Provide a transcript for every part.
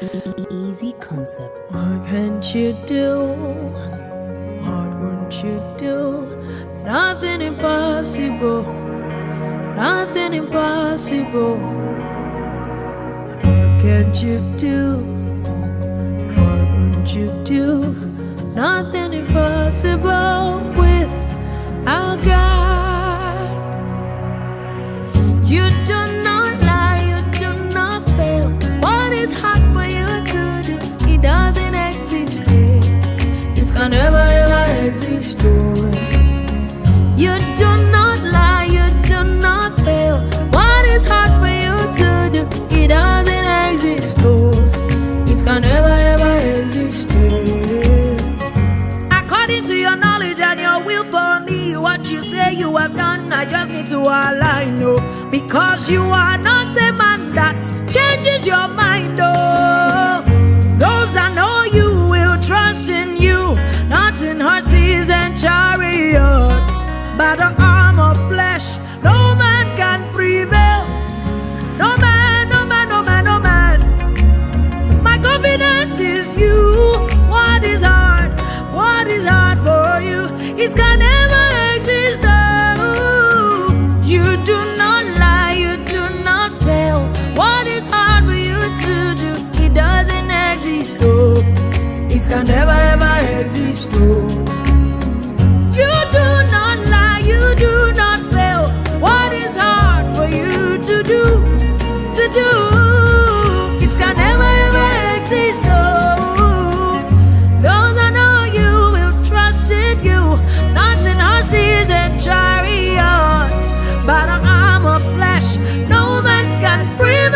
Easy Concepts. What can't you do? What won't you do? Nothing impossible. Nothing impossible. What can't you do? What won't you do? Nothing impossible with our God. You do not lie, you do not fail. What is hard for you to do? It doesn't exist. It can never ever exist. Oh. You do not lie, you do not fail. What is hard for you to do? It doesn't exist. Oh. It can never ever exist. According to your knowledge and your will for me, what you say you have done, I just need to align, oh. Because you are not a man that changes your mind, oh. Those that know you will trust in you, not in horses and chariots. By the arm of flesh, no man can prevail. No man, no man, no man, no man. My confidence is you. What is hard? What is hard for you? It can never exist. Oh, you do not lie, you do not fail. What is hard for you to do? It doesn't exist. Oh, it can never ever exist. Oh, you do not lie, you do not fail. What is hard for you to do? To do? It can never ever exist. Oh, those that know you will trust in you, not in horses and chariots, but the arm of flesh, no man can prevail.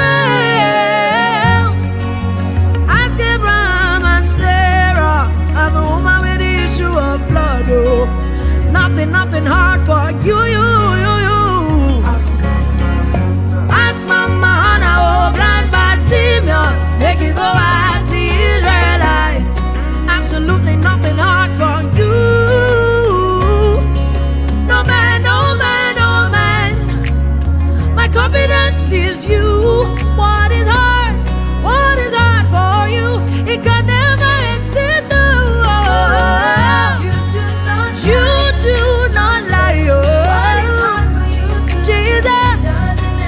Ask Abraham and Sarah, and the woman with the issue of blood. Oh, nothing, nothing hard for you, you, you, you. Ask Mama Hannah, oh, blind Bartimaeus, make you go ask the Israelites. Absolutely nothing hard for you. No man, no man, no man. My confidence is you. What is hard? What is hard for you? It can never exist. Oh, you do not lie. Oh, Jesus,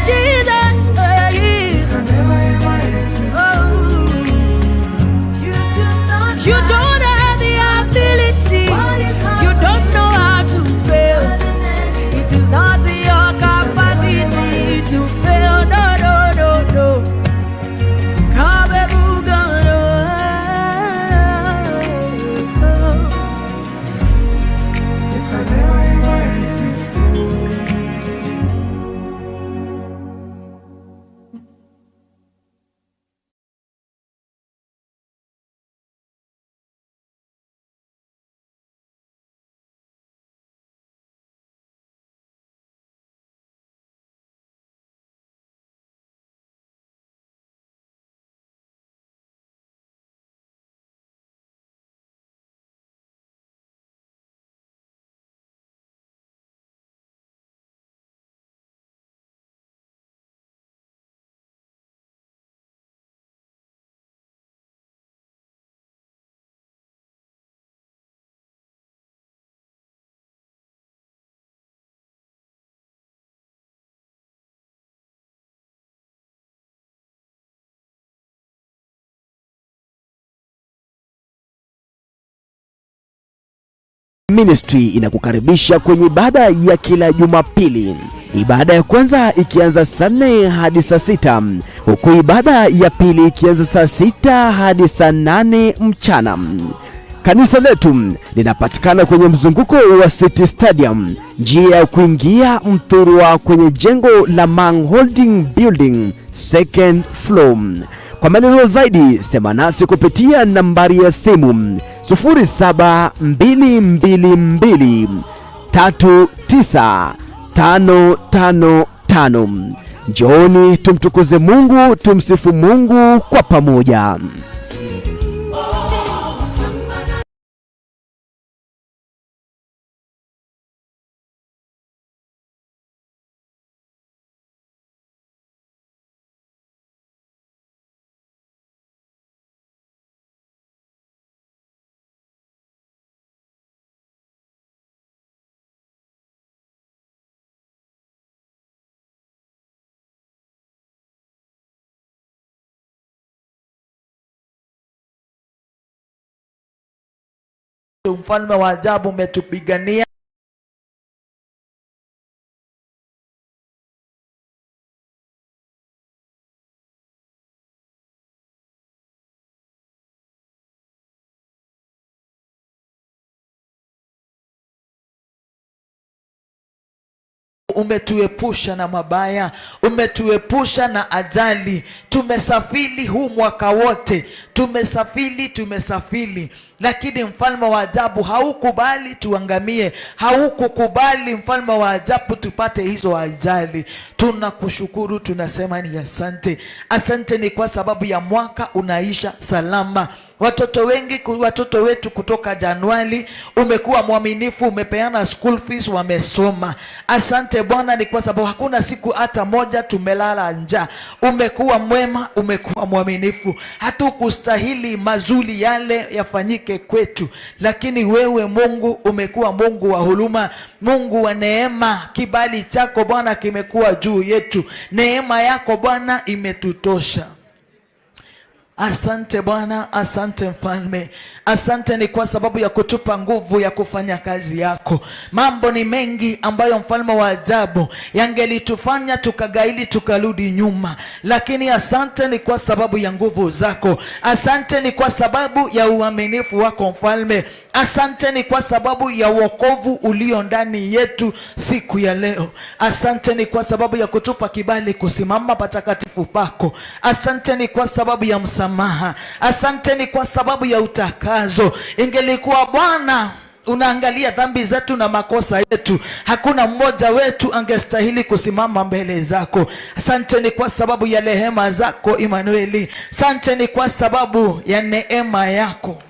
Jesus, hey. Oh. You don't have the ability. You don't know how to fail. It is not in your capacity to fail. No, no, no, no. Kabebugano. It can never ever exist. Ministry inakukaribisha kwenye ibada ya kila Jumapili. Ibada ya kwanza ikianza saa 4 hadi saa 6, huku ibada ya pili ikianza saa 6 hadi saa 8 mchana. Kanisa letu linapatikana kwenye mzunguko wa City Stadium, njia ya kuingia Mthurwa kwenye jengo la Mang Holding Building, second floor. Kwa maelezo zaidi, sema nasi kupitia nambari ya simu 07222 39555. Njooni tumtukuze Mungu, tumsifu Mungu kwa pamoja. Mfalme wa ajabu, umetupigania. Umetuepusha na mabaya, umetuepusha na ajali. Tumesafiri huu mwaka wote, tumesafiri, tumesafiri, lakini mfalme wa ajabu haukubali tuangamie, haukukubali mfalme wa ajabu tupate hizo ajali. Tunakushukuru, tunasema ni asante. Asante ni kwa sababu ya mwaka unaisha salama. Watoto wengi, watoto wetu kutoka Januari, umekuwa mwaminifu, umepeana school fees, wamesoma. Asante Bwana, ni kwa sababu hakuna siku hata moja tumelala njaa. Umekuwa mwema, umekuwa mwaminifu. Hatukustahili mazuri yale yafanyike kwetu, lakini wewe Mungu umekuwa Mungu wa huruma, Mungu wa neema. Kibali chako Bwana kimekuwa juu yetu, neema yako Bwana imetutosha. Asante Bwana, asante Mfalme, asante ni kwa sababu ya kutupa nguvu ya kufanya kazi yako. Mambo ni mengi ambayo mfalme wa ajabu yangelitufanya tukagaili tukarudi nyuma, lakini asante ni kwa sababu ya nguvu zako. Asante ni kwa sababu ya uaminifu wako Mfalme. Asante ni kwa sababu ya wokovu ulio ndani yetu siku ya leo. Asante ni kwa sababu ya kutupa kibali kusimama patakatifu pako. Asante ni kwa sababu ya msamaha. Asante ni kwa sababu ya utakazo. Ingelikuwa Bwana unaangalia dhambi zetu na makosa yetu, hakuna mmoja wetu angestahili kusimama mbele zako. Asante ni kwa sababu ya rehema zako Imanueli. Asante ni kwa sababu ya neema yako.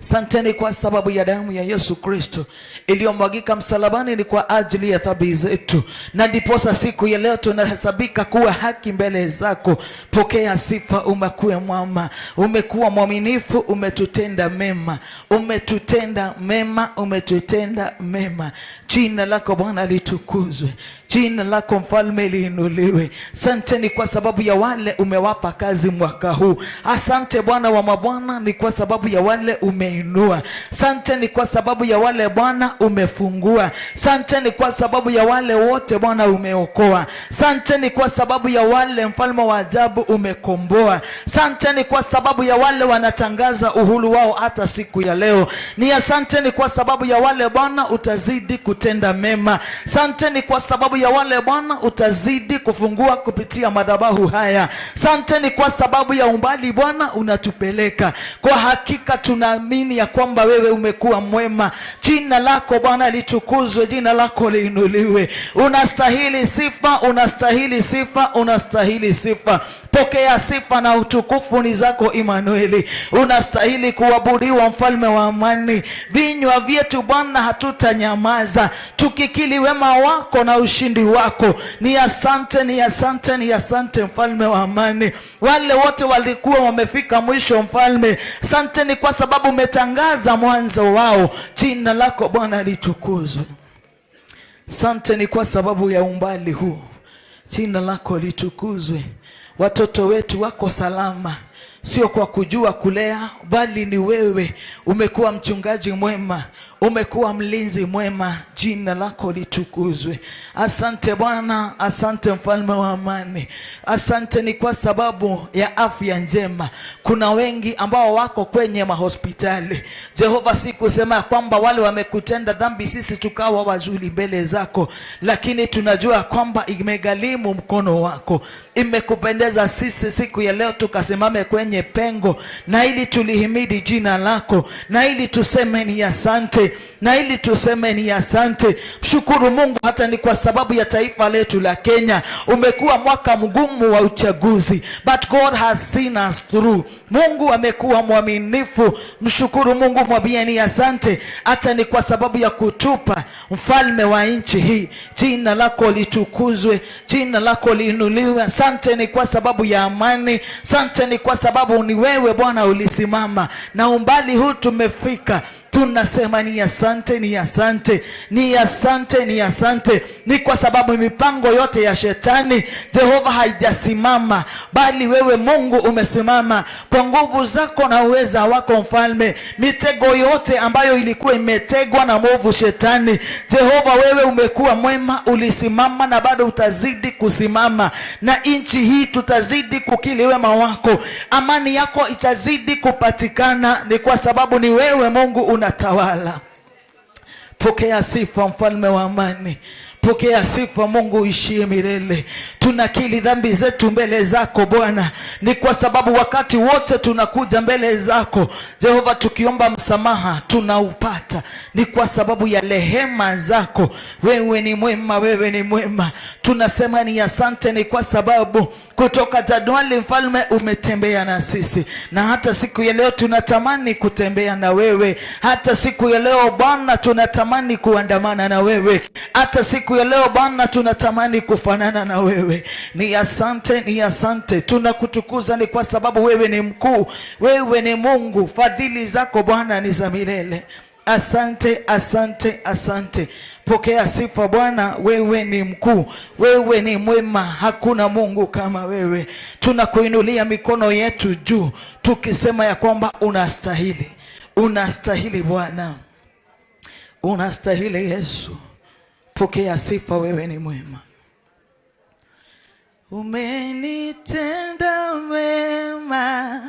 Asanteni kwa sababu ya damu ya Yesu Kristo iliyomwagika msalabani ni kwa ajili ya dhambi zetu, na ndiposa siku ya leo tunahesabika kuwa haki mbele zako. Pokea sifa, umekuwa mwema, umekuwa mwaminifu, umetutenda mema, umetutenda mema, umetutenda mema. Jina lako Bwana litukuzwe, jina lako Mfalme liinuliwe. Asanteni kwa sababu ya wale umewapa kazi mwaka huu. Asante Bwana wa mabwana, ni kwa sababu ya wale umeinua. Asante ni kwa sababu ya wale Bwana umefungua. Asante ni kwa sababu ya wale wote Bwana umeokoa. Asante ni kwa sababu ya wale mfalme wa ajabu umekomboa. Asante ni kwa sababu ya wale wanatangaza uhuru wao hata siku ya leo. Ni asante ni kwa sababu ya wale Bwana utazidi kutenda mema. Asante ni kwa sababu ya wale Bwana utazidi kufungua kupitia madhabahu haya. Asante ni kwa sababu ya umbali Bwana unatupeleka. Kwa hakika tunaamini ya kwamba wewe umekuwa mwema. Jina lako Bwana litukuzwe, jina lako liinuliwe. Unastahili sifa, unastahili sifa, unastahili sifa. Pokea sifa na utukufu ni zako Imanueli. Unastahili kuabudiwa, mfalme wa amani. Vinywa vyetu Bwana hatutanyamaza, tukikiri wema wako na ushindi wako. Ni asante, ni asante, ni asante mfalme wa amani. Wale wote walikuwa wamefika mwisho mfalme, asante ni kwa sababu umetangaza mwanzo wao. Jina lako Bwana litukuzwe. Asante ni kwa sababu ya umbali huu. Jina lako litukuzwe. Watoto wetu wako salama, sio kwa kujua kulea, bali ni wewe umekuwa mchungaji mwema, umekuwa mlinzi mwema. Jina lako litukuzwe. Asante Bwana, asante mfalme wa amani. Asante ni kwa sababu ya afya njema. Kuna wengi ambao wako kwenye mahospitali Jehova, si kusema kwamba wale wamekutenda dhambi sisi tukawa wazuri mbele zako, lakini tunajua kwamba imegharimu mkono wako, imekupendeza sisi siku ya leo tukasimame kwenye pengo, na ili tulihimidi jina lako, na ili tuseme ni asante, na ili tuseme ni asante. Mshukuru Mungu hata ni kwa sababu ya taifa letu la Kenya. Umekuwa mwaka mgumu wa uchaguzi, but God has seen us through. Mungu amekuwa mwaminifu. Mshukuru Mungu, mwambie ni asante, hata ni kwa sababu ya kutupa mfalme wa nchi hii. Jina lako litukuzwe, jina lako liinuliwe. Asante ni kwa sababu ya amani, asante ni kwa sababu ni wewe Bwana ulisimama, na umbali huu tumefika. Tunasema ni asante, ni asante, ni asante, ni asante. Ni kwa sababu mipango yote ya shetani Jehova haijasimama, bali wewe Mungu umesimama kwa nguvu zako na uweza wako Mfalme. Mitego yote ambayo ilikuwa imetegwa na mwovu shetani, Jehova wewe umekuwa mwema, ulisimama na bado utazidi kusimama, na nchi hii tutazidi kukili wema wako, amani yako itazidi kupatikana, ni kwa sababu ni wewe Mungu unatawala. Pokea sifa, mfalme wa amani. Pokea sifa Mungu uishie milele. Tunakili dhambi zetu mbele zako Bwana, ni kwa sababu wakati wote tunakuja mbele zako Jehova tukiomba msamaha tunaupata, ni kwa sababu ya rehema zako. Wewe ni mwema, wewe ni mwema. Tunasema ni asante, ni kwa sababu kutoka Januari mfalme umetembea na sisi, na hata siku ya leo tunatamani kutembea na wewe. Hata siku ya leo Bwana tunatamani kuandamana na wewe. Hata siku ya leo Bwana tunatamani kufanana na wewe. Ni asante, ni asante, tunakutukuza ni kwa sababu wewe ni mkuu, wewe ni Mungu. Fadhili zako Bwana ni za milele. Asante, asante, asante. Pokea sifa Bwana, wewe ni mkuu, wewe ni mwema, hakuna Mungu kama wewe. Tunakuinulia mikono yetu juu tukisema ya kwamba unastahili, unastahili Bwana, unastahili Yesu. Pokea sifa, wewe ni mwema. Umenitenda wema,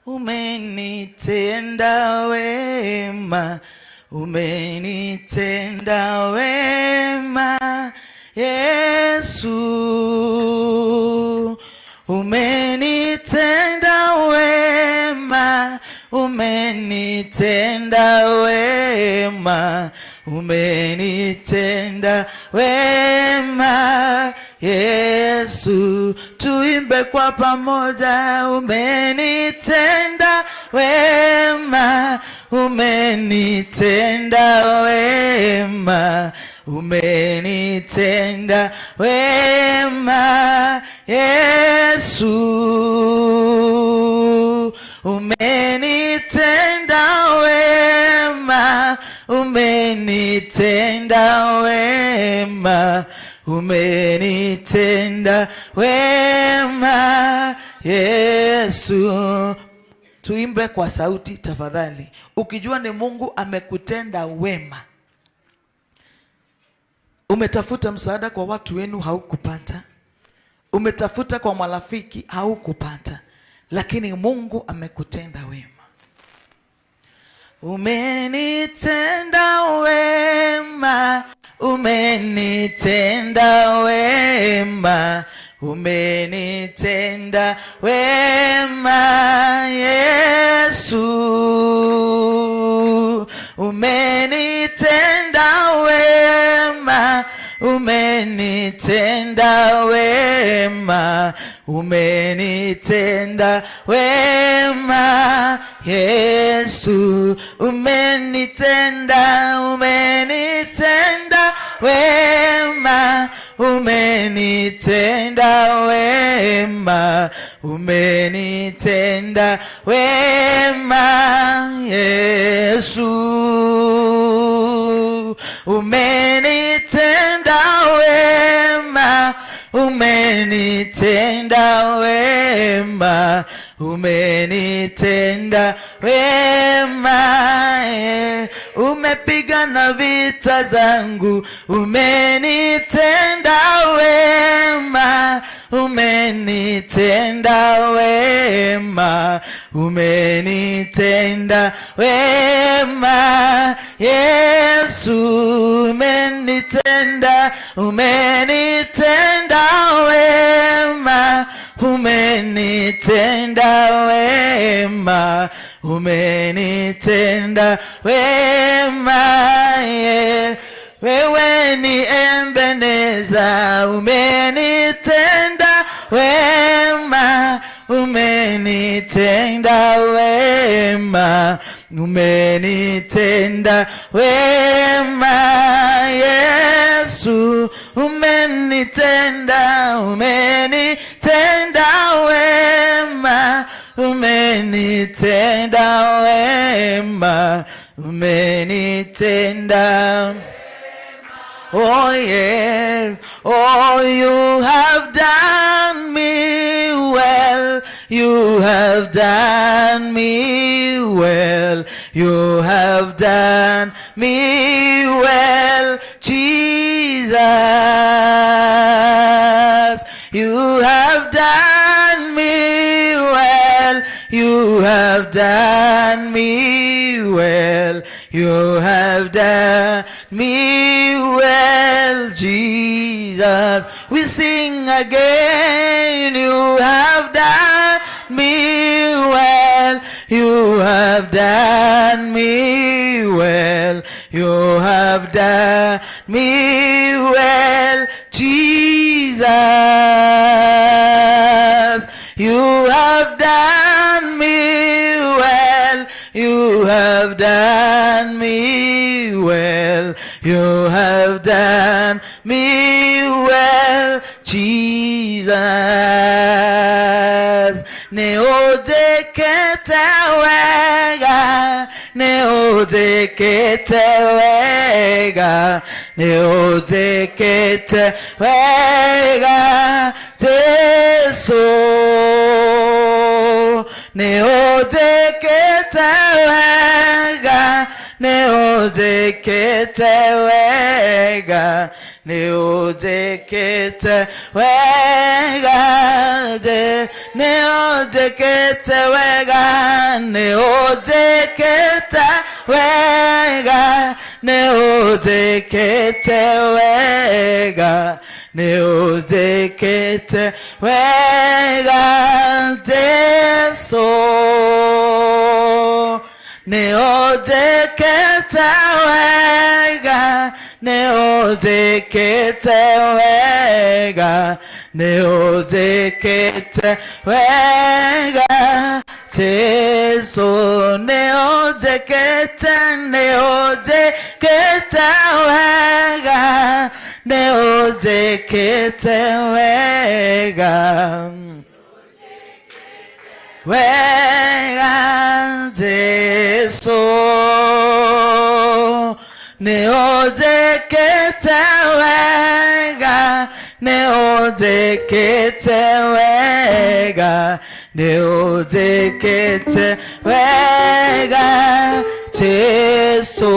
umenitenda wema, umenitenda wema Yesu. Umenitenda wema, umenitenda wema, umenitenda wema Yesu. Tuimbe kwa pamoja, umenitenda wema, umenitenda wema, umenitenda wema Yesu. Umenitenda wema, umenitenda wema, umenitenda wema Yesu. Tuimbe kwa sauti tafadhali, ukijua ni Mungu amekutenda wema. Umetafuta msaada kwa watu wenu haukupata, umetafuta kwa marafiki haukupata, lakini Mungu amekutenda wema. Umenitenda wema, umenitenda wema, umenitenda wema Yesu. Umenitenda wema, umenitenda wema, umenitenda wema Yesu. Umenitenda, umenitenda wema, umenitenda wema, umenitenda wema Yesu. Umenitenda wema, umenitenda wema, umenitenda wema, umepigana vita zangu, umenitenda wema, umenitenda wema, umenitenda wema Yesu. Umenitenda, umenitenda wema, umenitenda wema, umenitenda wema, yeah. Wewe ni Ebeneza, umenitenda wema, umenitenda wema, umenitenda wema Yesu. Umenitenda, umenitenda wema, umenitenda wema, Umenitenda. Oh yeah, oh, you have done me well, you have done me well, you have done me well, Jesus. You have done me well, you have done me well, you have done me well, Jesus. We sing again, you have done me well, you have done me well, you have done me well, Jesus. You have done me well, you have done me well, you have done me well, Jesus. Nĩ ũnjĩkĩte wega, nĩ ũnjĩkĩte wega, nĩ ũnjĩkĩte wega, Jesu. Nĩ ũnjĩkĩte wega, nĩ ũnjĩkĩte wega, nĩ ũnjĩkĩte wega, nĩ ũnjĩkĩte wega, nĩ ũnjĩkĩte wega, nĩ ũnjĩkĩte wega, nĩ ũnjĩkĩte wega, Jesu. Nĩ ũnjĩkĩte wega, nĩ ũnjĩkĩte wega, nĩ ũnjĩkĩte wega, Jesu. Nĩ ũnjĩkĩte, nĩ ũnjĩkĩte wega, nĩ ũnjĩkĩte wega, wega, Jesu. Nĩ ũnjĩkĩte wega, nĩ ũnjĩkĩte wega, nĩ ũnjĩkĩte wega, Jesu.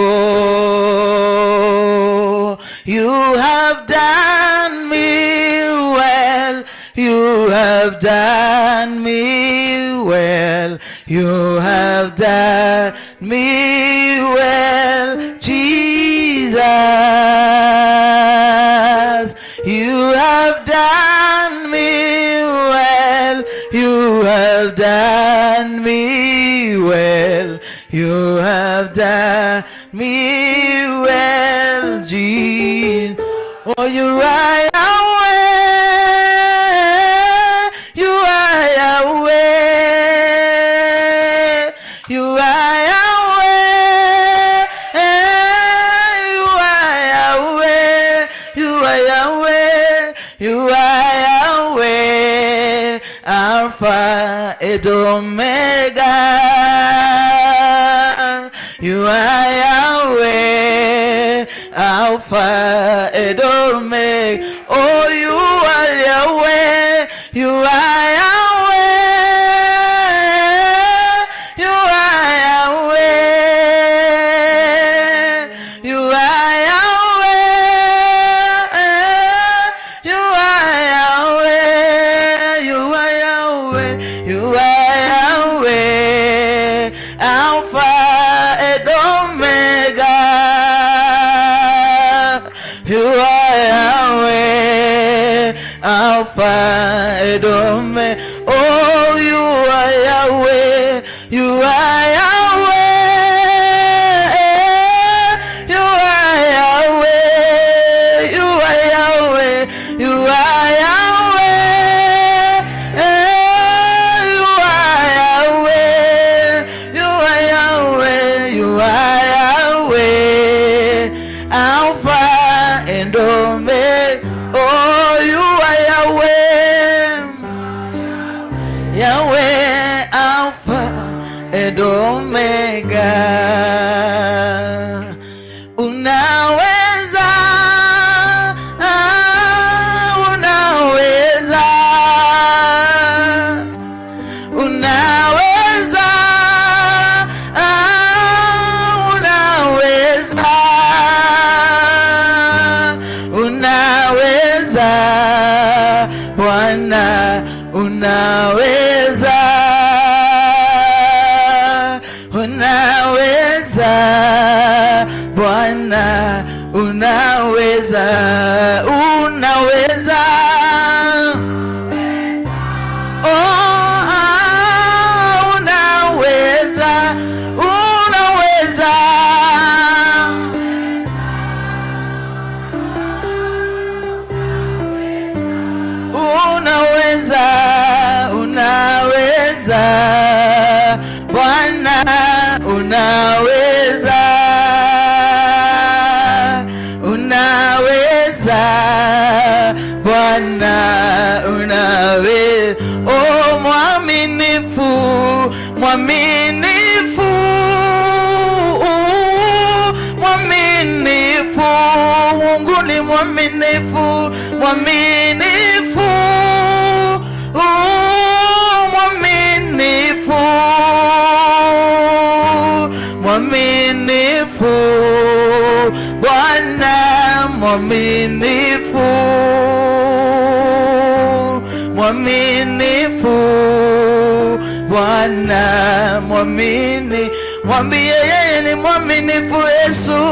You have done me well, you have done me well, you have done me well, Jesus. You have done me well, you have done me well, you have done me well, Jesus. Oh, you are Yahweh, you are Yahweh, you are Yahweh, you are Yahweh, you are Yahweh, you are Yahweh, Alpha and Omega. You are Yahweh, Alpha and Omega. Oh, you are Yahweh, you are Yahweh, you are Yahweh, you are Yahweh, you are Yahweh, you are Yahweh, you are Yahweh, Alpha and Omega. You are Yahweh, Alpha and Omega. Oh, you are Yahweh, you are Yahweh, you are Yahweh, you are Yahweh, you are Yahweh, you are Yahweh, you are Yahweh, you are Yahweh, Alpha and Omega. Oh, you are Yahweh, Yahweh, Alpha and Omega. Bwana unaweza, unaweza, Bwana unaweza, unaweza. Oh, ah, unaweza, unaweza. Unaweza, unaweza, Bwana unaweza, unaweza, Bwana unaweza. Oh, mwaminifu, mwaminifu, mwaminifu, Mungu ni mwaminifu, mwaminifu, mwaminifu, mwaminifu, Bwana mwaminifu, mwaminifu, Bwana mwamini, mwambie yeye ni mwaminifu Yesu.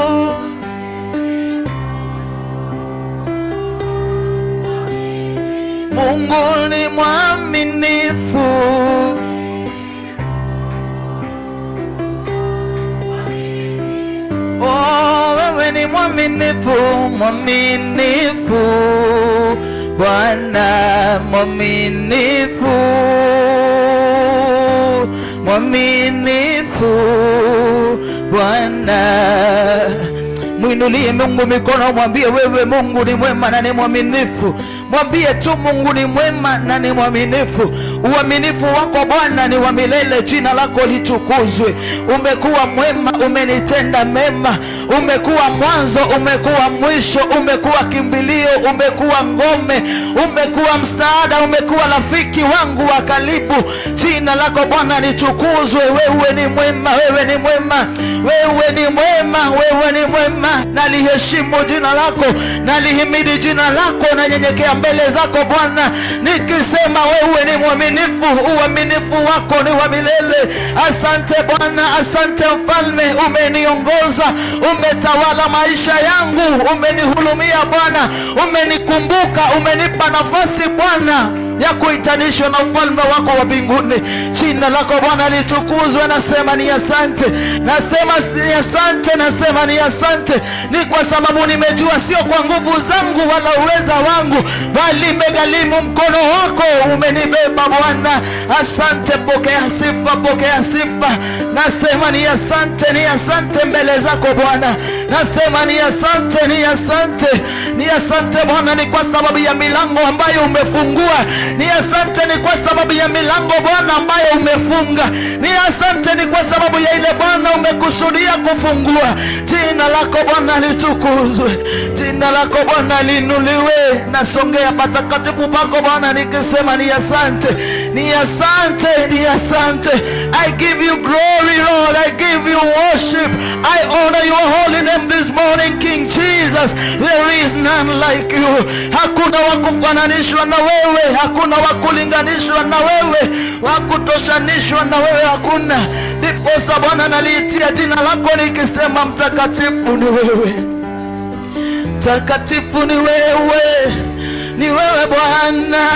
Mungu ni mwaminifu. Oh, wewe ni mwaminifu, mwaminifu, Bwana mwaminifu, mwaminifu, Bwana. Mwinulie Mungu mikono, mwambie wewe Mungu ni mwema na ni mwaminifu. Mwambie tu Mungu ni mwema na ni mwaminifu. Uaminifu wako Bwana ni wa milele, jina lako litukuzwe. Umekuwa mwema, umenitenda mema, umekuwa mwanzo, umekuwa mwisho, umekuwa kimbilio, umekuwa ngome, umekuwa msaada, umekuwa rafiki wangu wa karibu. Jina lako Bwana litukuzwe. Wewe ni mwema, wewe ni mwema, wewe ni mwema, wewe ni mwema. Naliheshimu jina lako, nalihimidi jina lako, nanyenyekea mbele zako Bwana, nikisema wewe ni mwaminifu, uaminifu wako ni wa milele. Asante Bwana, asante Mfalme, umeniongoza, umetawala maisha yangu, umenihurumia Bwana, umenikumbuka, umenipa nafasi Bwana ya kuitanishwa na ufalme wako wa mbinguni. Jina lako Bwana litukuzwe. Nasema ni asante, nasema ni asante, nasema ni asante. Ni kwa sababu nimejua sio kwa nguvu zangu wala uweza wangu, bali imegharimu mkono wako, umenibeba Bwana. Asante, pokea sifa, pokea sifa. Nasema ni asante, ni asante mbele zako Bwana. Nasema ni asante, ni asante, ni asante Bwana, ni kwa sababu ya milango ambayo umefungua. Ni asante ni kwa sababu ya milango Bwana ambayo umefunga. Ni asante ni kwa sababu ya ile Bwana umekusudia kufungua. Jina lako Bwana litukuzwe, jina lako Bwana liinuliwe. Nasongea patakatifu pako Bwana nikisema ni asante, ni asante, ni asante. I give you glory, Lord. I give you worship. I honor your holy name this morning, King Jesus. There is none like you. Hakuna wa kufananishwa na wewe, hakuna wa kulinganishwa na wewe, wa kutoshanishwa na wewe, hakuna. Ndiposa Bwana naliitia jina lako nikisema mtakatifu ni wewe, mtakatifu ni wewe, ni wewe Bwana.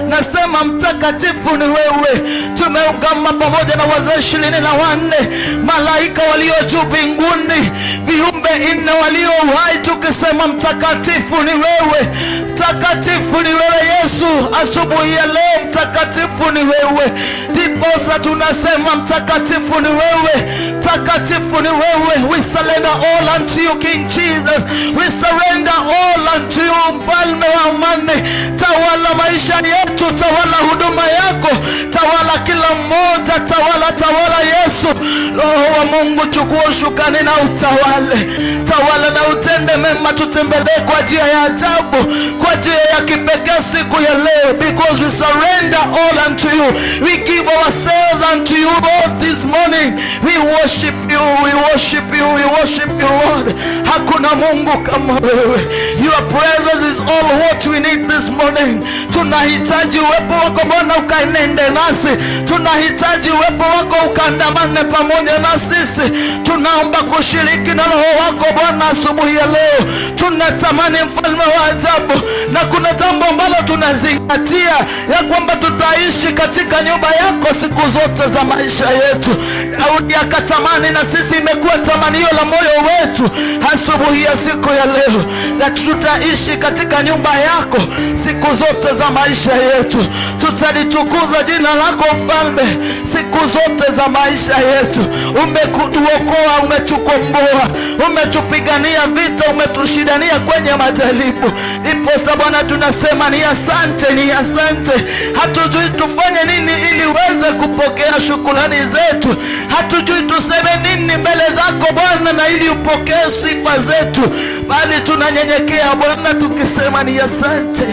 Nasema mtakatifu ni wewe. Tumeungama pamoja na wazee 24, malaika walio juu mbinguni, viumbe 4 walio uhai, tukisema mtakatifu ni wewe, mtakatifu ni wewe Yesu. Asubuhi ya leo mtakatifu ni wewe. Ndiposa tunasema mtakatifu ni wewe, mtakatifu ni wewe. We surrender all unto you, King Jesus. We surrender all unto you, Mfalme wa amani. Tawala maisha yetu, tawala huduma yako, tawala kila mmoja, tawala, tawala Yesu. Roho wa Mungu, chukua usukani na utawale, tawala na utende mema. Tutembelee kwa njia ya ajabu, kwa njia ya kipekee siku ya leo, because we surrender all unto you. We give ourselves unto you, Lord, this morning. We worship you, we worship you, we worship you, Lord. Hakuna Mungu kama wewe. Your presence is all what we need this morning. Tunahitaji uwepo wako Bwana ukaenende nasi, tunahitaji uwepo wako ukaandamane pamoja na sisi. Tunaomba kushiriki na Roho wako Bwana asubuhi ya leo. Tunatamani, mfalme wa ajabu, na kuna jambo ambalo tunazingatia ya kwamba tutaishi katika nyumba yako siku zote za maisha yetu. Daudi akatamani, na sisi imekuwa tamanio la moyo wetu asubuhi ya siku ya leo, na tutaishi katika nyumba yako siku zote za maisha yetu. Tutalitukuza jina lako, Mfalme, siku zote za maisha yetu. Umetuokoa, umetukomboa, umetupigania vita, umetushindania kwenye majaribu. Ndiposa Bwana tunasema ni asante, ni asante. Hatujui tufanye nini ili uweze kupokea shukrani zetu. Hatujui tuseme nini mbele zako Bwana na ili upokee sifa zetu, bali tunanyenyekea Bwana tukisema ni asante.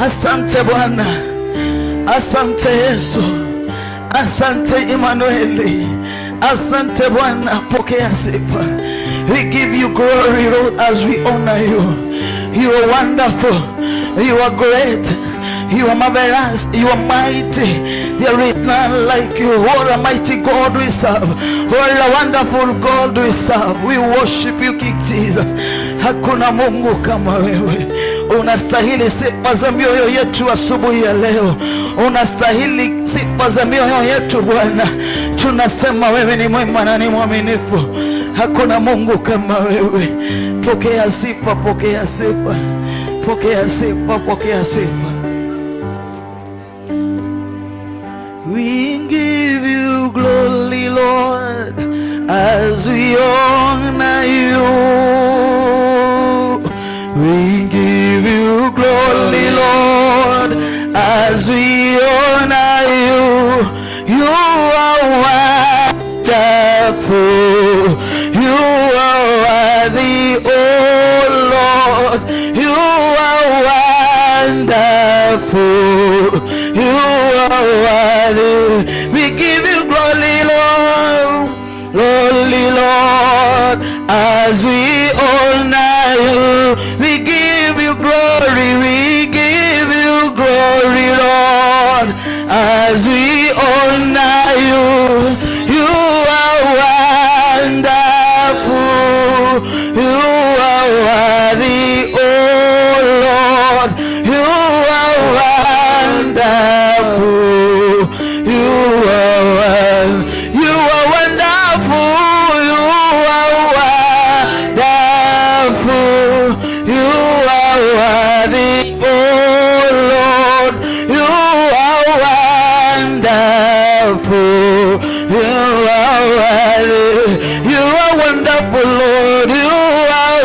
Asante Bwana, asante Yesu, asante Emmanueli, asante Bwana, pokea sifa. We give you glory, Lord, as we honor you. You are wonderful, you are great, you are marvelous, you are mighty. There is none like you. What a mighty God we serve. What a wonderful God we serve. We worship you, King Jesus. Hakuna Mungu kama wewe. Unastahili sifa za mioyo yetu asubuhi ya leo. Unastahili sifa za mioyo yetu, Bwana. Tunasema wewe ni mwema na ni mwaminifu. Hakuna Mungu kama wewe. Pokea sifa, pokea sifa, pokea sifa, pokea sifa. We give you glory, Lord, as we honor you. We give you glory, Lord, as we honor you. You are wonderful. You are worthy, oh Lord. You are wonderful. You are worthy. We give you glory, Lord. Glory, Lord, as we honor you. We give you glory. We give you glory, Lord, as we honor you. You are wonderful. You are worthy, oh Lord. You are wonderful. You are worthy. You are wonderful. You are wonderful. You are worthy, oh Lord. You are wonderful. You are worthy. You are wonderful, Lord. You are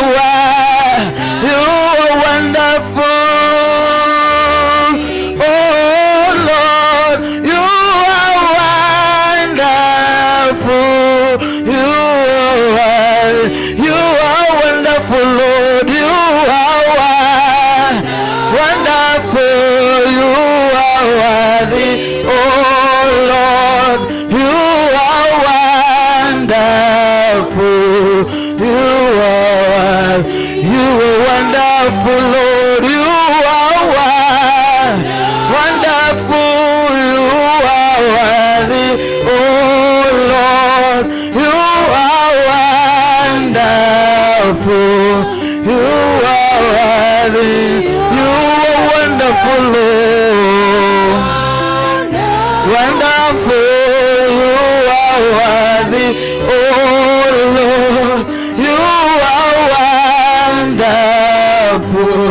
wonderful. Oh Lord, you are wonderful. You are wonderful, Lord. You are wonderful. You are worthy, oh Lord. You are wonderful. You are wonderful, Lord. You are wonderful. You are worthy, oh Lord. You are wonderful. You are worthy. You are wonderful, Lord. Wonderful, you are worthy, oh Lord. You are wonderful.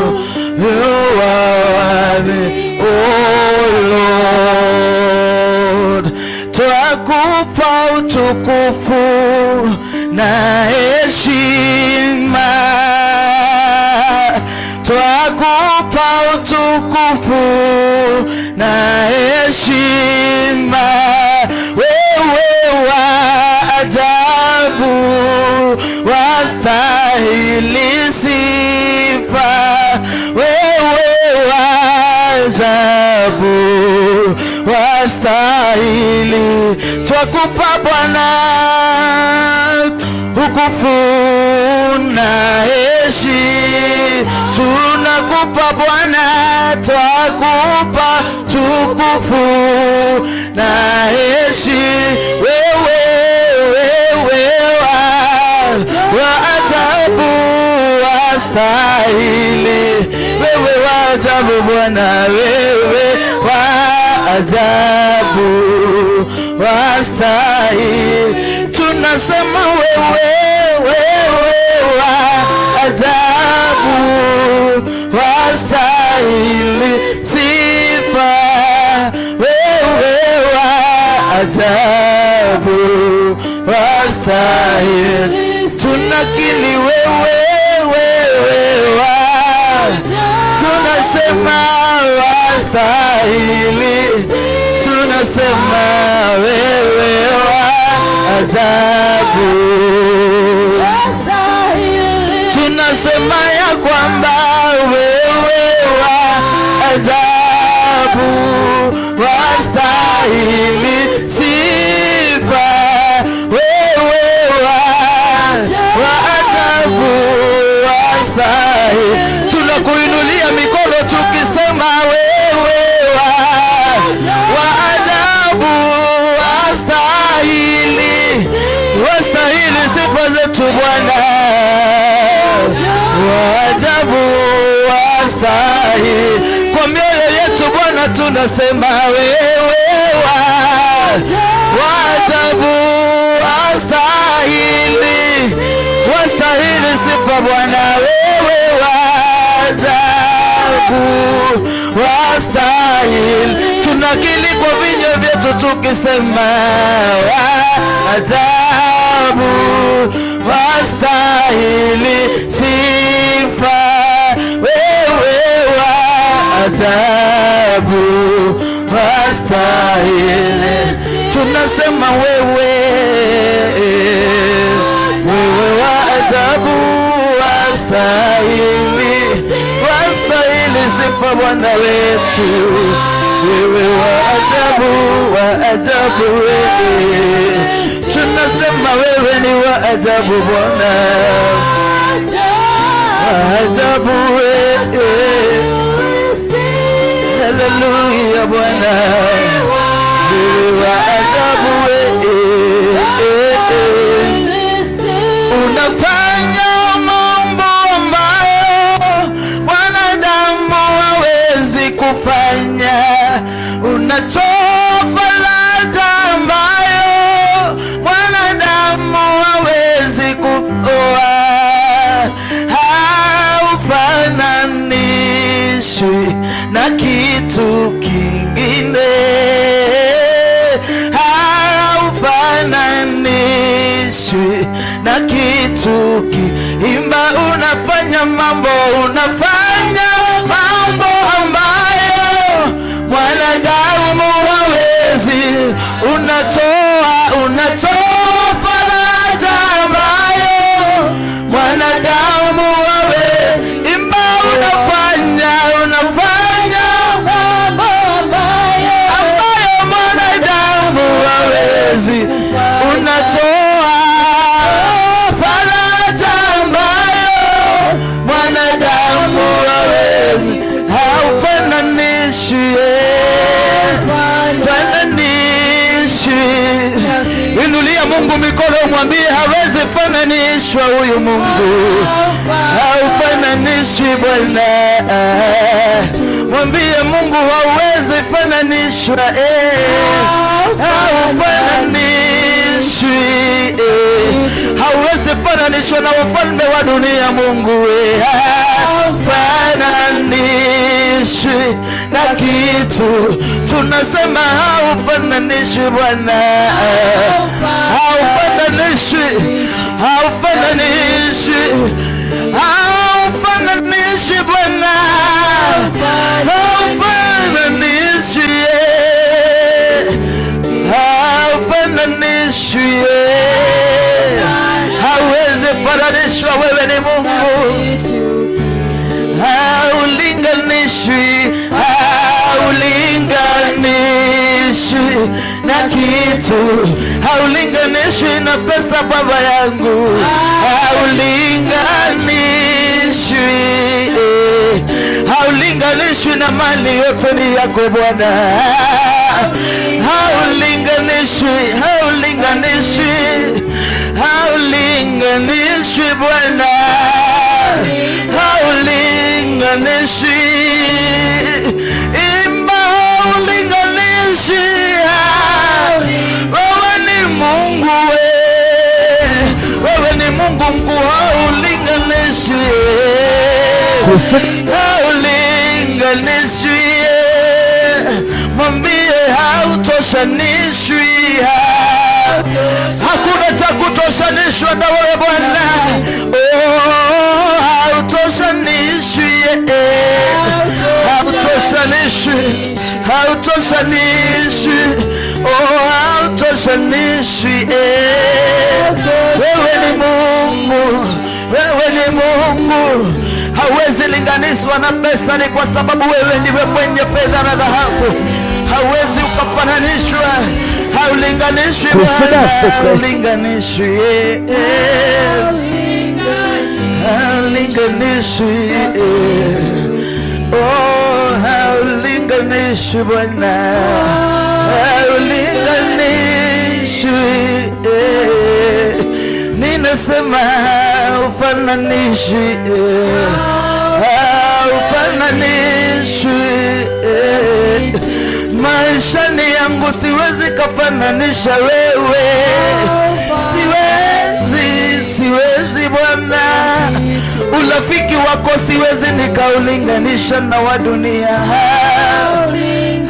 You are worthy, oh Lord. Twakupa utukufu na heshima, twakupa utukufu na heshima, wewe. Wastahili sifa, wewe wa ajabu, wastahili. Twakupa Bwana utukufu na heshima, tunakupa Bwana, twakupa tukufu na heshima, wewe wewe wa ajabu, wastahili, wewe wa ajabu Bwana, wewe wa ajabu, wastahili. Tunasema wewe, wewe wa ajabu, wastahili sifa, wewe wa ajabu, wastahili. Tunakiri wewe, wewe wa, tunasema wastahili, tunasema wewe wa ajabu, tunasema ya kwamba wewe wa ajabu, wastahili sifa, wewe wa ajabu, wastahili. Tunakuinulia mikono tukisema wewe wa ajabu, wastahili, wastahili sifa zetu Bwana, wa ajabu, wastahili. Kwa mioyo yetu Bwana tunasema wewe wa ajabu, wastahili, wastahili sifa Bwana, wewe wa ajabu, wastahili. Tunakiri kwa vinywa vyetu tukisema wa ajabu, wastahili sifa, wewe wa ajabu, wastahili. Tunasema wewe, wewe wa ajabu, wastahili, wastahili sifa Bwana wetu, wewe wa ajabu, wa ajabu wewe. Tunasema wewe ni wa ajabu Bwana, wa ajabu wewe. Haleluya Bwana, wewe wa ajabu wewe. Unafanya mambo ambayo mwanadamu hawezi kufanya, unatoa faraja ambayo mwanadamu hawezi kutoa. Haufananishwi na kitu kingine, haufananishwi na kitu imba. Unafanya mambo, unafanya mambo ambayo mwanadamu hawezi, unatoa, unatoa faraja ambayo mwanadamu hawezi. Imba, unafanya, unafanya ambayo mwanadamu hawezi, unatoa faraja ambayo mwanadamu hawezi, haufananishwi, fananishwi. Inulia Mungu mikono, mwambie hawezi fananishwa huyu Mungu, haufananishwi Bwana. Mwambie Mungu hauwezi fananishwa, eh. Haufananishwi, eh. Hauwezi fananishwa na ufalme wa dunia Mungu, eh. Haufananishwi na kitu, tunasema haufananishwi Bwana, haufananishwi, haufananishwi, haufananishwi Bwana, haufananishwi, eh. Haufananishwi, eh. Hauwezi fananishwa, wewe ni Mungu. kitu. Haulinganishwi na pesa, baba yangu, haulinganishwi, eh. Haulinganishwi na mali, yote ni yako Bwana. Haulinganishwi, haulinganishwi, haulinganishwi Bwana, haulinganishwi. Imba, haulinganishwi. Wewe ni Mungu we, wewe ni Mungu mkuu, haulinganishwi, haulinganishwi. Mwambie hautoshanishwi, hakuna cha kutoshanishwa na wewe Bwana. Oh, hautoshanishwi, hautoshanishwi, hautoshanishwi, oh, hautoshanishwi. Wewe ni Mungu, wewe ni Mungu, hauwezi linganishwa na pesa, ni kwa sababu wewe ndiwe mwenye fedha na dhahabu. Hauwezi ukafananishwa, haulinganishwi Crusader Bwana, for Christ. Haulinganishwi, haulinganishwi, oh, haulinganishwi Bwana, haulinganishwi, ninasema haufananishwi, haufananishwi. Maishani yangu siwezi kafananisha wewe, siwezi, siwezi Bwana. Urafiki wako siwezi nikaulinganisha na wa dunia,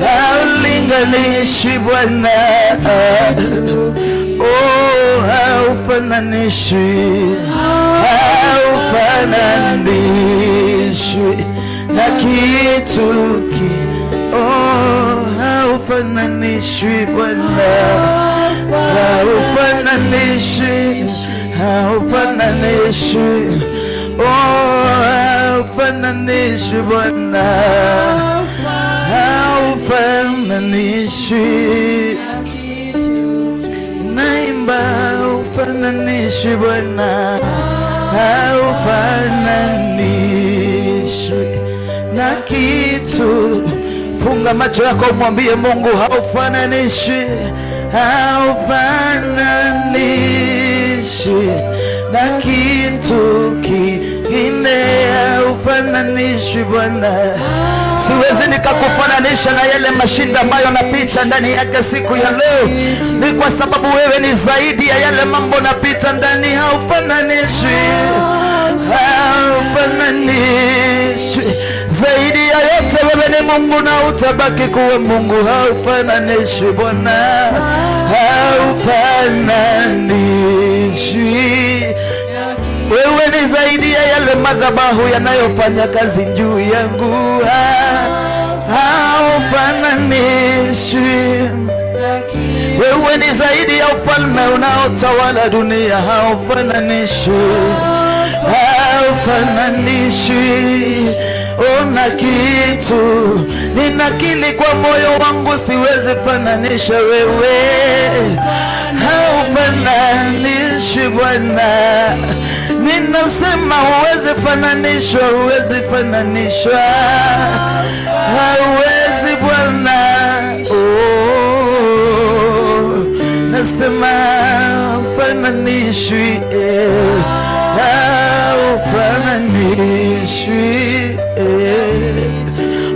haulinganishi Bwana, oh, haufananishwi, haufananishwi na kitu oh, haufananishwi Bwana, haufananishwi, haufananishwi, oh, haufananishwi Bwana, haufananishwi. Naimba, haufananishwi Bwana, haufananishwi na kitu. Funga macho yako umwambie Mungu haufananishwi, haufananishwi na kitu kingine, haufananishwi Bwana. Siwezi nikakufananisha na yale mashinda ambayo napita ndani yake siku ya leo, ni kwa sababu wewe ni zaidi ya yale mambo napita ndani. Haufananishwi, haufananishwi. Zaidi ya yote wewe ni Mungu na utabaki kuwa Mungu. Haufananishwi Bwana, haufananishwi. Wewe ni zaidi ya yale madhabahu yanayofanya kazi juu yangu. Haufananishwi. Wewe ni zaidi ya ufalme unaotawala dunia. Haufananishwi, haufananishwi. Ona kitu ninakili kwa moyo wangu, siwezi fananisha wewe. Haufananishwi Bwana, ninasema huwezi fananishwa, huwezi fananishwa, hauwezi Bwana. Oh, nasema haufananishwi, eh, haufananishwi, eh.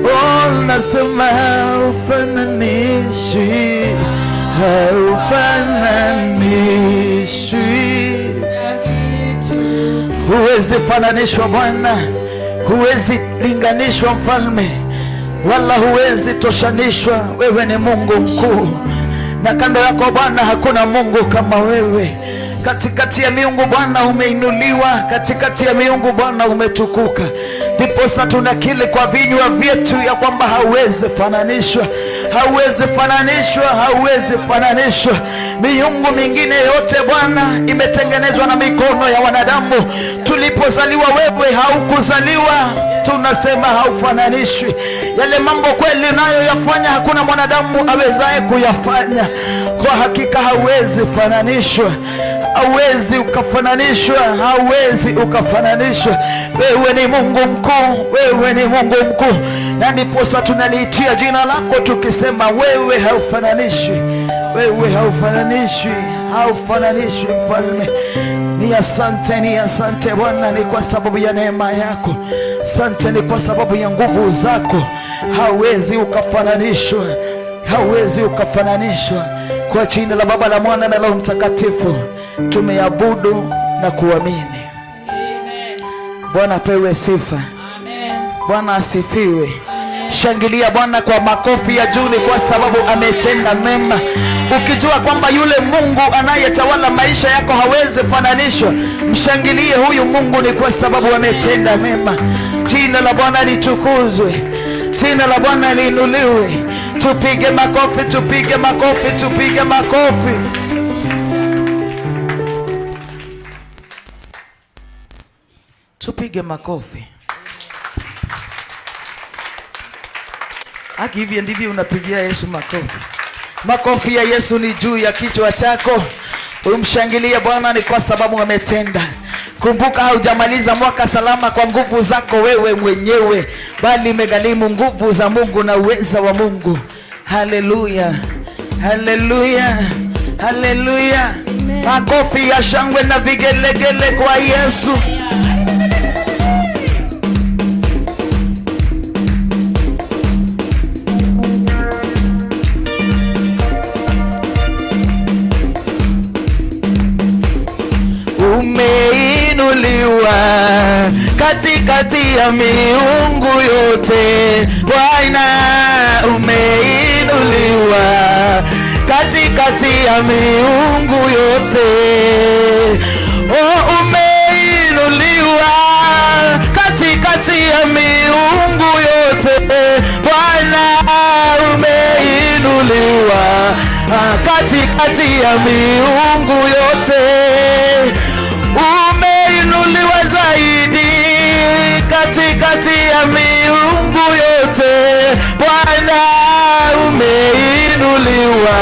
Oh, nasema haufananishwi, haufananishwi. Huwezi fananishwa Bwana, huwezi linganishwa Mfalme, wala huwezi toshanishwa. Wewe ni Mungu mkuu, na kando yako Bwana hakuna Mungu kama wewe. Katikati ya miungu Bwana umeinuliwa, katikati ya miungu Bwana umetukuka. Ndiposa tunakiri kwa vinywa vyetu ya kwamba hauwezi fananishwa, hauwezi fananishwa, hauwezi fananishwa. Miungu mingine yote Bwana imetengenezwa na mikono ya wanadamu. Tulipozaliwa wewe haukuzaliwa. Tunasema haufananishwi. Yale mambo kweli unayoyafanya hakuna mwanadamu awezaye kuyafanya. Kwa hakika hauwezi fananishwa, hauwezi ukafananishwa, hauwezi ukafananishwa. Wewe ni Mungu mkuu, wewe ni Mungu mkuu, na ndiposa tunaliitia jina lako tukisema wewe haufananishwi, wewe haufananishwi, haufananishwi Mfalme. Ni asante, ni asante Bwana, ni kwa sababu ya neema yako. Asante ni kwa sababu ya nguvu zako. Hauwezi ukafananishwa, hauwezi ukafananishwa. Kwa jina la Baba la Mwana na Roho Mtakatifu tumeabudu na kuamini. Bwana apewe sifa. Bwana asifiwe. Shangilia Bwana kwa makofi ya juu, ni kwa sababu ametenda mema. Ukijua kwamba yule Mungu anayetawala maisha yako hawezi fananishwa, mshangilie huyu Mungu, ni kwa sababu ametenda mema. Jina la Bwana litukuzwe, jina la Bwana liinuliwe. Tupige makofi, tupige makofi, tupige makofi. Tupige makofi. Haki, hivi ndivyo unapigia Yesu makofi. Makofi ya Yesu ni juu ya kichwa chako. Umshangilie Bwana ni kwa sababu ametenda. Kumbuka haujamaliza mwaka salama kwa nguvu zako wewe mwenyewe, bali imegharimu nguvu za Mungu na uweza wa Mungu. Haleluya, haleluya, haleluya! Makofi ya shangwe na vigelegele kwa Yesu. Umeinuliwa katikati ya miungu yote, Bwana umeinuliwa katikati ya miungu yote. Oh, umeinuliwa katikati ya miungu yote, Bwana umeinuliwa katikati ya miungu yote. Umeinuliwa zaidi katikati ya miungu yote, Bwana umeinuliwa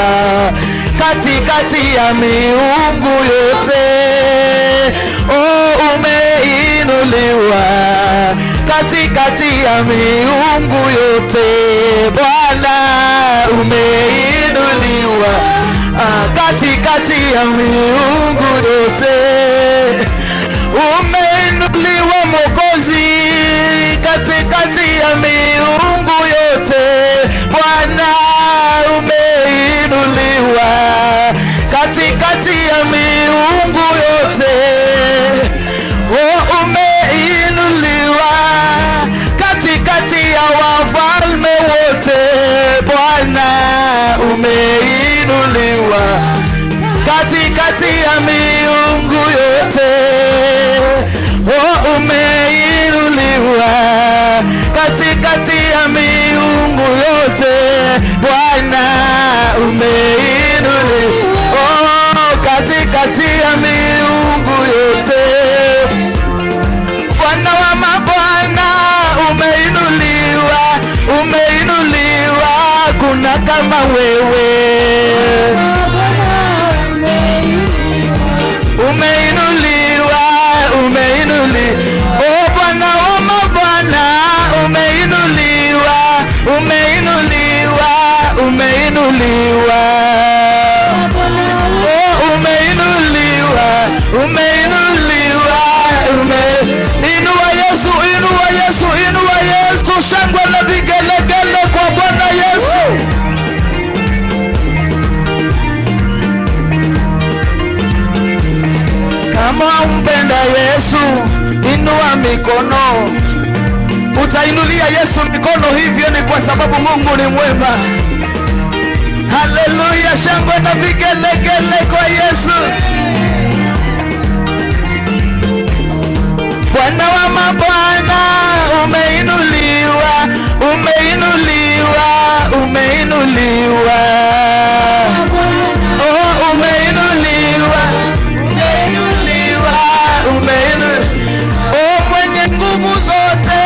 katikati ya miungu yote. Oh, umeinuliwa katikati ya miungu yote, Bwana umeinuliwa katikati ya miungu yote. Umeinuliwa Mwokozi katikati ya miungu yote, Bwana umeinuliwa katikati ya miungu yote. Oh, umeinuliwa katikati ya wafalme wote, Bwana umeinuliwa katikati ya miungu yote. Oh, umeinuliwa katikati ya miungu yote, Bwana umeinuliwa. Oh, katikati ya miungu yote, Bwana wa mabwana umeinuliwa, umeinuliwa, kuna kama wewe. Umeinuliwa, umeinuliwa. Oh, Bwana wa mabwana umeinuliwa, umeinuliwa, umeinuliwa. Oh, umeinuliwa, umeinuliwa, inua Yesu, inua Yesu, inua Yesu, shangwe na vigelegele kwa Bwana Yesu. Kama umpenda Yesu, inua mikono. Utainulia Yesu mikono hivyo ni kwa sababu Mungu ni mwema. Haleluya, shangwe na vigelegele kwa Yesu. Bwana wa mabwana umeinuliwa, umeinuliwa, umeinuliwa. Oh, umeinuliwa, umeinuliwa, umeinuliwa. Oh, mwenye nguvu zote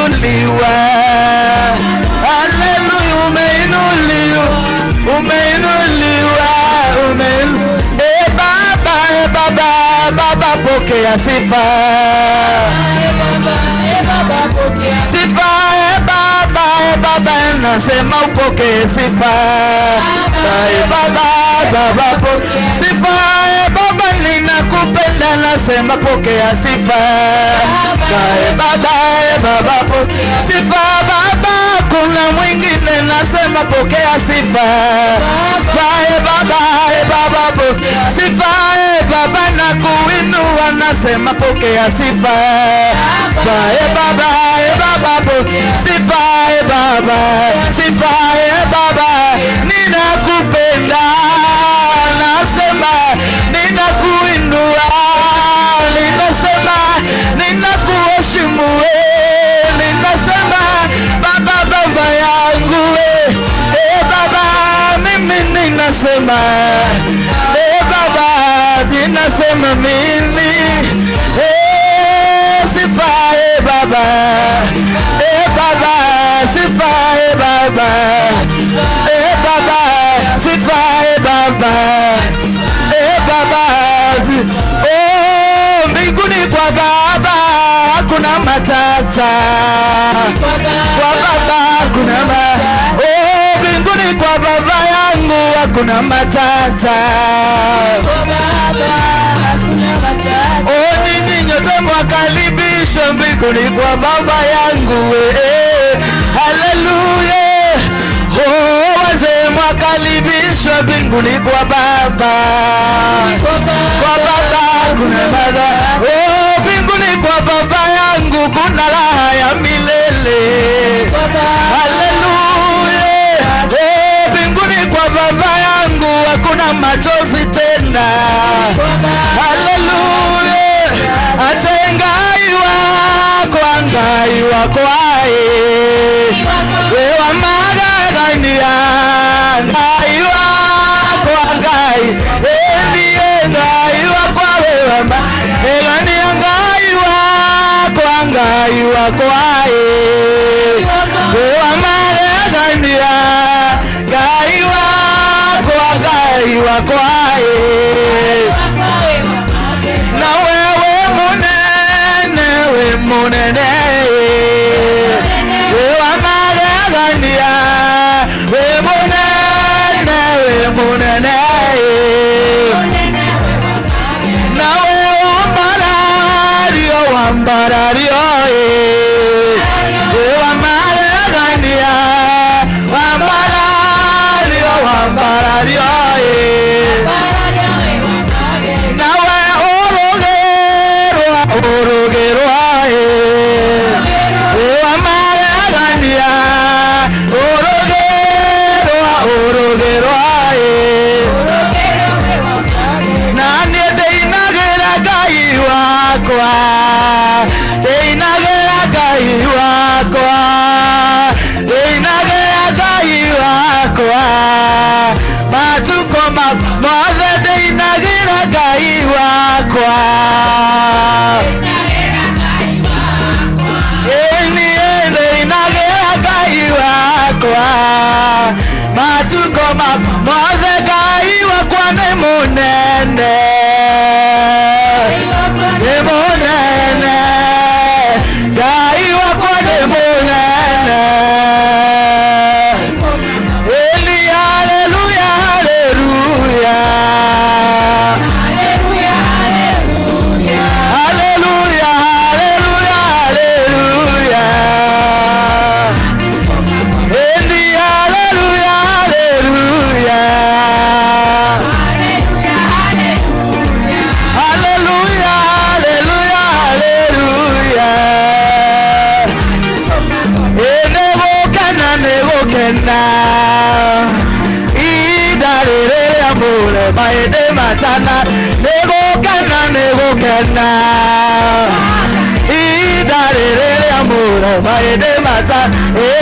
Umeinuliwa, haleluya, umeinuliwa, umeinuliwa, umeinuliwa. E Baba, e Baba, Baba pokea sifa. Sifa, e Baba, e Baba, nasema upokee sifa. E Baba, Baba sifa, e Baba, ninakupenda, nasema pokea sifa. E Baba, e Baba, sifa, Baba, kuna mwingine, nasema pokea sifa. E Baba, e Baba, sifa, e Baba, nakuinua, nasema pokea sifa. E Baba, e Baba, sifa, e Baba, sifa, e Baba, ninakupenda, nasema ninakuinua, ninasema ninakuheshimu, ninasema Baba, Baba yangu, e Baba, mimi ninasema, e Baba, ninasema mimi, e sifa, e Baba, e Baba, sifa, e Baba, e Baba, sifa, e Baba, e Baba, oh, mbinguni kwa Baba kuna matata, kwa Baba kuna oh, mbinguni kwa Baba yangu hakuna matata, oh, nyinyi nyote mwakaribishwa mbinguni kwa Baba yangu, haleluya. Oh, wazee mwakaribishwa mbinguni kwa Baba, kwa Baba kuna baba, oh, mbinguni kwa Baba yangu kuna raha ya milele, haleluya. Oh, mbinguni kwa Baba yangu hakuna machozi tena, haleluya. Atengaiwa kwa ngaiwa kwae wewa magagania ngaiwa kwa ngai ndiye ngaiwa kwa wewa egania ngaiwa kwa ngaiwa kwae wewa magagania ngaiwa kwa ngaiwa kwae na wewe munene, we munene, wewa magagania, we munene, we munene, na we wambarario, wambarario, wewa magagania, wambarario, wambarario, na we urugerwa, urugerwa, wewa magagania, urugerwa, urugerwa, na niĩ ndĩinagĩra Ngai wakwa, ndĩinagĩra Ngai wakwa, ndĩinagĩra Ngai wakwa, matukũ mothe ndĩinagĩra Ngai wakwa, niĩ ndĩinagĩra Ngai wakwa, matukũ mothe Ngai wakwa nĩ mũnene, nĩ mũnene, Ngai wakwa nĩ mũnene. Eli, haleluya, haleluya, haleluya, haleluya, haleluya. Eli, haleluya, haleluya, haleluya, haleluya, haleluya. Nĩgũkena, nĩgũkena, ihinda rĩrĩ rĩa mbura mahĩndĩ matana, nĩgũkena, nĩgũkena, ihinda rĩrĩ rĩa mbura mahĩndĩ matana,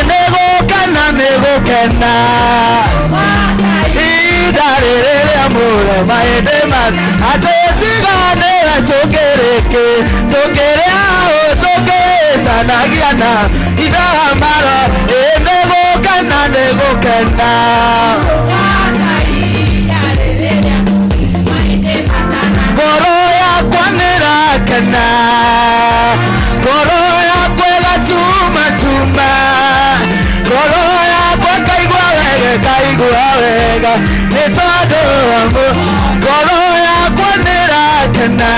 nĩgũkena, nĩgũkena, ihinda rĩrĩ rĩa mbura mahĩndĩ matana, atĩ tiganĩre tũkĩrĩkĩ, tũkĩrĩ aũ tũkĩĩtanagia Nĩngũkena ithaa mara, nĩngũkena, nĩngũkena. Ngoro yakwa nĩrakena, ngoro yakwa ĩgatumatuma, ngoro yakwa ĩkaigua wega, ĩkaigua wega nĩ tondũ wa ngoro yakwa nĩrakena,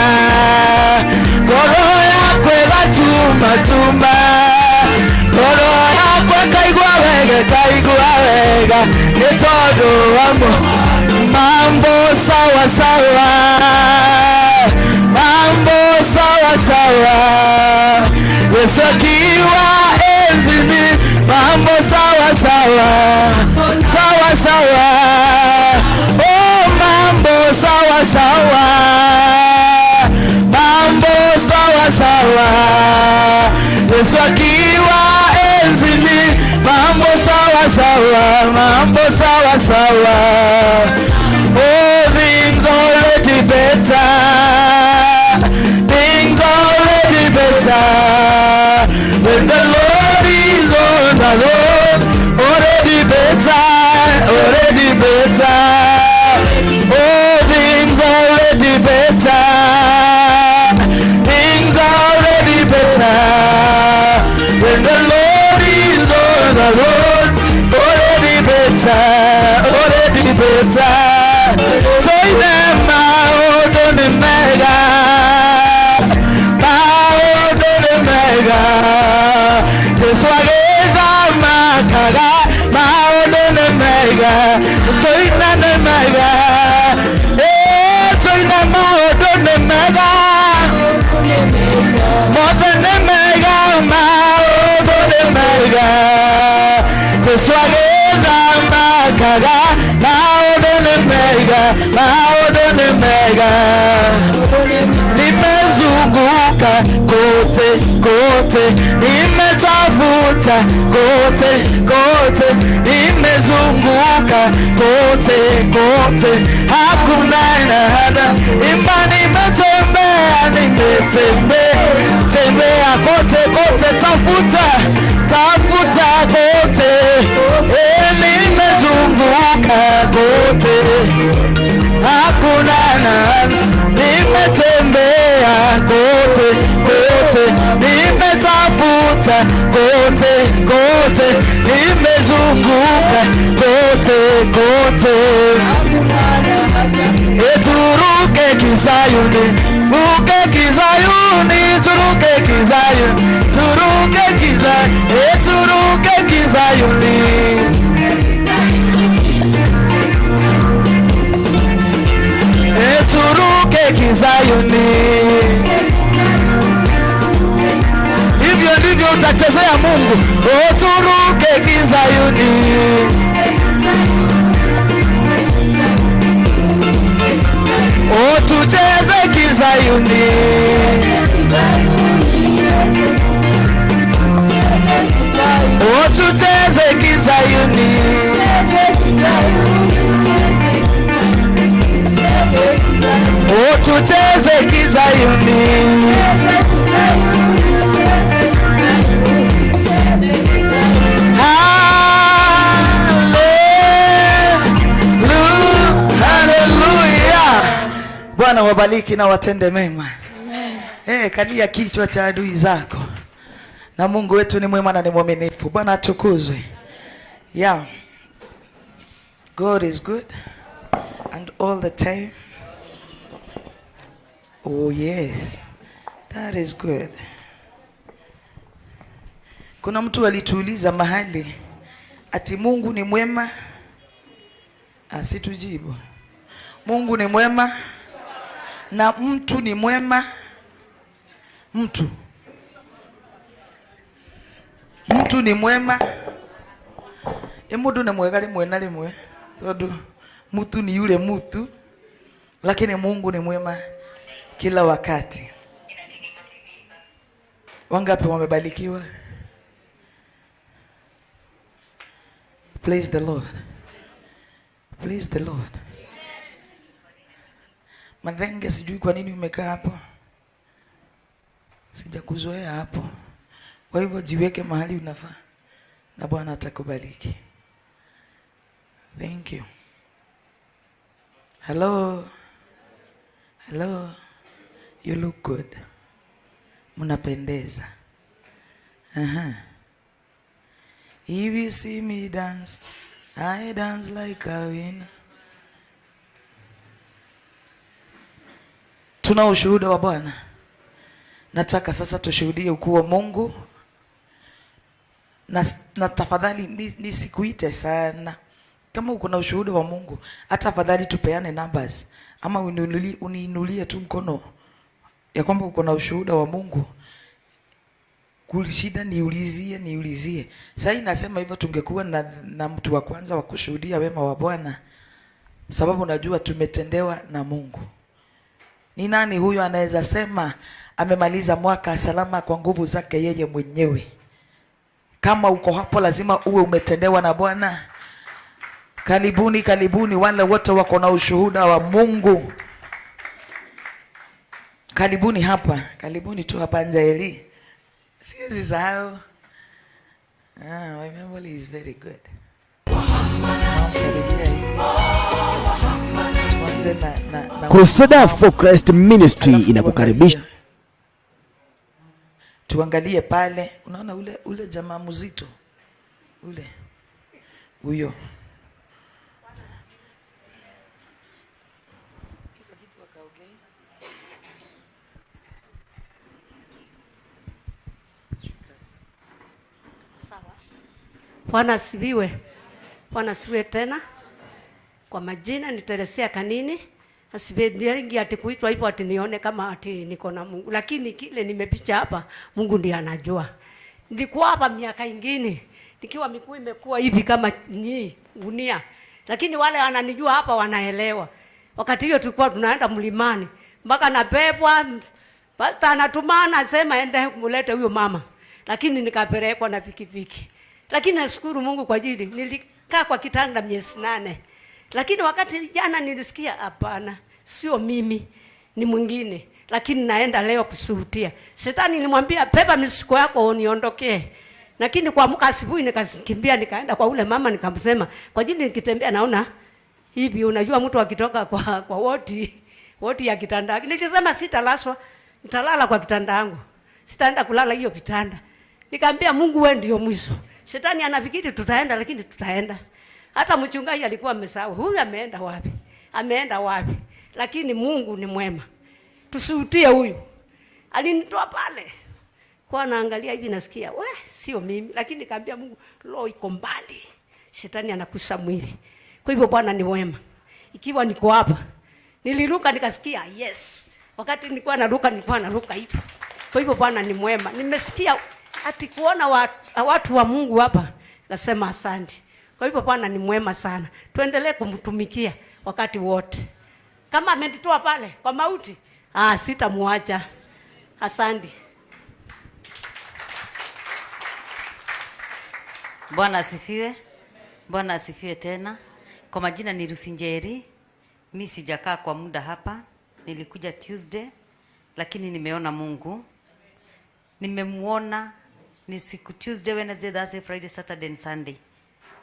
ngoro yakwa ĩgatumatuma, ngoro yakwa ĩkaigua wega, ĩkaigua wega nĩ tondũ wa mambo sawa sawa, mambo sawa sawa, Yesu akiwa enzini, mambo sawa sawa, sawa sawa, oh mambo sawa sawa, mambo sawa sawa, Yesu akiwa enzini, mambo sawa sawa, mambo sawa sawa. Oh, things already better, things already better. When the Lord is on the road, already better, already better. Oh, things already better, things already better. When the Lord is on the road, already better, already better. Toine maũndũ nĩ mega, maũndũ nĩ mega, Jesũ agĩthamakaga, maũndũ nĩ mega, tũina nĩ mega, tũina maũndũ nĩ mega, mothe nĩ mega, maũndũ nĩ mega, Jesũ agĩthamakaga, maũndũ nĩ mega, maũndũ nĩ mega. Nimezunguka kote kote, nimetafuta kote kote, nimezunguka kote kote, hakuna nada. Imba nimetembea, nimetembea tembea kote kote, tafuta tafuta kote, nimezunguka kote, hakuna nada. Nimetembea kote kote, nimetafuta kote kote, nimezunguka kote kote. Turuke kizayuni, ruke kizayuni, turuke kizayuni, turuke kizayuni, turuke kizayuni. Turuke kizayuni. Hivyo ndivyo utachezea Mungu. Turuke kizayuni. Tucheze kizayuni. Tucheze kizayuni. Tucheze kizayuni. Hallelujah. Bwana wabariki na watende mema. Amen. Kalia kichwa cha adui zako. Na Mungu wetu ni mwema na ni mwaminifu. Bwana atukuzwe. Yeah. God is good and all the time. Oh yes. That is good. Kuna mtu alituuliza mahali ati Mungu ni mwema, asitujibu. Mungu ni mwema na mtu ni mwema. Mtu ni mwema. Mundu ni mwega rimwe na rimwe, tondu mtu ni yule mtu, lakini Mungu ni mwema kila wakati. Wangapi wamebarikiwa? Praise the Lord. Praise the Lord. Madhenge, sijui kwa nini umekaa hapo. Sijakuzoea hapo. Kwa hivyo jiweke mahali unafaa na Bwana atakubariki. Thank you. Hello. Hello. You look good. Mnapendeza. Aha. If you see me dance, I dance like a winner. Tuna ushuhuda wa Bwana. Nataka sasa tushuhudie ukuu wa Mungu. Na tafadhali nisikuite sana. Kama uko na ushuhuda wa Mungu, hata afadhali tupeane numbers ama uniinulie tu mkono ya kwamba uko na ushuhuda wa Mungu. Kulishida niulizie, niulizie. Sasa nasema hivyo, tungekuwa na mtu wa kwanza wa kushuhudia wema wa Bwana, sababu najua tumetendewa na Mungu. Ni nani huyo anaweza sema amemaliza mwaka salama kwa nguvu zake yeye mwenyewe? Kama uko hapo, lazima uwe umetendewa na Bwana. Karibuni, karibuni wale wote wako na ushuhuda wa Mungu. Karibuni hapa, karibuni tu hapa Njaeli. Siwezi sahau. My memory is very good. Tuanze na Crusader for Christ Ministry Alafu inakukaribisha. Tuangalie pale, unaona ule jamaa mzito ule huyo. Bwana asifiwe. Bwana asifiwe tena. Kwa majina ni Teresia Kanini. Asipendelingi ati kuitwa hivyo ati nione kama ati niko na Mungu. Lakini kile nimepicha hapa, Mungu ndiye anajua. Nilikuwa hapa miaka ingine nikiwa miguu imekuwa hivi kama ni gunia. Lakini wale wananijua hapa wanaelewa. Wakati hiyo tulikuwa tunaenda mlimani mpaka nabebwa, pastor anatumana asema ende mulete huyo mama. Lakini nikapelekwa na pikipiki. Lakini nashukuru Mungu kwa ajili nilikaa kwa kitanda miezi 8. Lakini wakati jana nilisikia hapana, sio mimi, ni mwingine. Lakini naenda leo kushuhudia. Shetani nilimwambia beba mizigo yako uniondokee. Lakini kuamka asubuhi nikakimbia nikaenda kwa ule mama nikamsema, kwa ajili nikitembea naona hivi, unajua mtu akitoka kwa wodi ya kitanda. Nilisema sitalaswa, nitalala kwa kitanda yangu. Sitaenda kulala hiyo kitanda. Nikamwambia Mungu wewe ndio mwisho. Shetani anafikiri tutaenda, lakini tutaenda. Hata mchungaji alikuwa amesahau, huyu ameenda wapi? Ameenda wapi? Lakini Mungu ni mwema. Tushuhudie huyu. Alinitoa pale. Kwa naangalia hivi nasikia, we sio mimi, lakini nikamwambia Mungu roho iko mbali. Shetani anakusa mwili. Kwa hivyo Bwana ni mwema. Ikiwa niko hapa, niliruka nikasikia yes. Wakati nilikuwa naruka nilikuwa naruka hivyo. Kwa hivyo Bwana ni mwema. Nimesikia ati kuona watu wa Mungu hapa, nasema asante. Kwa hivyo Bwana ni mwema sana. Tuendelee kumtumikia wakati wote. Kama amenitoa pale kwa mauti, sitamuacha. Asante. Bwana asifiwe. Bwana asifiwe tena. Kwa majina ni Lucy Njeri. Mimi sijakaa kwa muda hapa. Nilikuja Tuesday, lakini nimeona Mungu. Nimemuona ni siku Tuesday, Wednesday, Thursday, Friday, Saturday and Sunday.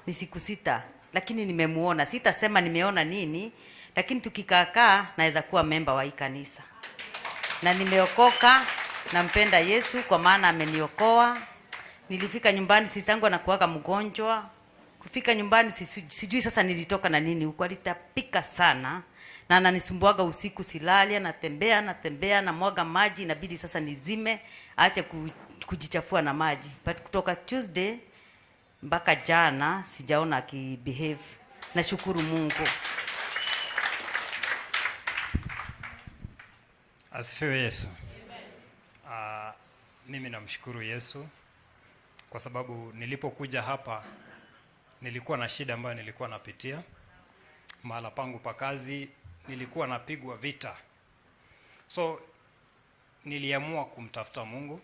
Ni siku 6, lakini nimemuona. Sitasema nimeona nini, lakini tukikaakaa naweza kuwa member wa hii kanisa. Na nimeokoka, nampenda Yesu kwa maana ameniokoa. Nilifika nyumbani, sisi yangu anakuaga mgonjwa. Kufika nyumbani sijui sasa nilitoka na nini huko, alitapika sana na ananisumbuaga usiku, silali, anatembea, anatembea, anamwaga maji, inabidi sasa nizime aache kujichafua na maji. But kutoka Tuesday mpaka jana sijaona akibehave. Nashukuru Mungu. Asifiwe Yesu. Mimi namshukuru Yesu kwa sababu nilipokuja hapa nilikuwa na shida ambayo nilikuwa napitia. Mahala pangu pa kazi nilikuwa napigwa vita. So niliamua kumtafuta Mungu.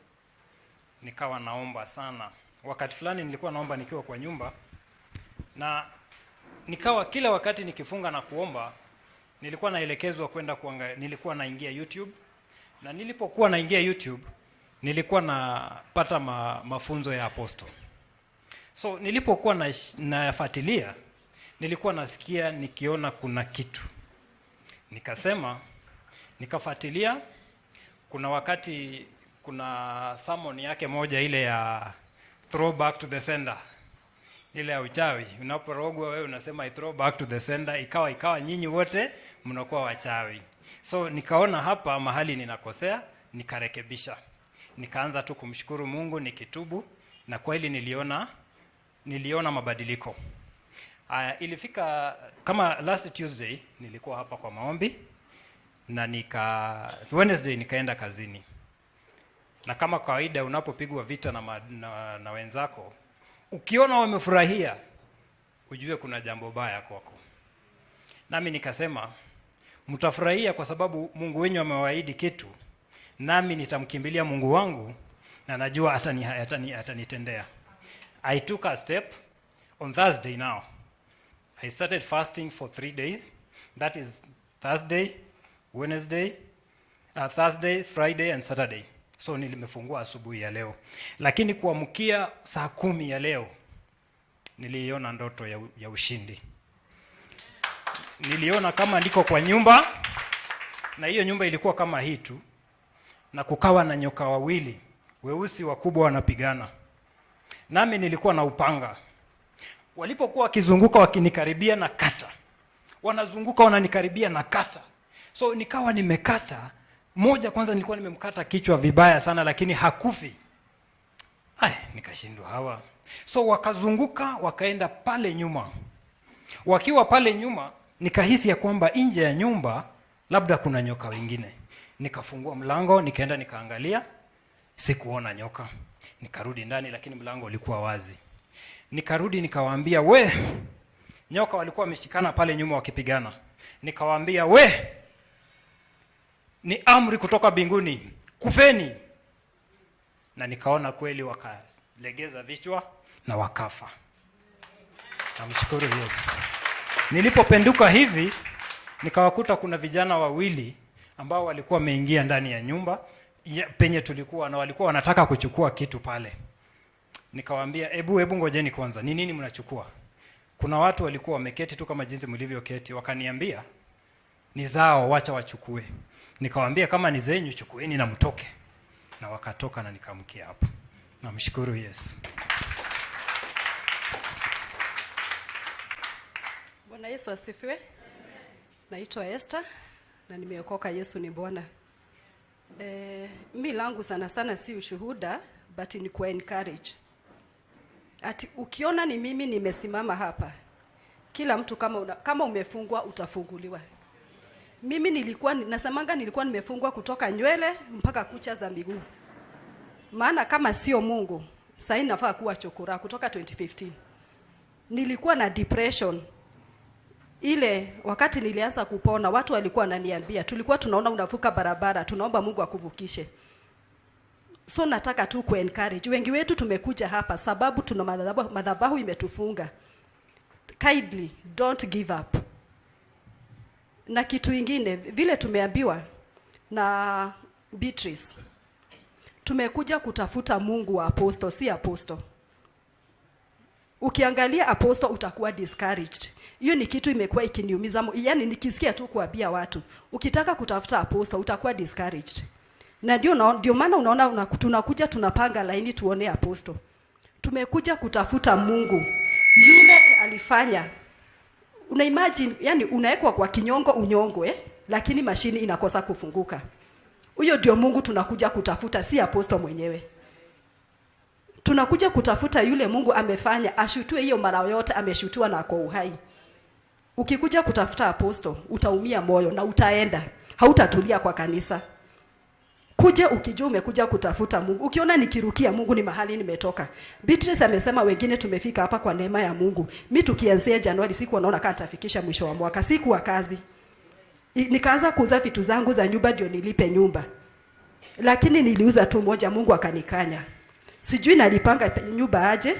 Nikawa naomba sana. Wakati fulani nilikuwa naomba nikiwa kwa nyumba, na nikawa kila wakati nikifunga na kuomba nilikuwa naelekezwa kwenda kuangalia, nilikuwa naingia YouTube, na nilipokuwa naingia YouTube Nilikuwa napata mafunzo ya apostle. So nilipokuwa nayafuatilia, nilikuwa nasikia nikiona kuna kitu. Nikasema, nikafuatilia. Kuna wakati kuna sermon yake moja ile ya throw back to the sender, ile ya uchawi. Unaporogwa wewe unasema, "I throw back to the sender," ikawa nyinyi wote mnakuwa wachawi. So nikaona hapa mahali ninakosea, nikarekebisha. Nikaanza tu kumshukuru Mungu nikitubu, na kweli niliona mabadiliko. Aya, ilifika kama last Tuesday nilikuwa hapa kwa maombi na Wednesday nikaenda kazini, na kama kawaida unapopigwa vita na wenzako, ukiona wamefurahia ujue kuna jambo baya kwako. Nami nikasema, mtafurahia kwa sababu Mungu wenyu amewaahidi kitu, nami nitamkimbilia Mungu wangu na najua atanitendea. I took a step on Thursday now. I started fasting for 3 days. That is Thursday, Wednesday, Thursday, Friday and Saturday. So nilimefungua asubuhi ya leo, lakini kuamkia saa 10 ya leo niliiona ndoto ya ushindi. Niliona kama niko kwa nyumba, na hiyo nyumba ilikuwa kama hii tu, na kukawa na nyoka wawili weusi wakubwa wanapigana, nami nilikuwa na upanga. Walipokuwa wakizunguka wakinikaribia na kata, wanazunguka wananikaribia na kata, so nikawa nimekata moja. Kwanza nilikuwa nimemkata kichwa vibaya sana, lakini hakufi. Ay, nikashindwa hawa. So wakazunguka wakaenda pale nyuma. Wakiwa pale nyuma, nikahisi ya kwamba nje ya nyumba labda kuna nyoka wengine. Nikafungua mlango, nikaenda nikaangalia, sikuona nyoka. Nikarudi ndani, lakini mlango ulikuwa wazi. Nikarudi nikawaambia, we, nyoka walikuwa wameshikana pale nyuma wakipigana. Nikawaambia, we, ni amri kutoka mbinguni, kufeni. Na nikaona kweli wakalegeza vichwa na wakafa. Namshukuru Yesu. Nilipopenduka hivi nikawakuta kuna vijana wawili ambao walikuwa wameingia ndani ya nyumba penye tulikuwa na walikuwa wanataka kuchukua kitu pale. Nikawaambia, "Hebu hebu ngojeni kwanza, ni nini mnachukua?" Kuna watu walikuwa wameketi tu kama jinsi mlivyoketi, wakaniambia ni zao, wacha wachukue. Nikawaambia, "Kama ni zenyu chukueni na mtoke," na wakatoka na nikaamkia hapo. Namshukuru Yesu. Bwana Yesu asifiwe. Naitwa Esther na nimeokoka. Yesu ni Bwana. Mi langu sana sana si ushuhuda but ni ku encourage. Ati ukiona ni mimi nimesimama hapa, kila mtu kama umefungwa utafunguliwa. Mimi nilikuwa nasemanga nilikuwa nimefungwa kutoka nywele mpaka kucha za miguu. Maana kama sio Mungu, sasa nafaa kuwa chokora kutoka 2015. Nilikuwa na depression ile. Wakati nilianza kupona, watu walikuwa wananiambia, tulikuwa tunaona unavuka barabara, tunaomba Mungu akuvukishe. So nataka tu ku encourage wengi wetu, tumekuja hapa sababu tuna madhabahu imetufunga. Kindly don't give up. Na kitu ingine, vile tumeambiwa na Beatrice, tumekuja kutafuta Mungu wa apostle, si apostle. Ukiangalia apostle utakuwa discouraged. Hiyo ni kitu imekuwa ikiniumiza, yaani nikisikia tu kuambia watu, ukitaka kutafuta apostle utakuwa discouraged. Na ndio maana unaona tunakuja tunapanga laini tuone apostle. Tumekuja kutafuta Mungu yule alifanya. Una imagine, yani unawekwa kwa kinyongo unyongwe, lakini mashini inakosa kufunguka. Huyo ndio Mungu tunakuja kutafuta, si apostle mwenyewe. Tunakuja kutafuta yule Mungu amefanya ashutue hiyo mara yote ameshutua na kwa uhai. Ukikuja kutafuta apostle utaumia moyo na utaenda, hautatulia kwa kanisa. Kuja ukijua umekuja kutafuta Mungu. Ukiona nikirukia Mungu ni mahali nimetoka. Beatrice amesema wengine tumefika hapa kwa neema ya Mungu. Mi tukianzia Januari sikuwa naona kama nitafikisha mwisho wa mwaka, sikuwa kazi. Nikaanza kuuza vitu zangu za nyumba ndio nilipe nyumba. Lakini niliuza tu moja, Mungu akanikanya. Sijui nalipanga nyumba aje,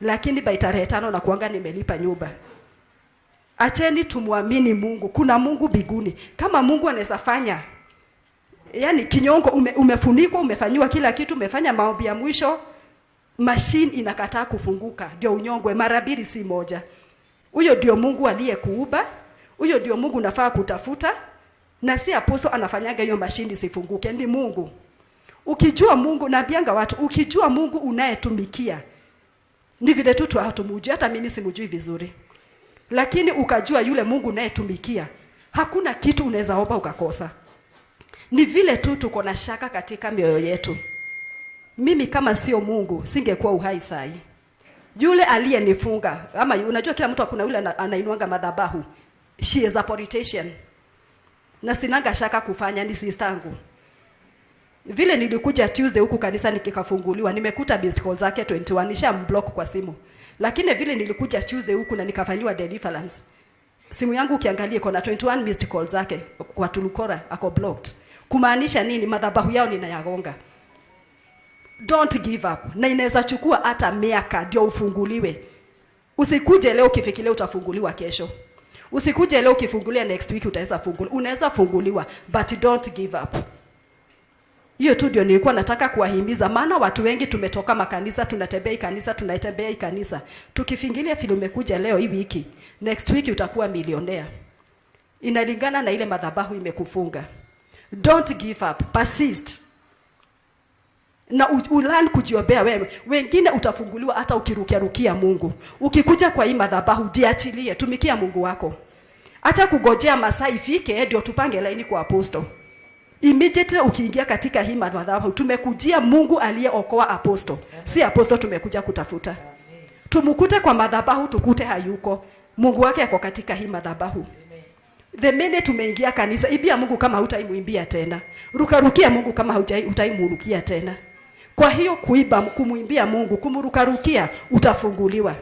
lakini by tarehe 5 na kuanga nimelipa nyumba. Acheni tumwamini Mungu. Kuna Mungu mbinguni. Kama Mungu anaweza fanya Yaani kinyongo umefunikwa, umefanyiwa kila kitu, umefanya maombi ya mwisho, machine inakataa kufunguka, ndio unyongwe mara mbili, si moja. Huyo ndio Mungu aliyekuumba, huyo ndio Mungu unafaa kutafuta, na si apostle anafanyaga hiyo mashini isifunguke, ni Mungu. Ukijua Mungu, naambianga watu, ukijua Mungu unayetumikia, ni vile tu hatumujui, hata mimi simujui vizuri, lakini ukajua yule Mungu unayetumikia, hakuna kitu unaweza omba ukakosa. Ni vile tu tuko na shaka katika mioyo yetu. Mimi kama sio Mungu singekuwa uhai sai. Yule aliyenifunga, ama unajua kila mtu kuna yule anainuanga madhabahu. She is a politician. Na sinanga shaka kufanya, ni sister yangu. Vile nilikuja Tuesday huku kanisa nikikafunguliwa, nimekuta missed call zake 21, nishamblock kwa simu. Lakini vile nilikuja Tuesday huku na nikafanyiwa deliverance, simu yangu ukiangalia iko na 21 missed calls zake kwa Tulukora, ako blocked. Kumaanisha nini? Madhabahu yao ninayagonga. Don't give up. Na inaweza chukua hata miaka ndio ufunguliwe. Usikuje leo ukifikiria utafunguliwa kesho. Usikuje leo ukifungulia next week utaweza funguliwa. Unaweza funguliwa, but don't give up. Hiyo tu ndio nilikuwa nataka kuwahimiza, maana watu wengi tumetoka makanisa, tunatembea kanisa, tunatembea kanisa. Tukifingilia vile umekuja leo hii wiki, next week utakuwa milionea. Inalingana na ile madhabahu imekufunga. Don't give up, persist. Na ulearn kujiombea wewe. Wengine utafunguliwa hata ukirukia rukia Mungu. Ukikuja kwa hii madhabahu, jiachilie, tumikia Mungu wako. Acha kugojea masaa ifike ndio tupange laini kwa apostle. Immediately ukiingia katika hii madhabahu, tumekujia Mungu aliyeokoa apostle. Si apostle tumekuja kutafuta. Tumukute kwa madhabahu, tukute hayuko. Mungu wake ako katika hii madhabahu. The minute tumeingia kanisa, ibia Mungu kama hutaimuimbia tena. Rukarukia Mungu kama hutaimurukia tena. Kwa hiyo kuiba, kumuimbia Mungu, kumurukarukia, utafunguliwa.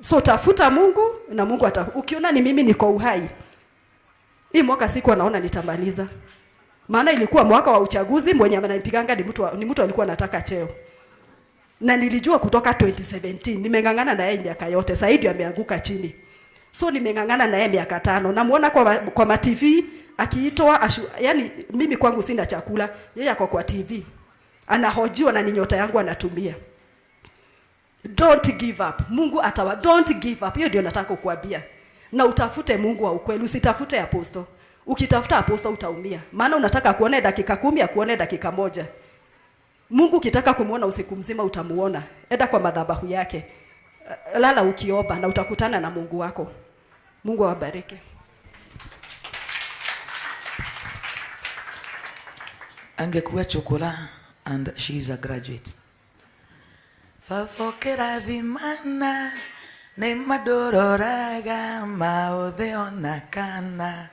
So tafuta Mungu na Mungu ata, ukiona ni mimi niko uhai. Hii mwaka siku anaona nitamaliza. Maana ilikuwa mwaka wa uchaguzi, mwenye ananipiganga ni mtu alikuwa anataka cheo. Na nilijua kutoka 2017 nimeng'ang'ana na yeye miaka yote, sasa hivi ameanguka chini. So nimeng'ang'ana na yeye miaka 5. Namuona kwa ma TV akiitwa, yani mimi kwangu sina chakula, yeye ako kwa TV. Anahojiwa na ni nyota yangu anatumia. Don't give up. Mungu atawa, don't give up. Hiyo ndio nataka kukuambia. Na utafute Mungu wa ukweli, usitafute apostle. Ukitafuta apostle utaumia. Maana unataka kuone dakika 10, akuone dakika 1. Mungu ukitaka kumuona usiku mzima utamuona. Enda kwa madhabahu yake. Lala ukiomba na utakutana na Mungu wako. Mungu awabariki. Angekuwa chokola and she is a graduate. Fafokera thimana nĩ mandũroraga maũthĩ ona kana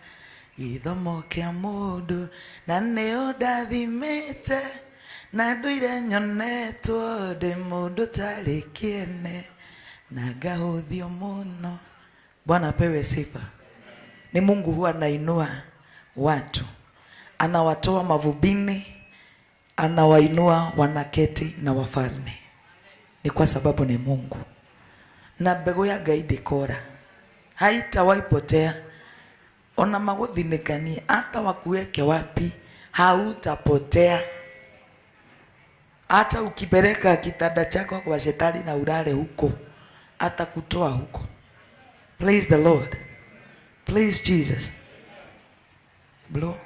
gĩthomo kĩa mũndũ na nĩ ũndathimĩte na ndũire nyonetwo ndĩ mũndũ tarĩ kĩene na ngahũthio mũno. Bwana apewe sifa. Ni Mungu huwa anainua watu, anawatoa mavubini, anawainua wanaketi na wafalme. Ni kwa sababu ni Mungu. Na mbegu ya Ngai ndĩkora, haitawahi potea. Ona magũthinĩkanie hata wakuweke wapi, hautapotea. Hata ukipeleka kitanda chako kwa shetani na ulale huko, atakutoa huko. Praise the Lord. Praise Jesus. Bro,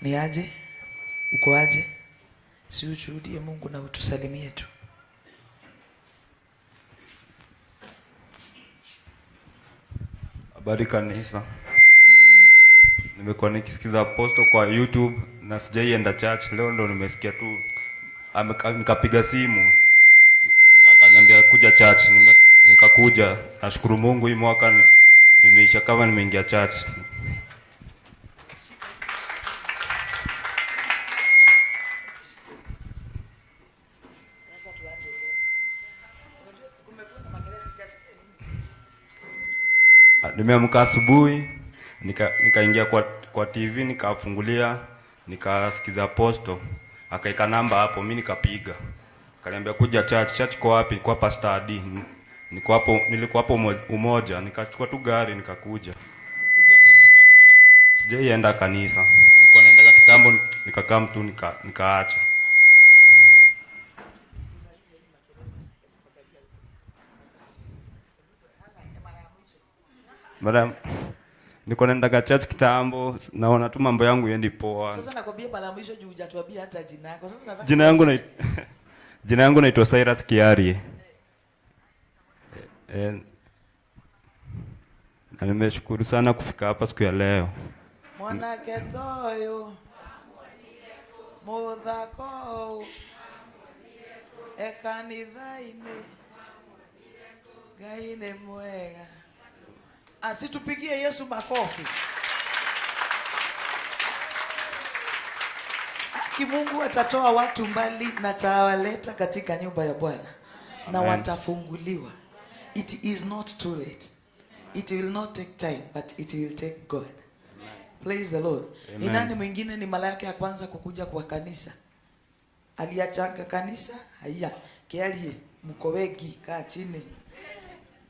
ni aje? Uko aje? Si ushuhudie Mungu na utusalimie tu. Habari kanisa. Nimekuwa nikisikiza apostle kwa YouTube na sijaienda church. Leo ndo nimesikia tu, nikapiga simu akaniambia kuja church. Nikakuja. Nashukuru Mungu hii mwaka nimeisha kama nimeingia church. Nimeamka asubuhi, nikaingia kwa TV, nikafungulia, nikasikiza apostle, akaika namba hapo, mimi nikapiga. Akaniambia kuja church. Church kwa wapi? Kwa Pastor D. Niko hapo, nilikuwa hapo Umoja, nikachukua tu gari nikakuja. Sijaienda kanisa. Nilikuwa naenda kitambo. kitambo, nikakaa mtu nikaacha. Madam, niko naendaga church kitambo, naona tu mambo yangu yendi poa. Sasa nakwambia mara ya mwisho juu hujatuambia hata jina yako. Sasa nataka Jina yangu naitwa Cyrus Kiarie. Na nimeshukuru sana kufika hapa siku ya leo. Mwanake toyo muthako ekanitha-inĩ Ngai nĩ mwega. Asitupigie Yesu makofi. Haki Mungu atatoa watu mbali na atawaleta katika nyumba ya Bwana na Amen. Watafunguliwa. It is not too late. It will not take time, but it will take God. Praise the Lord. Ni Amen. nani mwingine ni mara yake ya kwanza kukuja kwa kanisa? Aliachanga kanisa? Haya, kialie mko wengi, kaa chini.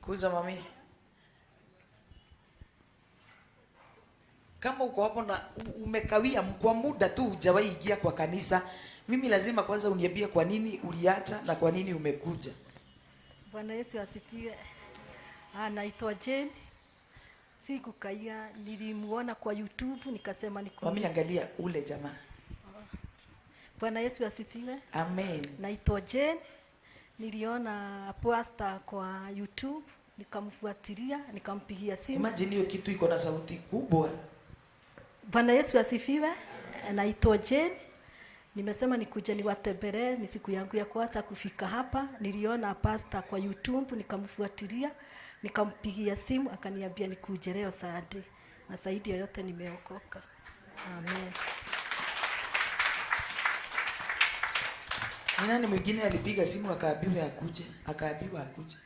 Kuza mami. Kama uko hapo na umekawia kwa muda tu hujawahi ingia kwa kanisa, mimi lazima kwanza uniambie kwa nini uliacha na kwa nini umekuja. Bwana Yesu asifiwe. Naitwa Jane. Sikukaia, nilimuona kwa YouTube nikasema niku. Mami, angalia ule jamaa. Bwana Yesu asifiwe. Amen. Naitwa Jane. Niliona pastor kwa YouTube, nikamfuatilia, nikampigia simu. Imagine hiyo kitu iko na sauti kubwa. Bwana Yesu asifiwe. Naitwa Jane. Nimesema nikuje niwatembelee, ni siku yangu ya kwanza kufika hapa. Niliona pastor kwa YouTube, nikamfuatilia, nikampigia simu, akaniambia nikuje leo Sunday. Na zaidi ya yote nimeokoka. Amen. Ni nani mwingine alipiga simu akaambiwa akuje, akaambiwa akuje?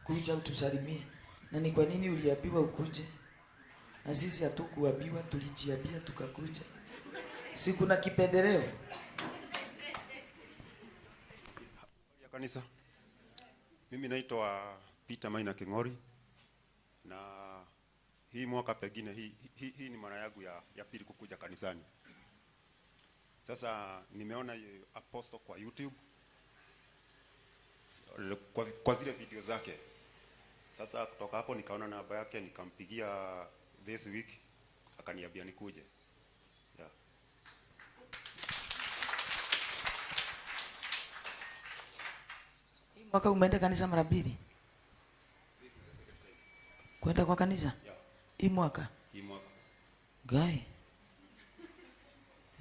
Kuja utusalimie. Na ni kwa nini uliambiwa ukuje? Na sisi hatukuambiwa, tulijiambia tukakuja. Si kuna kipendeleo? Ya kanisa. Mimi naitwa Peter Maina King'ori, na hii mwaka pengine hii ni mara yangu ya pili kukuja kanisani. Sasa nimeona apostle kwa YouTube kwa zile video zake. Sasa kutoka hapo nikaona namba yake, nikampigia this week akaniambia nikuje. Yeah. Hii mwaka umeenda kanisa mara mbili? Kwenda kwa kanisa? Yeah. Hii mwaka? Hii mwaka. Guy.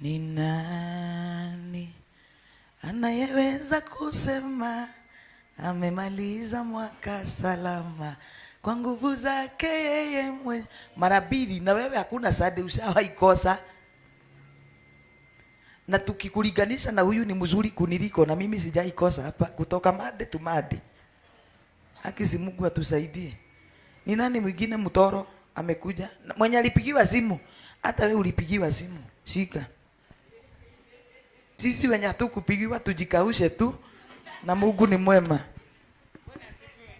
Ni nani anayeweza kusema amemaliza mwaka salama kwa nguvu zake yeye mwenyewe? Mara mbili, na wewe hakuna Sunday ushawahi kosa. Na tukikulinganisha na huyu ni mzuri kuniliko, na mimi sijaikosa hapa kutoka Monday to Monday. Haki si Mungu atusaidie. Ni nani mwingine mtoro amekuja? Na mwenye alipigiwa simu, hata wewe ulipigiwa simu. Shika. Sisi wenye hatukupigiwa tujikaushe tu, na Mungu ni mwema. Bwana asifiwe.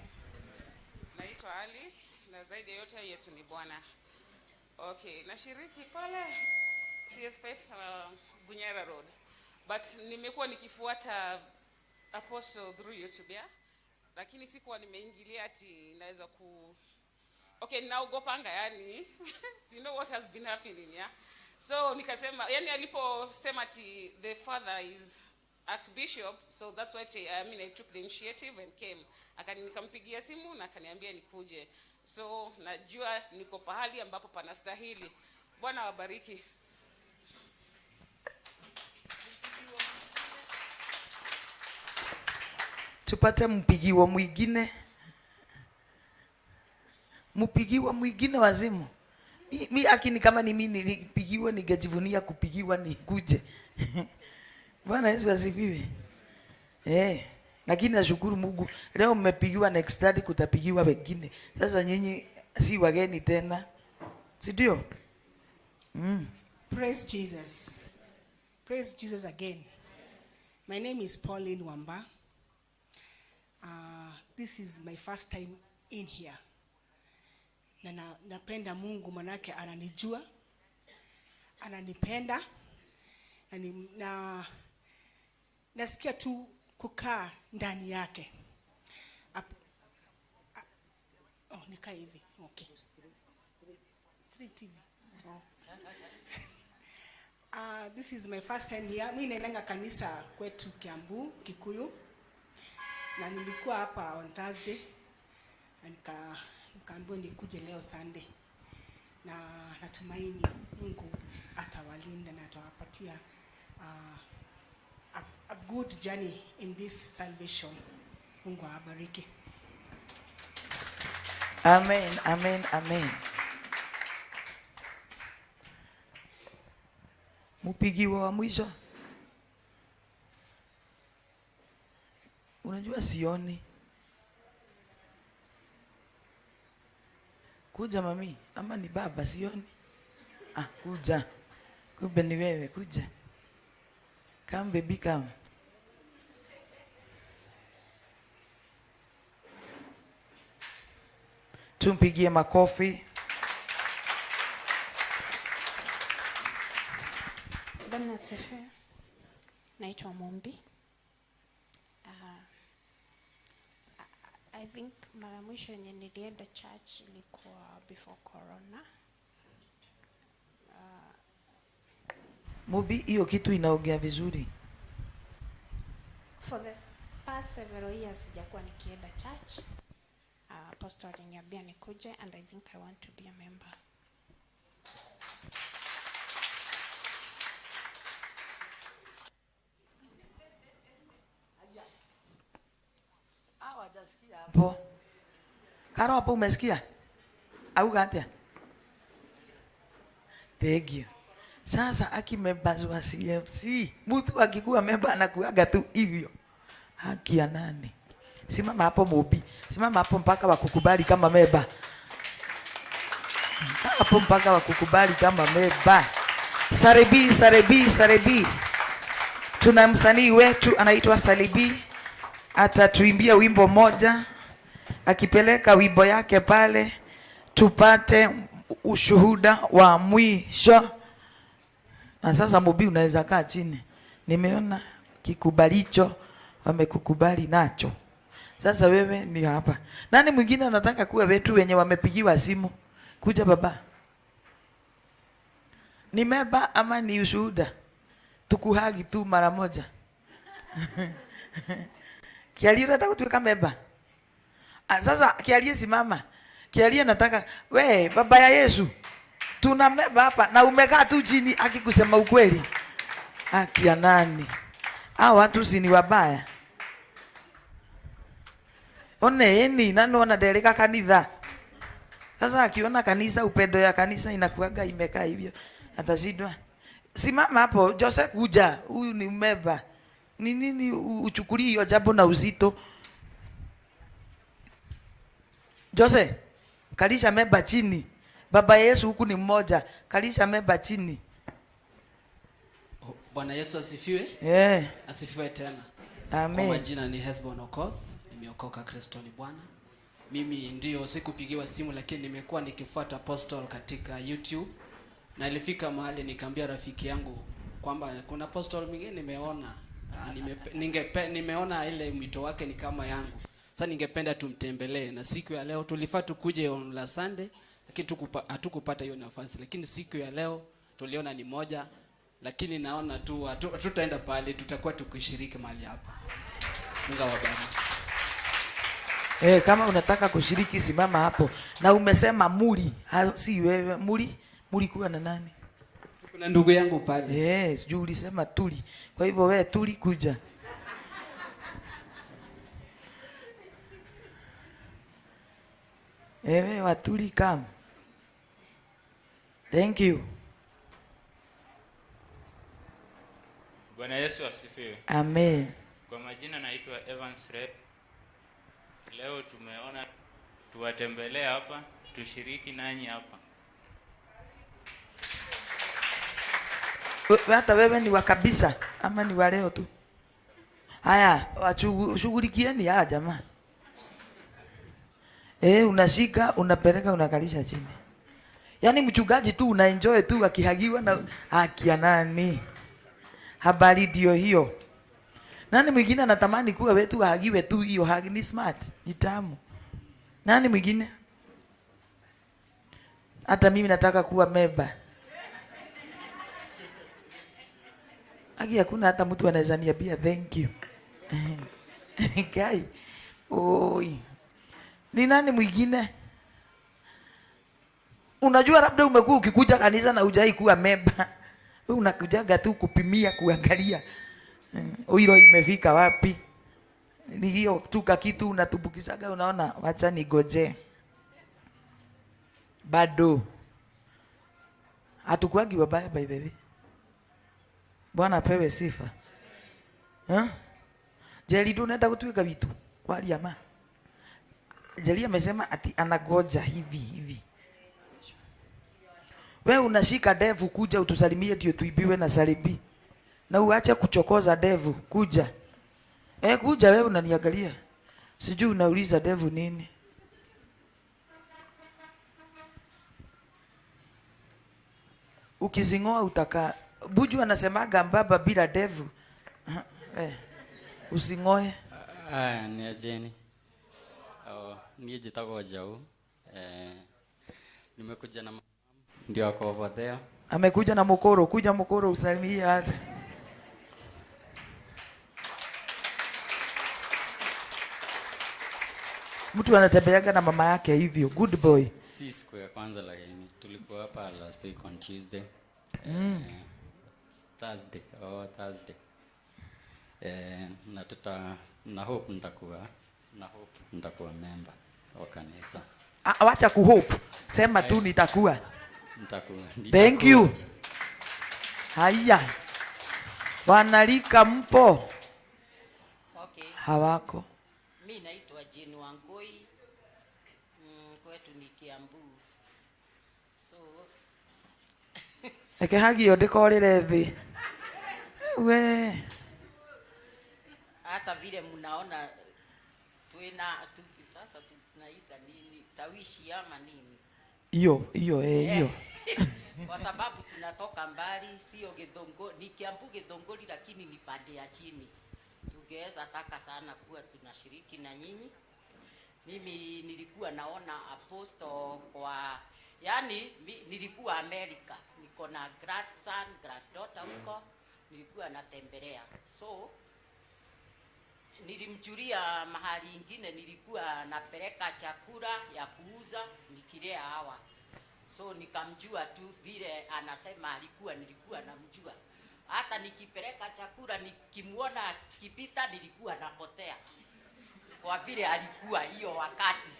Naitwa Alice na zaidi ya yote Yesu ni Bwana. Okay, nashiriki pale CFF Bunyara Road. But nimekuwa nikifuata Apostle through YouTube, yeah? Lakini sikuwa nimeingilia ati naweza ku Okay, naogopanga yani. You know what has been happening, yeah? So nikasema, yani aliposema ati the father is archbishop, so that's why I mean I took the initiative and came. Nikampigia simu na akaniambia nikuje. So najua niko pahali ambapo panastahili. Bwana wabariki. Tupate mpigiwa mwingine. Mpigiwa mwingine wazimu. Mi akini kama ni mimi nilipigiwa ningejivunia kupigiwa nikuje. Bwana Yesu asifiwe. Lakini nashukuru Mungu leo mmepigiwa, next study kutapigiwa wengine. Sasa nyinyi si wageni tena. Si ndio? Praise Jesus. Praise Jesus again. My name is Pauline Wamba. This is my first time in here. Na napenda Mungu manake ananijua. Ananipenda na, na nasikia tu kukaa ndani yake. Oh, nikaa hivi. Okay. Straight hivi. Oh. This is my first time here. Mi naendanga kanisa kwetu Kiambu, Kikuyu. Na nilikuwa hapa on Thursday na nikaambiwa nikuje leo Sunday. Na natumaini Mungu atawalinda na atawapatia a good journey in this salvation. Mungu awabariki. Amen, amen, amen. Mupigiwa wa mwisho. Unajua sioni. Kuja mami, ama ni baba sioni. Ah, kuja. Kumbe ni wewe, kuja. Come baby, come. Tumpigie makofi. Bwana asifiwe. Naitwa Mumbi. I think mara mwisho yenye nilienda church ilikuwa before corona. Mubi, hiyo kitu inaongea vizuri. For the past several years sijakuwa nikienda church. Apostle aliniambia nikuje and I think I want to be a member. Hapo. Karo hapo umesikia? Au atia? Thank you. Sasa aki members wa CFC, mtu akikuwa member anakuaga tu hivyo. Haki ya nani? Simama hapo Mubi. Simama hapo mpaka wakukubali kama member. Hapo mpaka wakukubali kama member. Sarebi, Sarebi, Sarebi. Tuna msanii wetu anaitwa Salibi. Atatuimbia wimbo moja. Akipeleka wimbo yake pale tupate ushuhuda wa mwisho. Na sasa Mubi unaweza kaa chini. Nimeona kikubalicho wamekukubali nacho. Sasa wewe ni hapa. Nani mwingine anataka kuwa wetu wenye wamepigiwa simu? Kuja baba. Ni meba ama ni ushuhuda? Tukuhagi tu mara moja. Kialie unataka kutuweka meba? Sasa Kialie simama. Kialie nataka we baba ya Yesu. Tuna meba hapa na umekaa tu chini akikusema ukweli. Haki ya nani? Hao watu si ni wabaya. One eni nani wanadereka kanitha. Sasa akiona kanisa, upendo ya kanisa inakuaga imekaa hivyo, atashindwa. Simama hapo, Jose kuja, huyu ni meba. Ni nini uchukulie hiyo jambo na uzito? Jose, kalisha meba chini. Baba Yesu huku ni mmoja, kalisha meba chini. Bwana Yesu asifiwe. Asifiwe tena. Amen. Kwa majina ni Hesbon Okoth, nimeokoka, Kristo ni Bwana. Mimi ndio sikupigiwa simu, lakini nimekuwa nikifuata Apostle katika YouTube, na ilifika mahali nikaambia rafiki yangu kwamba kuna Apostle mwingine nimeona, nimeona ile mwito wake ni kama yangu. Sasa ningependa tumtembelee, na siku ya leo tulifaa tukuje on la Sunday, lakini hatukupata hiyo nafasi, lakini siku ya leo tuliona ni moja, lakini naona tu tutaenda pale, tutakuwa tukishiriki mahali hapa. Mungu awabariki. Kama unataka kushiriki simama hapo. Na umesema muri, si wewe, muri, muri kuwa na nani? Kuna ndugu yangu pale. Sijui ulisema tuli. Kwa hivyo wewe tuli kuja. Wewe watuli come. Thank you. Bwana Yesu asifiwe. Amen. Kwa majina naitwa Evans Red. Leo tumeona tuwatembelee hapa, tushiriki nanyi hapa. Hata wewe ni wa kabisa ama ni wa leo tu? Haya, shughulikieni haya jamaa. Unashika, unapeleka, unakalisha chini. Yaani mchungaji tu unaenjoy tu akihagiwa na haki ya nani? Habari ndio hiyo. Nani mwingine anatamani kuwa wetu ahagiwe tu hiyo hug ni smart, ni tamu. Nani mwingine? Hata mimi nataka kuwa member. Aki hakuna hata mtu anaweza niambia thank you. Guy. Oi. Ni nani mwingine? Unajua labda umekuwa ukikuja kanisa na hujai kuwa member. Wewe unakujaga tu kupimia kuangalia. Hilo imefika wapi? Ni hiyo tu kitu unatumbukizaga unaona wacha nigoje. Bado. Hatukuagi wabaya by the way. Bwana apewe sifa. Ha? Jeri tu unaenda kutuika vitu kwaria ma. Jeri amesema ati anagoja hivi hivi. We unashika devu kuja utusalimie ndio tuibiwe na salibi. Na uache kuchokoza devu kuja. Kuja wewe unaniangalia. Sijui unauliza devu nini. Ukizingoa utaka Buju anasemaga mbaba bila devu. Usingoe. Aya, ni ajeni. Oh, niĩ njĩtagwo Njaũ. Nimekuja na ndio ako over there. Amekuja na mokoro, kuja mokoro usalimie hata. Mtu anatembeaga na mama yake hivyo, good boy. Si siku ya kwanza lakini tulikuwa hapa last week on Tuesday. Thursday. Oh, Thursday. Na tuta na hope nitakuwa na hope nitakuwa member wa kanisa. Ah, wacha kuhope. Sema tu nitakuwa. Nitakuwa. Thank you. Haya. Wanalika mpo? Okay. Hawako. Mi naitwa Jane Wangui. Kwetu ni Kiambu. So Reke hagio ndikorire thi. We. Hata vile mnaona tuina tu, sasa tunaita nini? Tawishi ama nini? Hiyo, hiyo, hiyo. Kwa sababu tunatoka mbali, sio Githunguri, ni Kiambu Githunguri lakini ni pande ya chini. Tungeweza taka sana kuwa tunashiriki na nyinyi. Mimi nilikuwa naona apostle kwa, yani nilikuwa Amerika, niko na grandson, granddaughter huko, nilikuwa natembelea. So nilimjulia mahali ingine nilikuwa napeleka chakula ya kuuza nikilea hawa. So nikamjua tu vile anasema alikuwa, nilikuwa namjua. Hata nikipeleka chakula nikimuona akipita nilikuwa napotea. Kwa vile alikuwa hiyo wakati.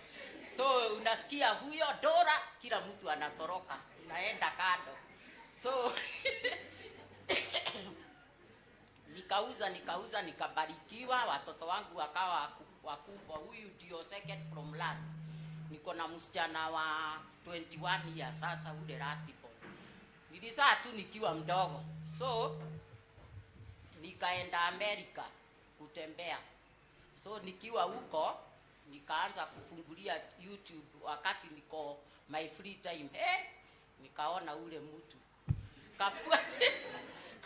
So unasikia huyo Dora, kila mtu anatoroka, unaenda kando. So nikauza, nikabarikiwa, watoto wangu wakawa wakubwa. Huyu ndio second from last. Niko na msichana wa 21 years sasa, ule last born. Nilizaa tu nikiwa mdogo. So nikaenda Amerika kutembea. So nikiwa huko nikaanza kufungulia YouTube wakati niko my free time. Nikaona ule mtu.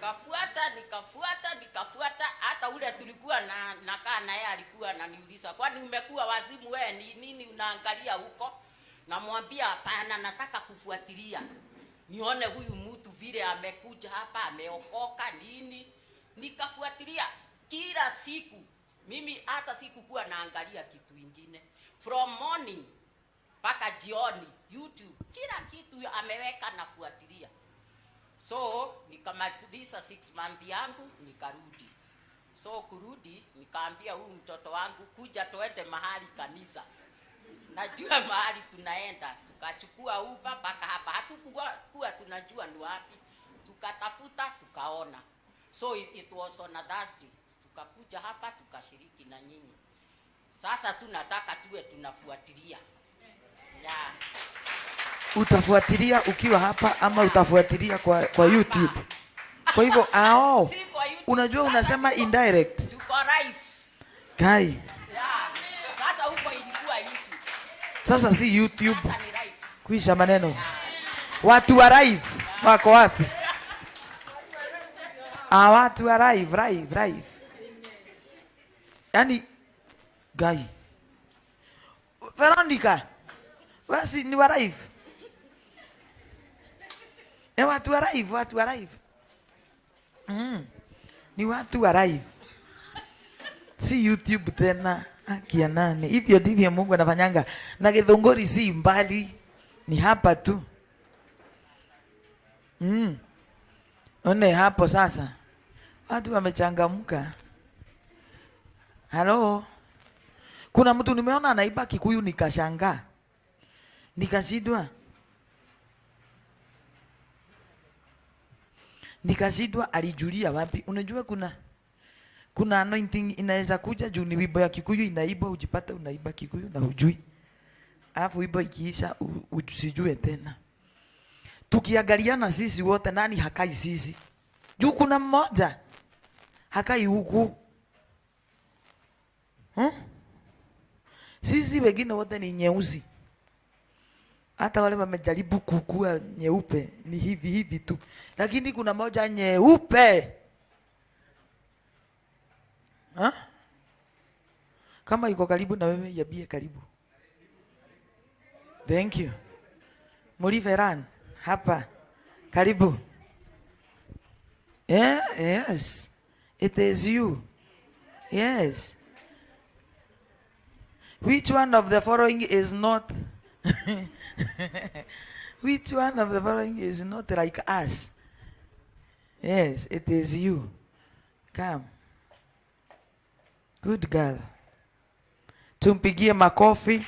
Kafuata, nikafuata, nikafuata. Hata ule tulikuwa na nakaa naye alikuwa ananiuliza, kwani umekuwa wazimu wewe, ni nini unaangalia huko? Namwambia hapana, nataka kufuatilia nione huyu mtu vile amekuja hapa, ameokoka nini. Nikafuatilia kila siku. Mimi hata sikukuwa naangalia kitu ingine. From morning mpaka jioni YouTube kila kitu ameweka nafuatilia. So nikamaliza 6 months yangu nikarudi. So kurudi nikaambia huyu mtoto wangu kuja tuende mahali kanisa. Najua mahali tunaenda. Tukachukua Uber mpaka hapa. Hatukuwa tunajua ni wapi. Tukatafuta tukaona. So it was on a Thursday. Tukakuja hapa tukashiriki na nyinyi. Sasa tunataka tuwe tunafuatilia. Yeah. Utafuatilia ukiwa hapa ama utafuatilia kwa YouTube? Kwa hivyo, Si kwa YouTube. Unajua unasema Sasa indirect. Tuko live. Kai. Yeah. Sasa huko ilikuwa YouTube. Sasa si YouTube. Sasa ni live. Kuisha maneno. Yeah. Watu wa live wako wapi? Ah, watu wa live, live, live. Yaani guy. Veronica. Basi ni wa live. Eh, watu wa live, watu wa live. Ni watu wa live. Si YouTube tena. Haki ya nani? Hivyo ndivyo Mungu anafanyanga. Na Githunguri si mbali, ni hapa tu. One hapo sasa. Watu wamechangamka. Halo. Kuna mtu nimeona anaiba Kikuyu nikashangaa. Nikashindwa. Nikashindwa alijulia wapi? Unajua kuna anointing inaweza kuja juu ni wimbo ya Kikuyu inaibwa, ujipate unaiba Kikuyu na hujui. Alafu wimbo ikiisha usijue tena. Tukiangaliana sisi wote nani hakai sisi? Juu kuna mmoja hakai huku. Sisi wengine wote ni nyeusi. Hata wale wamejaribu kukua nyeupe ni hivi hivi tu. Lakini kuna moja nyeupe. Ha? Kama iko karibu na wewe iambie karibu. Thank you. Muliveran hapa. Karibu. Yeah, yes. It is you. Yes. Which one of the following is not Which one of the following is not like us? Yes, it is you. Come. Good girl. Tumpigie makofi.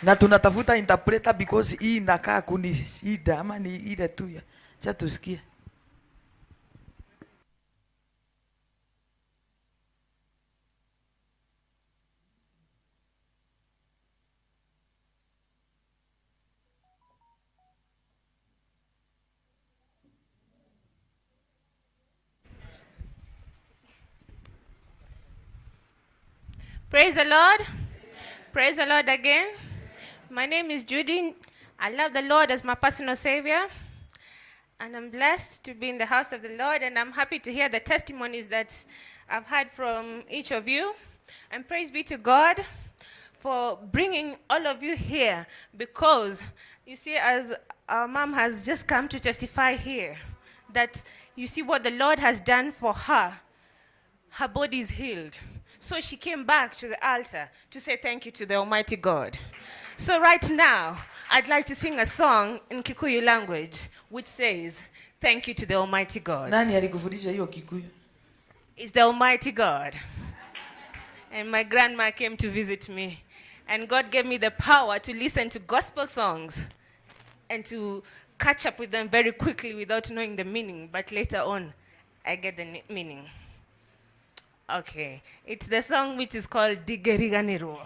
Na tunatafuta interpreter because hii inakaa kunishida ama ni ile tu ya. Acha tusikie. Praise the Lord. Praise the Lord again. My name is Judy. I love the Lord as my personal savior. And I'm blessed to be in the house of the Lord. And I'm happy to hear the testimonies that I've heard from each of you. And praise be to God for bringing all of you here. Because, you see, as our mom has just come to testify here, that you see what the Lord has done for her. Her body is healed. So she came back to the altar to say thank you to the Almighty God. So right now, I'd like to sing a song in Kikuyu language, which says, thank you to the Almighty God. Nani alikufundisha hiyo Kikuyu? It's the Almighty God. And my grandma came to visit me. And God gave me the power to listen to gospel songs and to catch up with them very quickly without knowing the meaning. But later on, I get the meaning. Okay, it's the song which is called Digeriganiro.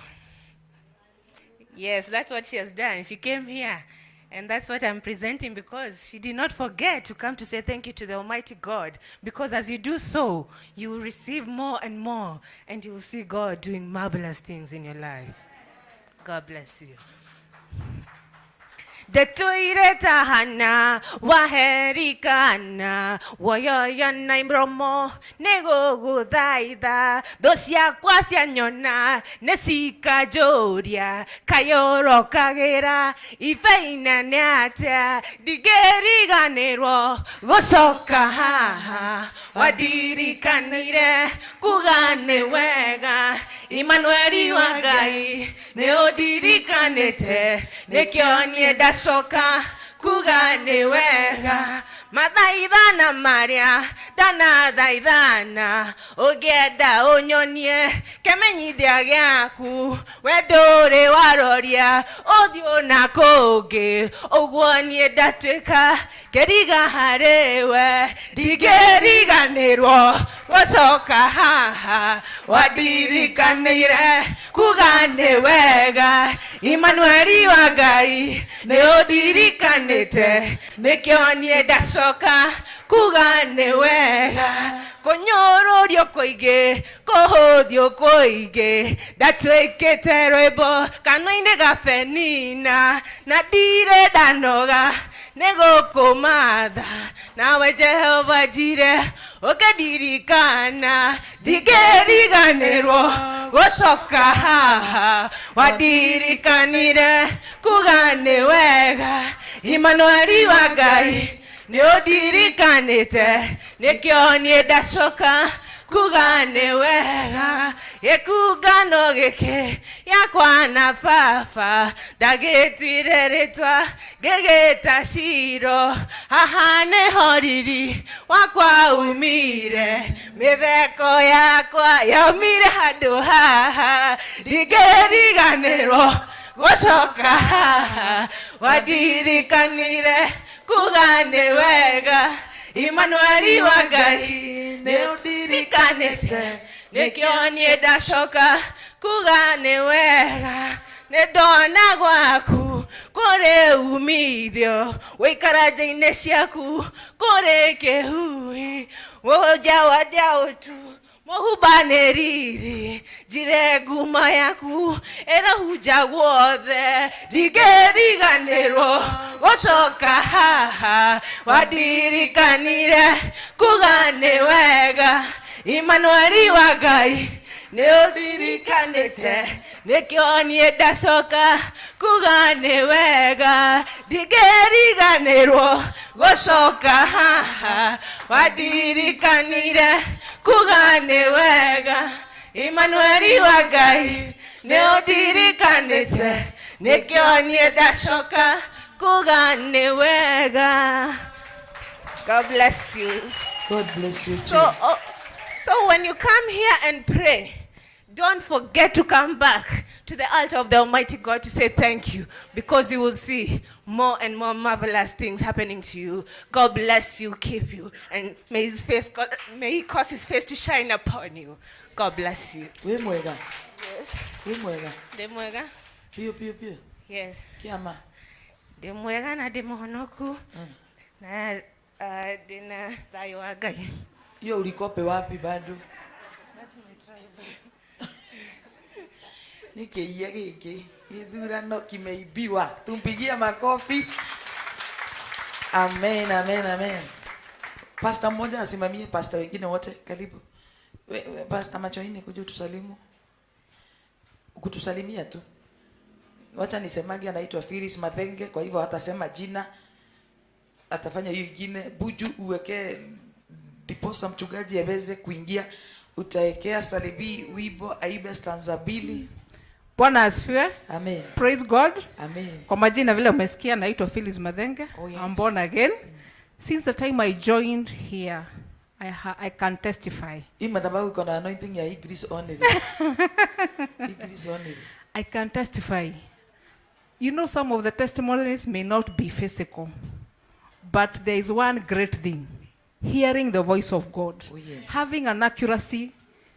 Yes, that's what she has done. She came here, and that's what I'm presenting because she did not forget to come to say thank you to the Almighty God. Because as you do so, you will receive more and more, and you will see God doing marvelous things in your life. God bless you. Ndetoire tahana waherikana woyoyona imromo nĩgũgũthaitha thũ ciakwa cianyona nĩcikanjũria kayũrokagĩra ibeina nĩ atĩa ndingĩriganĩrwo gũcoka haha wandirikanire kuga nĩ wega Imanueli wa Ngai nĩ ũndirikanĩte nĩkĩo niĩ ndacoka kuga nĩ wega mathaithana marĩa ndanathaithana ũngĩenda ũnyonie kĩmenyithia gĩaku we ndũrĩ waroria ũthiũ na kũngĩ ũguo niĩ ndatuĩka kĩriga harĩ we ndingĩriganĩrwo gũcoka haha wandirikanĩire kuga nĩ wega Imanueli wa Ngai nĩ ũndirikanĩte nĩkĩo niĩ ndacoka kuga nĩ wega Kũnyũrũrio kũingĩ, kũhũthio kũingĩ, ndatuĩkĩte rwĩmbo kanua-inĩ ga Penina, na ndirĩ ndanoga nĩ gũkũmatha. Nawe Jehova Jire ũkĩndirikana, ndingĩriganĩrwo gũcoka haha. Wandirikanire kuga nĩ wega, Imanueli wa Ngai nĩ ũndirikanĩte, nĩkĩo niĩ ndacoka kuga nĩ wega. Gĩkungano gĩkĩ gĩakwa na baba ndagĩtuire rĩtwa ngĩgĩta Ciro, haha nĩho riri wakwa umire, mĩtheko yakwa yaumire handũ haha, ndingĩriganĩrwo gũcoka haha. Wandirikanire kuga nĩ wega, Imanueli wa Ngai nĩ ũndirikanĩte, nĩkĩo niĩ ndacoka kuga nĩ wega. Nĩ ndona gwaku kũrĩ umithio, wĩikara nja-inĩ ciaku kũrĩ kĩhui, ũnja wa njaũtu mũhumba nĩ riri, njire nguma yaku ĩrahunja guothe, ndingĩriganĩrwo gũcoka haha. Wandirikanire kuga nĩ wega, Imanueli wa Ngai nĩ ũndirikanĩte, nĩkĩo niĩ ndacoka kuga nĩ wega, ndingĩriganĩrwo gũcoka haha. Wandirikanire kuga nĩ wega, Imanueli wa Ngai nĩ ũndirikanĩte, nĩkĩo niĩ ndacoka kuga nĩ wega. God bless you. God bless you too. So when you come here and pray, don't forget to come back to the altar of the Almighty God to say thank you, because you will see more and more marvelous things happening to you. God bless you, keep you, and may He cause His face to shine upon you. God bless you. Wĩ mwega. Yes. Wĩ mwega. Ndĩ mwega. Piũ piũ piũ. Yes. Kĩama. Ndĩ mwega na ndĩ mũhonoku na ndĩna thayũ wa Ngai. Hiyo ulikope wapi bado? That's my tribe. Nĩ kĩiya gĩkĩ gĩthurano kimeibiwa. Tumpigie makofi. Amen, amen, amen. Pastor mmoja asimamie pastor wengine wote. Karibu. We, Pastor Machoine, kuja utusalimu. Kutusalimia tu. Wacha nisemage anaitwa Phyllis Mathenge, kwa hivyo hatasema jina. Atafanya hiyo ingine. Buju uwekee ndiposa mchungaji aweze kuingia. Utaekea Salibi wimbo aibe stanza 2. Bwana asifiwe. Amen. Praise God. Amen. Kwa majina vile umesikia naitwa Phyllis Mathenge. Oh, yes. I'm born again. Since the time I joined here, I can testify. Hii madhabahu iko na anointing ya English only. English only. I can testify. Some of the testimonies may not be physical, but there is one great thing. Hearing the voice of God. Oh, yes. Having an accuracy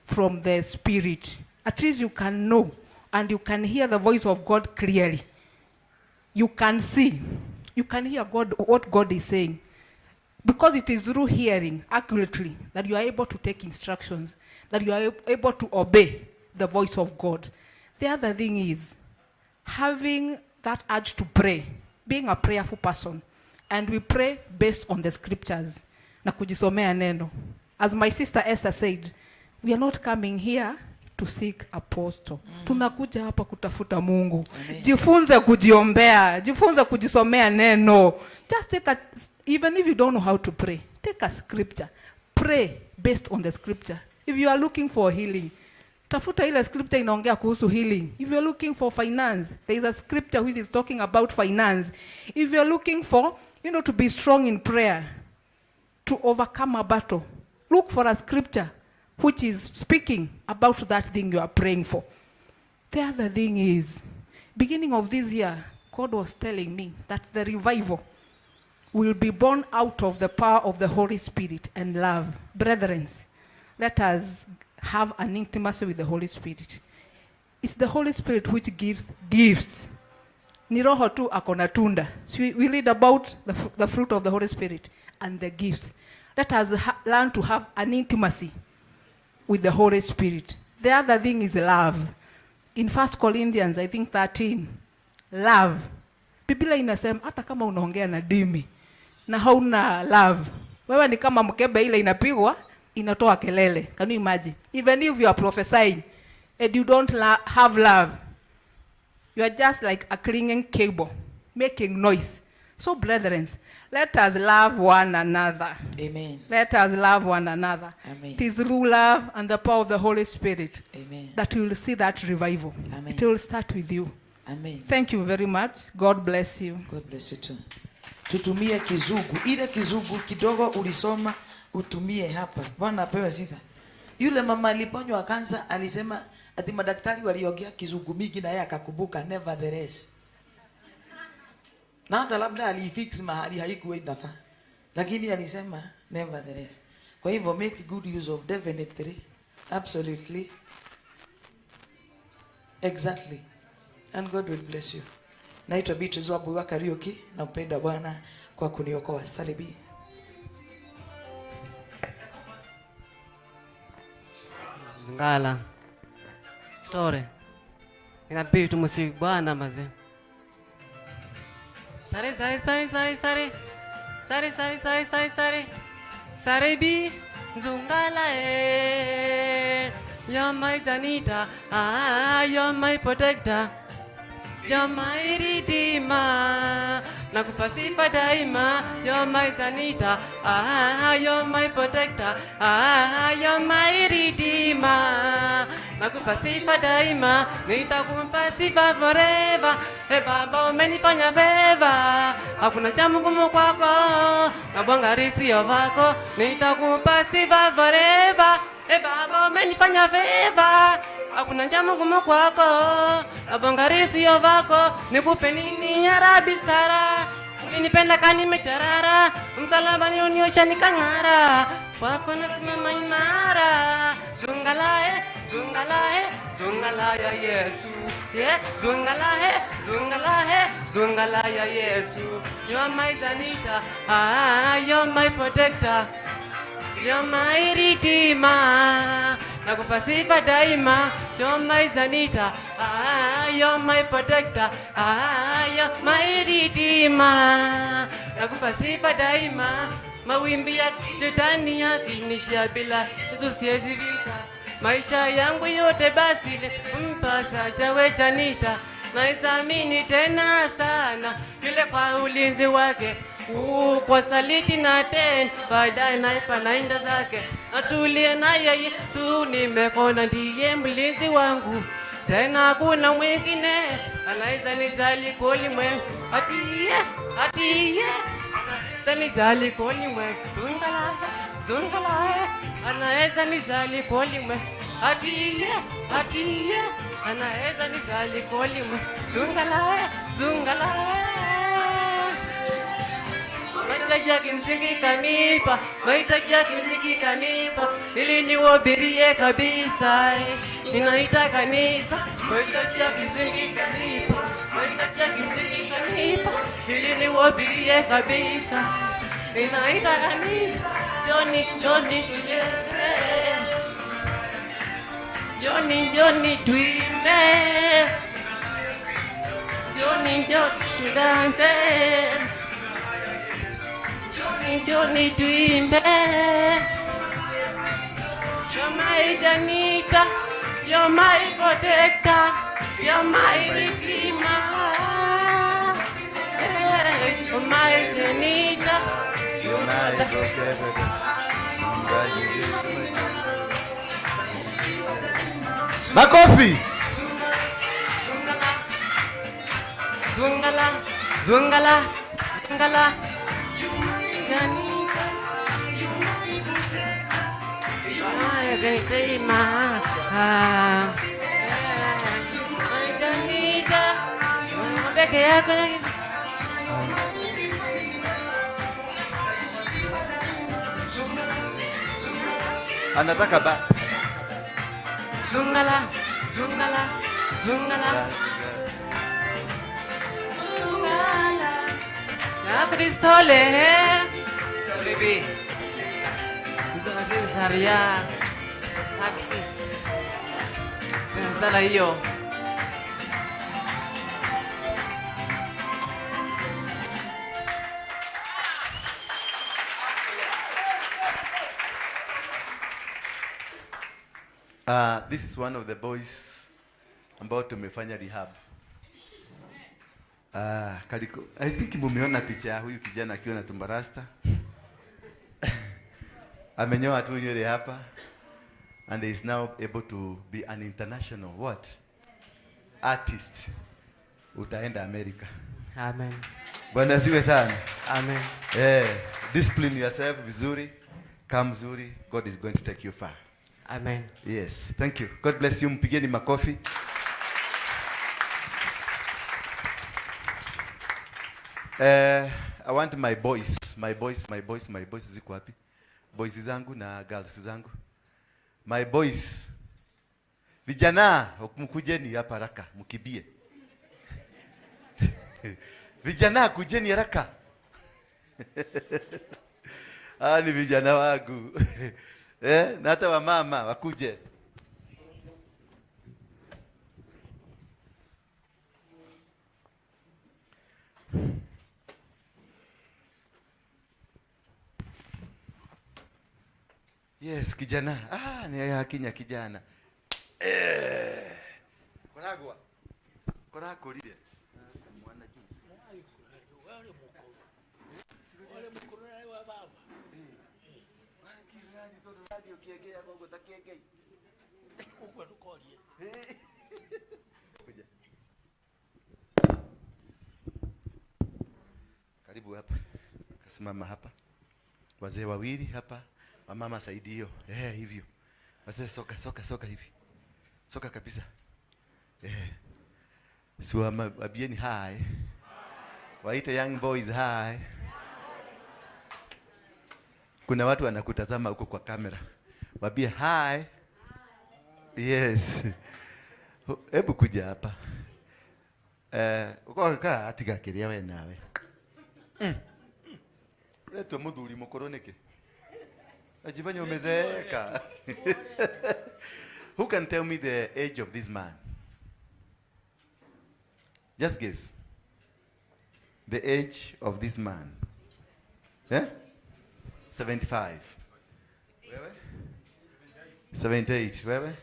from the Spirit. At least you can know and you can hear the voice of God clearly. You can see. You can hear God, what God is saying. Because it is through hearing accurately that you are able to take instructions, that you are able to obey the voice of God. The other thing is having that urge to pray, being a prayerful person. And we pray based on the scriptures. Na kujisomea neno. As my sister Esther said, we are not coming here to seek apostle. Tunakuja hapa kutafuta Mungu. Amen. Jifunze kujiombea, jifunze kujisomea neno. Just take a, even if you don't know how to pray, take a scripture. Pray based on the scripture. If you are looking for healing, tafuta ile scripture inaongea kuhusu healing. If you are looking for finance, there is a scripture which is talking about finance. If you are looking for to be strong in prayer, to overcome a battle, look for a scripture which is speaking about that thing you are praying for. The other thing is, beginning of this year, God was telling me that the revival will be born out of the power of the Holy Spirit and love. Brethren, let us have an intimacy with the Holy Spirit. It's the Holy Spirit which gives gifts. Ni roho tu ako na tunda. So we read about the fruit of the Holy Spirit and the gifts. Let us learn to have an intimacy with the Holy Spirit. The other thing is love. In 1 Corinthians, I think 13, love. Biblia inasema hata kama unaongea na dimi na hauna love, wewe ni kama mkebe ile inapigwa inatoa kelele. Can you imagine? Even if you are prophesying and you don't have love, you are just like a clinging cable making noise. So brethren, let us love one another. Amen. Let us love one another. Amen. It is through love and the power of the Holy Spirit Amen. That we will see that revival. Amen. It will start with you. Amen. Thank you very much. God bless you. God bless you too. Tutumie Kizungu. Ile Kizungu kidogo ulisoma utumie hapa. Bwana apewe sifa. Yule mama aliponywa kansa alisema ati madaktari waliongea Kizungu mingi na yeye akakumbuka nevertheless. Na hata labda alifix mahali haikuwa inafaa. Lakini alisema nevertheless. Kwa hivyo make good use of definitely, absolutely, exactly. And God will bless you. Naitwa Beatrice Wambui wa Kariuki, nampenda Bwana kwa kuniokoa. Salibi. Ngala. Story. Inabidi tumsifu Bwana mazee. Sare sare sare sare sare. Sare sare sare sare sare. Sare bi zungala e. You're my Janita, ah, you're my protector. You're my redeemer. Nakupa sifa daima. You're my Janita, ah, you're my protector. Ah, you're my redeemer. Nakupa sifa daima, nitakupa sifa forever. Hey Baba, umenifanya favor. Hakuna cha mgumu kwako, na bwangari sio vako. Nitakupa sifa forever. Hey Baba, umenifanya favor. Hakuna cha mgumu kwako, na bwangari sio vako. Nikupe nini ya Rabbi Sara? Ulinipenda kani mecharara, msalabani uniosha nikang'ara. Kwako nasimama imara. Zungalae, zungalae, zungalaya Yesu. Yeah, zungalae, zungalae, zungalaya Yesu. You are my Janita, ah, you're my protector. You're my redeemer. Nakupa sifa daima. You're my Janita, ah, you're my protector. Ah, you're my redeemer. Nakupa sifa daima. Mawimbi ya shetani yakinijia bila Yesu siwezi vita. Maisha yangu yote basi mpasa chawe Janita. Naithamini tena sana yule kwa ulinzi wake. Kwa saliti na ten baadaye naipa naenda zake. Atulie naye Yesu, nimekona ndiye mlinzi wangu. Tena hakuna mwingine anaweza nizali kolimwe. Atiye, atiye, anaweza nizali kolimwe. Zungala, zungala, anaweza nizali kolimwe. Atiye, atiye, anaweza nizali kolimwe. Zungala, zungala. Mahitaji ya kimsingi kanipa, mahitaji ya kimsingi kanipa, ili niwahubirie kabisa. Ninaita kanisa, mahitaji ya kimsingi kanipa, mahitaji ya kimsingi kanipa, ili niwahubirie kabisa. Ninaita kanisa, Johnny, Johnny tucheze. Johnny, Johnny tuimbe. Johnny, Johnny tudance. Johnny, Johnny tuimbe. You're my Janita, you're my protector, you're my redeemer. Hey, you're my Janita, you're my protector. Makofi. Zungala, zungala, zungala. Peke yako na anataka ba zungala, zungala, zungala. Zungala. Ya Kristo le. Sorry, B. Saria Axis. Sana hiyo. This is one of the boys ambao tumefanya rehab. Kaliko, I think mumeona picha ya huyu kijana akiwa na tumbarasta. Amenyoa tu nywele hapa and is now able to be an international what? Artist. Utaenda America. Amen. Bwana asiwe sana. Amen. Discipline yourself vizuri, kaa mzuri, God is going to take you far. Amen. Yes, thank you. God bless you. Mpigeni makofi. I want my boys, my boys, my boys, my boys ziko wapi? Boys zangu na girls zangu. My boys. Vijana, mkujeni hapa haraka, mkibie. Vijana kujeni haraka. Ni vijana wangu. Na hata wamama wakuje. Yes, kijana. Ni hakinya kijana. Koragwa. Korakurire. Mwana juice. Wale mukuru na wa baba. Karibu hapa. Kasimama hapa. Wazee wawili hapa. Wamama saidio. Hivyo. Wazee soka soka soka hivi. Soka kabisa. Si waambieni hi. Waite young boys hi. Kuna watu wanakutazama huko kwa kamera. Waambie hi. Yes. Hebu kuja hapa. Uko kaa atiga kiria we nawe. Leto muthuri mukuru niki? Najifanya umezeeka. Who can tell me the age of this man? Just guess. The age of this man. 75. Wewe? 78. Wewe?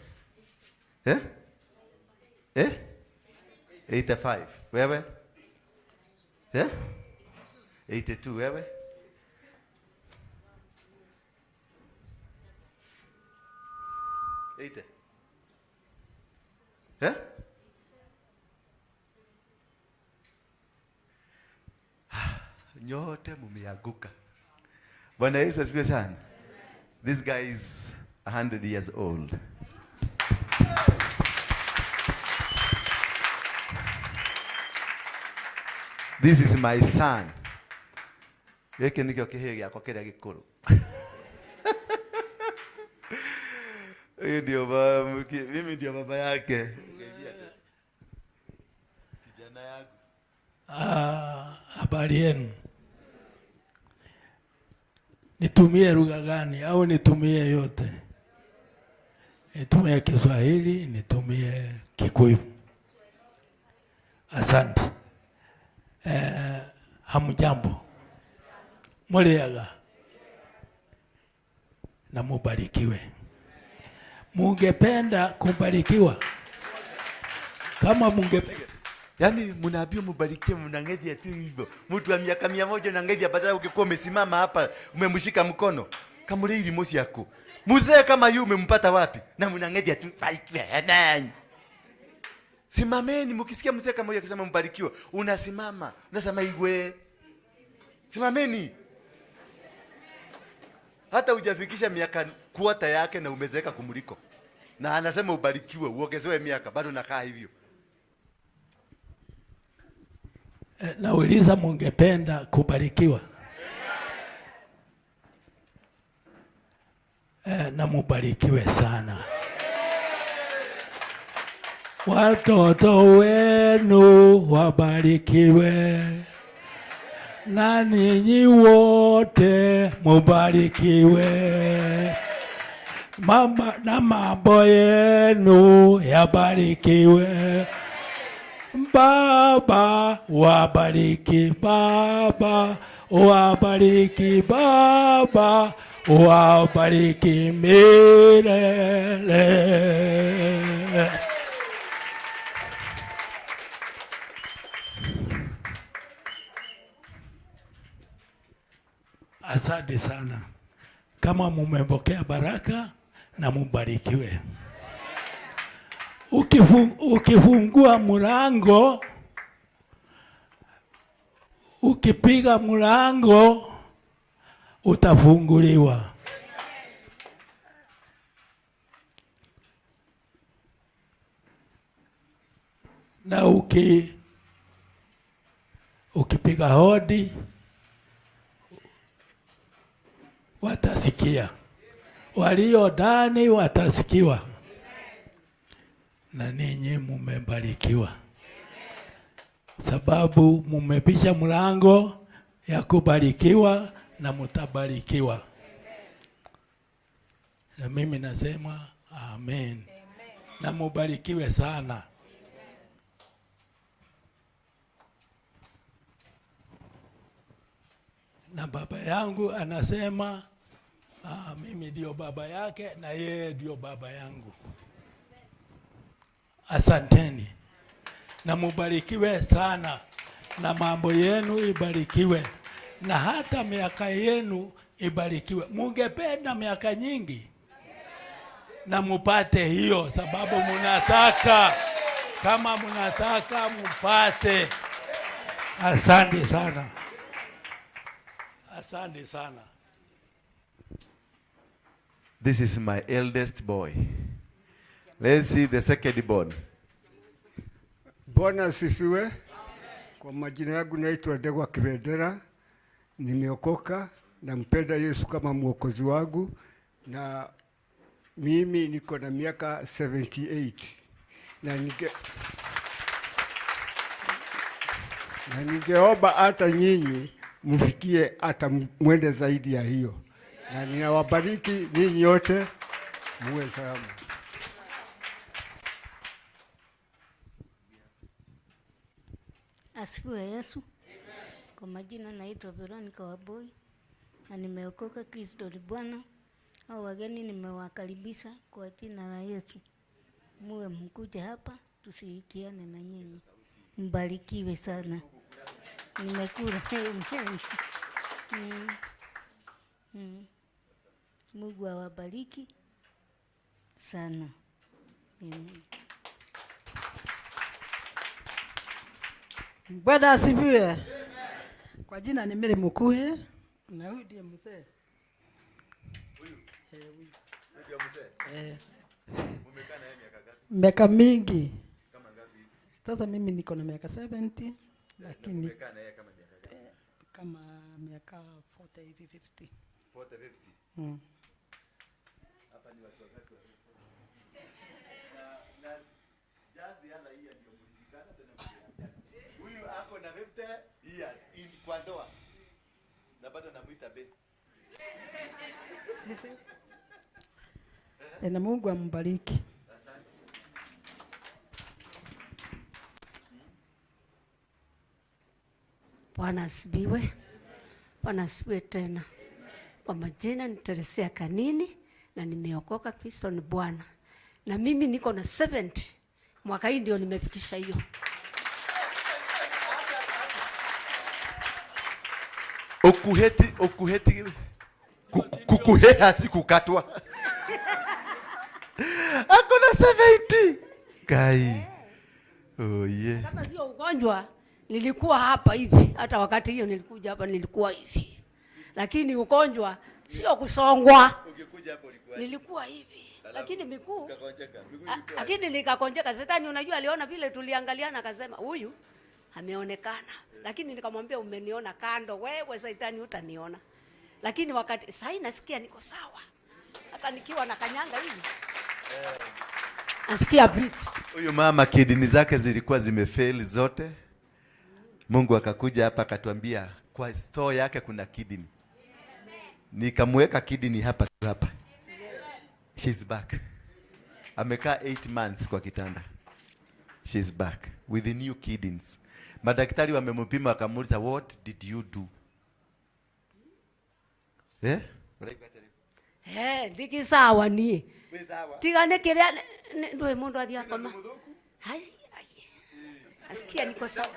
85. Wewe? 82. Wewe? 80. Nyote mumeanguka. Bwana Yesu asifiwe sana. This guy is 100 years old. This is my son. Gĩkĩ nĩkĩo kĩhĩĩ gĩakwa kĩrĩa gĩkũrũ. Huyu ndio baba, mimi ndio baba yake. Kijana yangu. Habari yenu. Nitumie lugha gani au nitumie yote? Nitumie Kiswahili, nitumie Kikuyu. Asante. Hamjambo. Muliaga. Na mubarikiwe. Mungependa kubarikiwa? Kama mungependa. Yaani mnaambiwa mubarikiwe, mnang'ethia tu hivyo. Mtu wa miaka 100 unang'ethia, badala ungekuwa umesimama hapa umemshika mkono. Kama ule ili moshi yako. Mzee kama yu umempata wapi? Na mnang'ethia tu. Simameni, mkisikia mzee kama huyu akisema mbarikiwe, unasimama, unasema igwe. Simameni. Hata hujafikisha miaka kuota yake na umezeeka kumuliko. Na anasema ubarikiwe, uongezewe miaka, bado nakaa hivyo. Nauliza, mungependa kubarikiwa? Na mubarikiwe sana. Watoto wenu wabarikiwe, na ninyi wote mubarikiwe. Mama na mambo yenu yabarikiwe. Baba wabariki, Baba wabariki, Baba wabariki milele. Asante sana. Kama mumepokea baraka na mubarikiwe. Ukifungua mlango, ukipiga mlango utafunguliwa. Na ukipiga hodi watasikia, walio ndani watasikiwa, na ninyi mumebarikiwa, sababu mumebisha mlango ya kubarikiwa na mutabarikiwa. Na mimi nasema amen, na mubarikiwe sana. Na baba yangu anasema mimi ndio baba yake na yeye ndio baba yangu. Asanteni na mubarikiwe sana, na mambo yenu ibarikiwe, na hata miaka yenu ibarikiwe. Mungependa miaka nyingi na mupate hiyo, sababu munataka, kama munataka mupate. Asante sana, asante sana. This is my eldest boy. Let's see the second born. Bwana asifiwe. Kwa majina yangu naitwa Ndegwa Kibendera, nimeokoka, nampenda Yesu kama mwokozi wangu, na mimi niko na miaka 78 na ningeomba hata nyinyi mfikie hata mwende zaidi ya hiyo, na ninawabariki nyinyi yote, muwe salama. Asifiwe Yesu. Kwa majina naitwa Veronica Waboi na nimeokoka, Kristo ni Bwana. Hao wageni nimewakaribisha kwa jina la Yesu. Muwe mkuje hapa tushirikiane na nyinyi. Mbarikiwe sana. Nimekula. Mungu awabariki sana. Amen. Bwana asifiwe. Kwa jina ni Mary Mukuhe na huyu ndiye mzee. Huyu? Eh, huyu. Huyu ndiye mzee? Eh. Mumekaa na yeye miaka ngapi? Miaka mingi. Kama ngapi hivi? Sasa mimi niko na miaka 70, lakini mumekaa na yeye kama miaka ngapi? Kama miaka 40 hivi, 50. 40, 50? Hapa ni watu wangapi wa na just the other year ndio mlishikana tena mliachana. Huyu ako na 50 years in kwa ndoa. Na bado namuita babe. Na Mungu ambariki. Asante. Bwana asifiwe. Bwana asifiwe tena. Kwa majina ni Teresia Kanini na nimeokoka, Kristo ni Bwana. Na mimi niko na 70. Mwaka hii ndio nimefikisha hiyo. Okuheti, okuheti, kukuheha si kukatwa. Ako na 70. Kai. Oh yeah. Kama sio ugonjwa nilikuwa hapa hivi, hata wakati hiyo nilikuja hapa nilikuwa hivi. Lakini ugonjwa sio kusongwa. Ungekuja hapo ulikuwa Nilikuwa hivi. Alafu Lakini miguu, ukagonjeka. Miguu ilikuwa lakini nikagonjeka. Shetani unajua aliona vile tuliangaliana akasema huyu ameonekana. Lakini nikamwambia umeniona kando wewe shetani hutaniona. Lakini wakati sasa nasikia niko sawa. Hata nikiwa na kanyanga hivi. Nasikia beat. Huyu mama kidney zake zilikuwa zimefail zote. Mungu akakuja hapa akatuambia kwa store yake kuna kidney. Nikamweka kidney hapa hapa. She's back. Amekaa 8 months kwa kitanda. She's back with the new kidneys. Madaktari wamempima wakamuuliza, what did you do? Eh? Eh, ndikisawa nie. Wĩ sawa. Tiga nĩ kĩrĩa ndũĩ mũndũ athiĩ akoma. Ai, ai. Asikia niko sawa.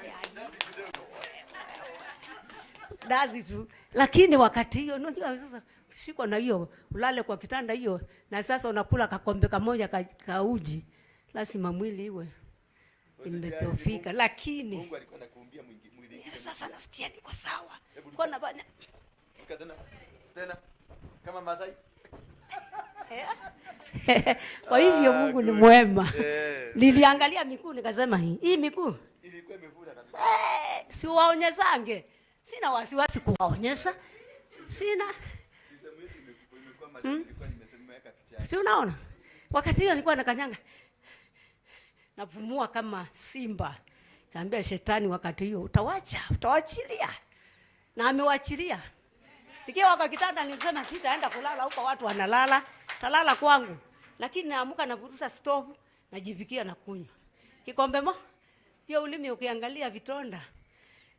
Dazi tu. Lakini wakati hiyo unajua sasa siko na hiyo ulale kwa kitanda hiyo na sasa unakula kakombe kamoja ka uji, lazima mwili iwe imedhoofika, lakini Mungu alikuwa anakuumbia mwili ingine. Sasa nasikia niko sawa. Hebu Kwa nafanya ruka tena. Tena. Kama Masai. Kwa hivyo Mungu ni Good. mwema. Eh. Niliangalia miguu nikasema hii miguu ilikuwa imefura kabisa. Si waonyeshange. Sina wasiwasi kuwaonyesha. Sina. System yetu imekuwa mali, ilikuwa nimeweka picha yake. Si unaona? Wakati hiyo nilikuwa nakanyanga. Napumua kama simba. Kaambia shetani wakati hiyo utawacha, utawachilia. Na amewachilia. Nikiwa kwa kitanda nilisema sitaenda kulala huko, watu wanalala, talala kwangu. Lakini naamuka navuruta stove, najipikia na kunywa. Kikombe mo. Hiyo ulimi ukiangalia vitonda.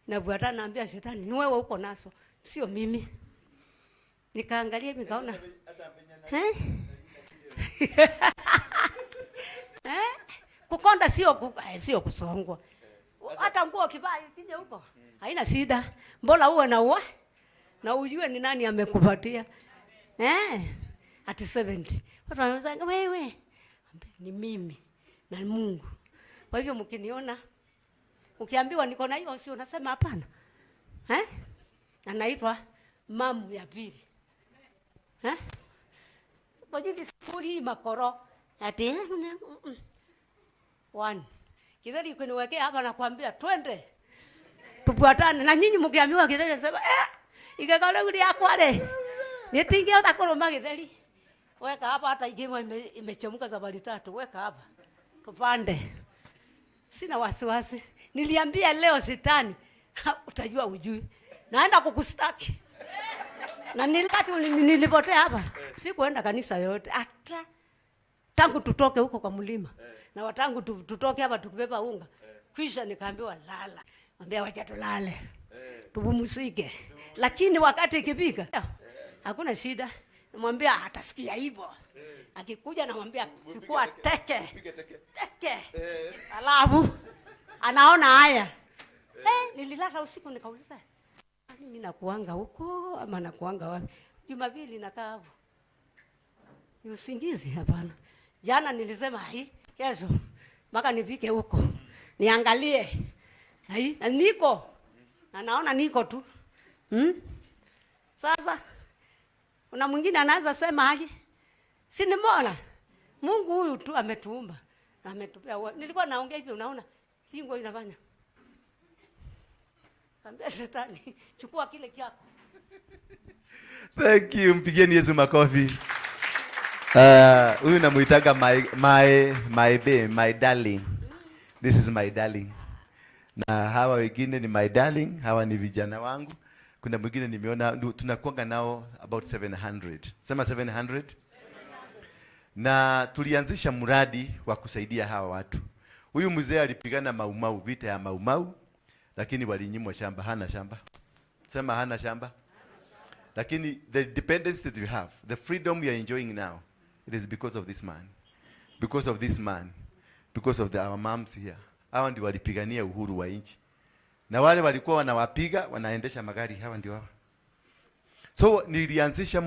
Navuata naambia shetani ni wewe uko naso, sio mimi. Nikaangalia hivi nikaona. Eh? Eh? Kukonda sio kusongwa. Hata nguo kivaa ikija huko haina shida. Mbona uwe na uwe na ujue ni nani amekupatia. Ati 70. Watu wanasema wewe ni mimi na Mungu. Kwa hivyo mkiniona ukiambiwa niko na hiyo sio unasema hapana. Anaitwa mamu ya pili. Kwa jinsi sifuri makoro ati one. Kidhali kuniwekea hapa na kuambia twende. Tufuatane na nyinyi mkiambiwa kidhali sema igekora uri yakwa re. Nitingehota kuruma githeri. Weka hapa hata ikiwa imechemka safari tatu, weka hapa. Tupande. Sina wasiwasi. Niliambia leo shetani, utajua ujui. Naenda kukustaki. Na nilipati nilipotea hapa. Sikuenda kanisa yoyote hata tangu tutoke huko kwa mlima. Na watangu tutoke hapa tukibeba unga. Kisha nikaambiwa lala. Ambia wacha tulale. Tupumzike. Lakini wakati ikifika, hakuna shida. Namwambia atasikia hivyo. Akikuja namwambia chukua teke. Teke. Alafu anaona haya. Nililala usiku nikauliza, mimi nakuanga huko ama nakuanga wapi? Jumapili nakaa hapo. Ni usingizi hapana. Jana nilisema hai kesho mpaka nifike huko. Niangalie. Hai, na niko. Na naona niko tu. Sasa kuna mwingine anaweza sema aje? Si nimeona Mungu huyu tu ametuumba na ametupea uwezo. Nilikuwa naongea hivi unaona hii nguo inafanya. Kaambia shetani chukua kile chako. Thank you, mpigieni Yesu makofi. Huyu namuitaga my babe, my darling. This is my darling. Na hawa wengine ni my darling, hawa ni vijana wangu. Kuna mwingine nimeona tunakuanga nao about 700. Sema 700. Na tulianzisha mradi wa kusaidia hawa watu. Huyu mzee alipigana Mau Mau, vita ya Mau Mau, lakini walinyimwa shamba, hana shamba. Sema hana shamba. Lakini the independence that we have, the freedom we are enjoying now, it is because of this man. Because of this man. Because of our moms here. Hawa ndio walipigania uhuru wa nchi. Na wale walikuwa wanawapiga, wanaendesha magari, hawa ndio hawa. So nilianzisha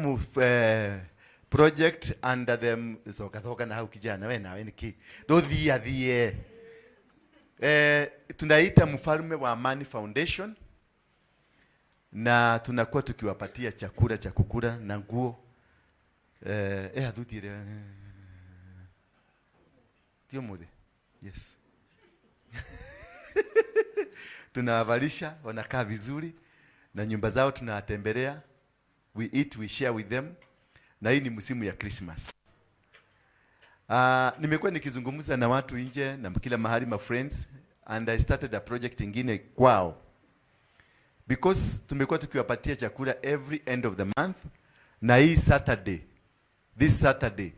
project under them soka soka na hau kijana we nawe niki. Dothia thie. Tunaita Mfalme wa Amani Foundation. Na tunakuwa tukiwapatia chakula cha kukula na nguo. Athutire. Tio muthe. Yes. Tunawavalisha, wanakaa vizuri na nyumba zao tunawatembelea. We eat, we share with them. Na hii ni msimu ya Christmas. Nimekuwa nikizungumza na watu nje na kila mahali, my friends, and I started a project ingine kwao. Because tumekuwa tukiwapatia chakula every end of the month, na hii Saturday, this Saturday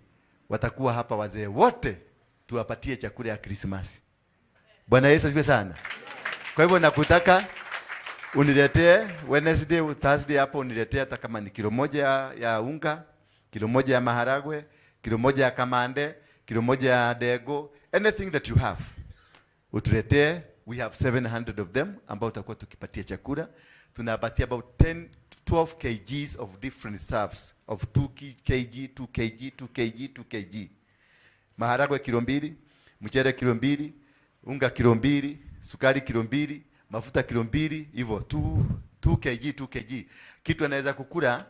Watakuwa hapa wazee wote, tuwapatie chakula ya Krismasi. Bwana Yesu asifiwe sana. Kwa hivyo nakutaka uniletee Wednesday, Thursday hapo uniletee hata kama ni kilo 1 ya unga, kilo 1 ya maharagwe, kilo 1 ya kamande, kilo 1 ya dego, anything that you have. Utuletee. We have 700 of them ambao tutakuwa tukipatia chakula. Tunapatia about 10 12 kgs of different stuffs of 2 kg, 2 kg, 2 kg, 2 kg. Maharagwe kilo 2, mchele kilo 2, unga kilo 2, sukari kilo 2, mafuta kilo 2, hivyo 2 kg, 2 kg. Kitu anaweza kukula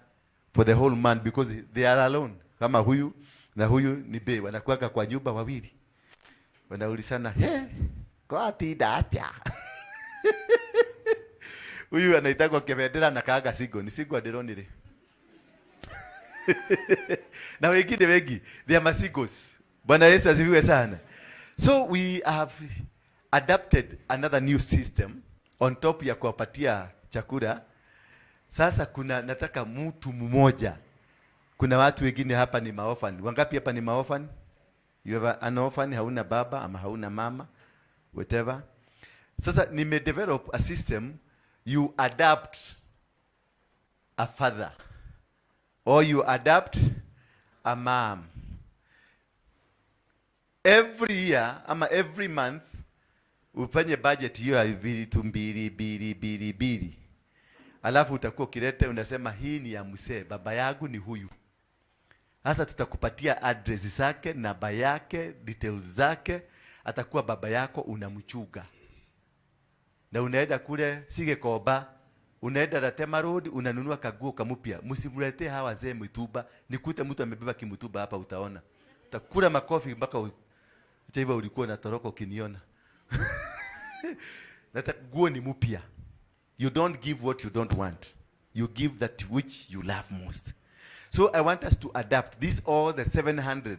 for the whole month because they are alone. Kama huyu na huyu ni be, wanakuwa kwa nyumba wawili. Wanaulizana, "He, kwa tinda atia?" Huyu anaitagwa Kebendera na kaaga sigo, ni sigo aderonire. Na wengine wengi, they are masigos. Bwana Yesu asifiwe sana. So we have adapted another new system on top ya kuwapatia chakula. Sasa kuna nataka mtu mmoja. Kuna watu wengine hapa ni maorphan. Wangapi hapa ni maorphan? You have an orphan, hauna baba ama hauna mama, whatever. Sasa nime develop a system, you adopt a father or you adopt a mom. Every year ama every month ufanye budget hiyo ya vitu 2 2 2 2. Alafu utakuwa ukileta unasema hii ni ya mzee, baba yangu ni huyu. Sasa tutakupatia address zake, namba yake, details zake, atakuwa baba yako unamchuga. Na unaenda kule Sigekoba, unaenda Ratema Road, unanunua kaguo kamupya. Msimletee hawa wazee mituba, nikute mtu amebeba kimutuba hapa utaona. Utakula makofi mpaka utaiva ulikuwa unatoroka ukiniona. Nataka guo ni mpya. You don't give what you don't want. You give that which you love most. So I want us to adapt this all the 700.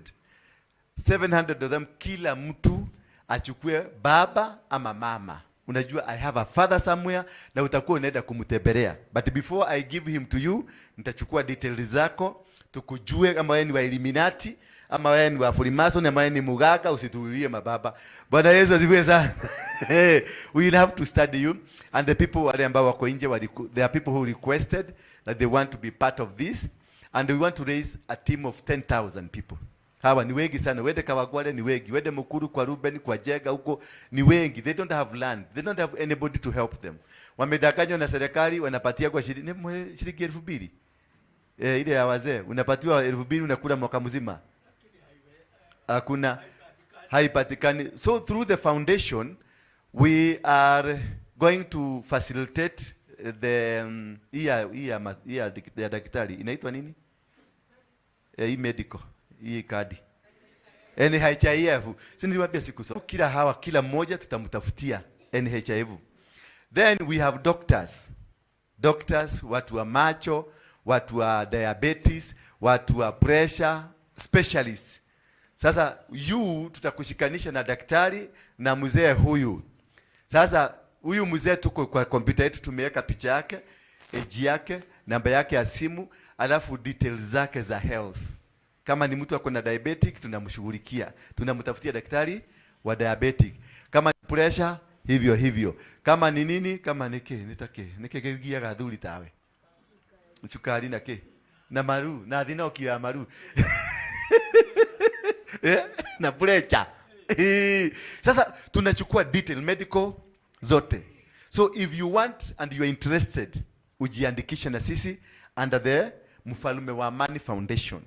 700 of them, kila mtu achukue baba ama mama. Unajua I have a father somewhere na utakuwa unaenda kumtembelea. But before I give him to you, nitachukua details zako, tukujue kama wewe ni wa Illuminati, ama wewe ni wa Freemason, ama wewe ni mugaga, usituulie mababa. Bwana Yesu asifiwe sana. Hey, we will have to study you. And the people wale ambao wako nje, there are people who requested that they want to be part of this. And we want to raise a team of 10,000 people. Hawa ni wengi sana. Wende Kawangware ni wengi. Wende Mukuru kwa Ruben, kwa Jega huko ni wengi. They don't have land. They don't have anybody to help them. Wamedanganywa na serikali, wanapatia kwa shilingi 2,000. Ile ya wazee unapatiwa 2,000 unakula mwaka mzima. Hakuna, haipatikani. So through the foundation we are going to facilitate the hii ya daktari inaitwa nini? Hii medical, hii kadi. NHIF. Si niliwaambia siku zote. Kila hawa, kila mmoja tutamtafutia NHIF. Then we have doctors. Doctors, watu wa macho, watu wa diabetes, watu wa pressure, specialists. Sasa you tutakushikanisha na daktari na mzee huyu. Sasa huyu mzee tuko kwa kompyuta yetu tumeweka picha yake, age yake, namba yake ya simu, alafu details zake za health. Kama ni mtu ako na diabetic tunamshughulikia, tunamtafutia daktari wa diabetic. Kama ni pressure hivyo hivyo. Kama ni nini, kama ni ke, nitake, nike kigia gathuri tawe. Sukari na ke, na maru, na thinoki ya maru. Na pressure. Sasa tunachukua detail medical zote. So if you want and you are interested, ujiandikishe na sisi under the Mfalme wa Amani Foundation.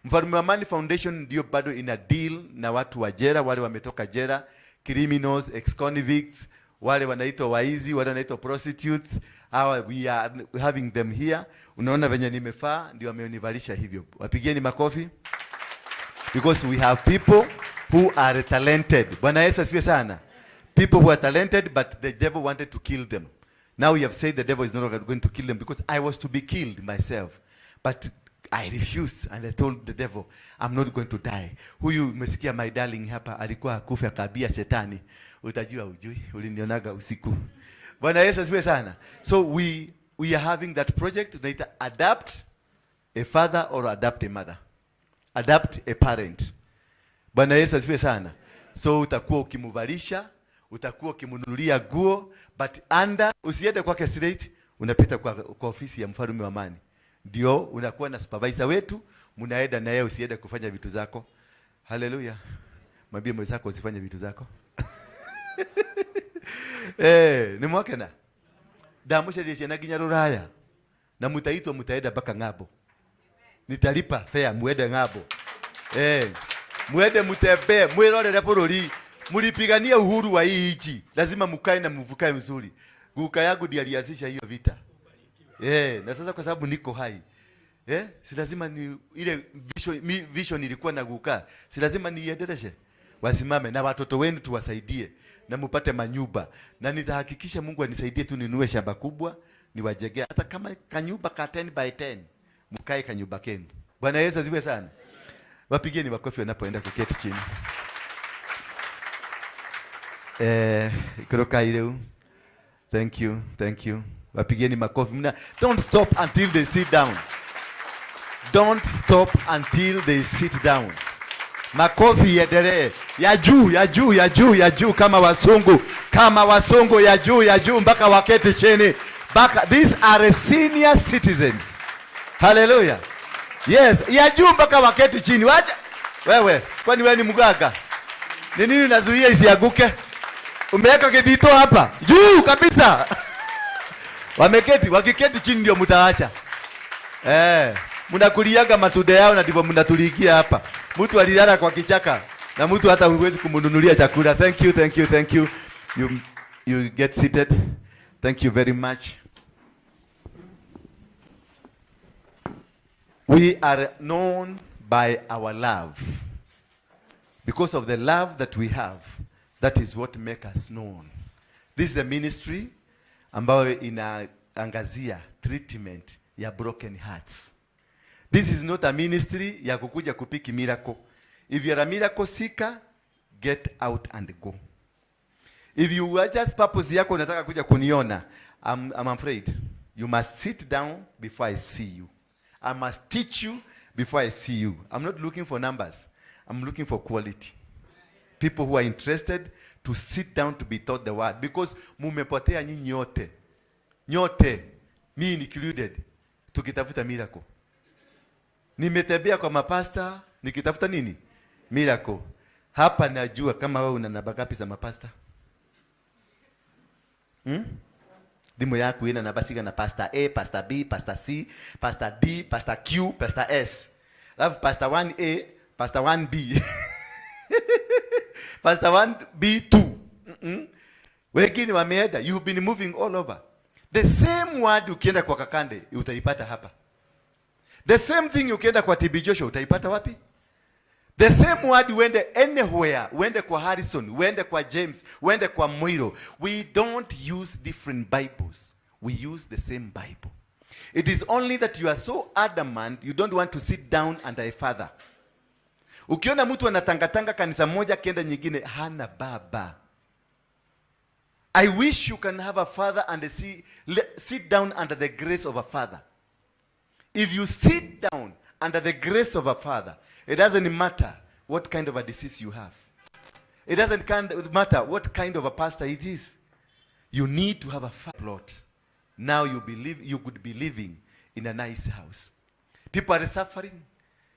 Mfalme wa Amani Foundation ndio bado ina deal na watu wa jela, wale wametoka jela, criminals, ex-convicts, wale wanaitwa waizi, wale wanaitwa prostitutes. Hawa we are having them here. Unaona venye nimefaa, ndio wamenivalisha hivyo. Wapigieni makofi. Because we have people who are talented. Bwana Yesu asifiwe sana. People who are talented, but the devil wanted to kill them. Now we have said the devil is not going to kill them because I was to be killed myself. But I refused and I told the devil, I'm not going to die. Huyu umesikia my darling hapa alikuwa akufe akaambia shetani, utajua ujui, ulinionaga usiku. Bwana Yesu asifiwe sana. So we are having that project tunaita adapt a father or adapt a mother. Adapt a parent. Bwana Yesu asifiwe sana. So utakuwa ukimuvalisha, utakuwa ukimnunulia guo, but under, usiende kwake straight, unapita kwa ofisi ya mfalme wa amani. Ndio unakuwa na supervisor wetu, mnaenda na yeye, usiende kufanya vitu zako. Haleluya. Mwambie mwenzako usifanye vitu zako. Ni mwakena. Ndamuceria ciana nginya ruraya. Na mutaitwa mutaenda mpaka ng'ambo. Nitalipa fare muende ng'ambo. Muende mutembee, mwirorere bũrũri. Mlipigania uhuru wa hii nchi. Lazima mukae na mvukae mzuri. Guka yangu ndiye alianzisha hiyo vita. Na sasa kwa sababu niko hai. Si lazima ni ile vision, mi, vision ilikuwa na guka. Si lazima niiendeleshe. Wasimame na watoto wenu tuwasaidie na mupate manyumba. Na nitahakikisha Mungu anisaidie tu ninunue shamba kubwa niwajengee hata kama kanyumba ka 10 by 10. Mkae kanyumba kenu. Bwana Yesu asifiwe sana. Wapigieni makofi wanapoenda kuketi chini. Kutoka ileu. Thank you, thank you. Wapigieni makofi. Mna, don't stop until they sit down. Don't stop until they sit down. Makofi iendelee. Ya juu, ya juu, ya juu, ya juu kama wasungu. Kama wasungu ya juu, ya juu mpaka waketi chini. Mpaka these are senior citizens. Hallelujah. Yes, ya juu mpaka waketi chini. Wacha wewe, kwani wewe ni mganga? Ni nini unazuia isianguke? Umeweka kidito hapa juu kabisa. Wameketi, wakiketi chini ndio mtaacha. Mnakuliaga matunda yao na ndivyo mnatuligia hapa. Mtu alilala kwa kichaka na mtu hata huwezi kumnunulia chakula. Thank you, thank you, thank you. You get seated. Thank you very much. We are known by our love. Because of the love that we have, that is what makes us known. This is a ministry ambayo inaangazia treatment ya broken hearts. This is not a ministry ya kukuja kupiki miracle. If you are a miracle seeker, get out and go. If you are just purpose yako unataka kuja kuniona, I'm afraid you must sit down before I see you. I must teach you before I see you. I'm not looking for numbers. I'm looking for quality. People who are interested to sit down to be taught the word. Because mumepotea nyinyi nyote. Nyote, me included, tukitafuta miracle. Nimetembea kwa mapasta, nikitafuta nini? Miracle. Hapa najua kama wewe una namba ngapi za mapasta? Thimu yaku ina namba cigana? Pastor A, Pastor B, Pastor C, Pastor D, Pastor Q, Pastor S. Alafu Pastor 1A, Pastor 1B. Pastor 1B 2. Wengine wameenda, you've been moving all over. The same word ukienda kwa Kakande utaipata hapa. The same thing ukienda kwa TB Joshua utaipata wapi? The same word uende anywhere, uende kwa Harrison, uende kwa James, uende kwa Mwiro. We don't use different Bibles. We use the same Bible. It is only that you are so adamant you don't want to sit down under a father. Ukiona mtu anatangatanga kanisa moja akienda nyingine, hana baba. I wish you can have a father and sit down under the grace of a father. If you sit down under the grace of a father, it doesn't matter what kind of a disease you have. It doesn't matter what kind of a pastor it is. You need to have a plot. Now you believe you could be living in a nice house. People are suffering.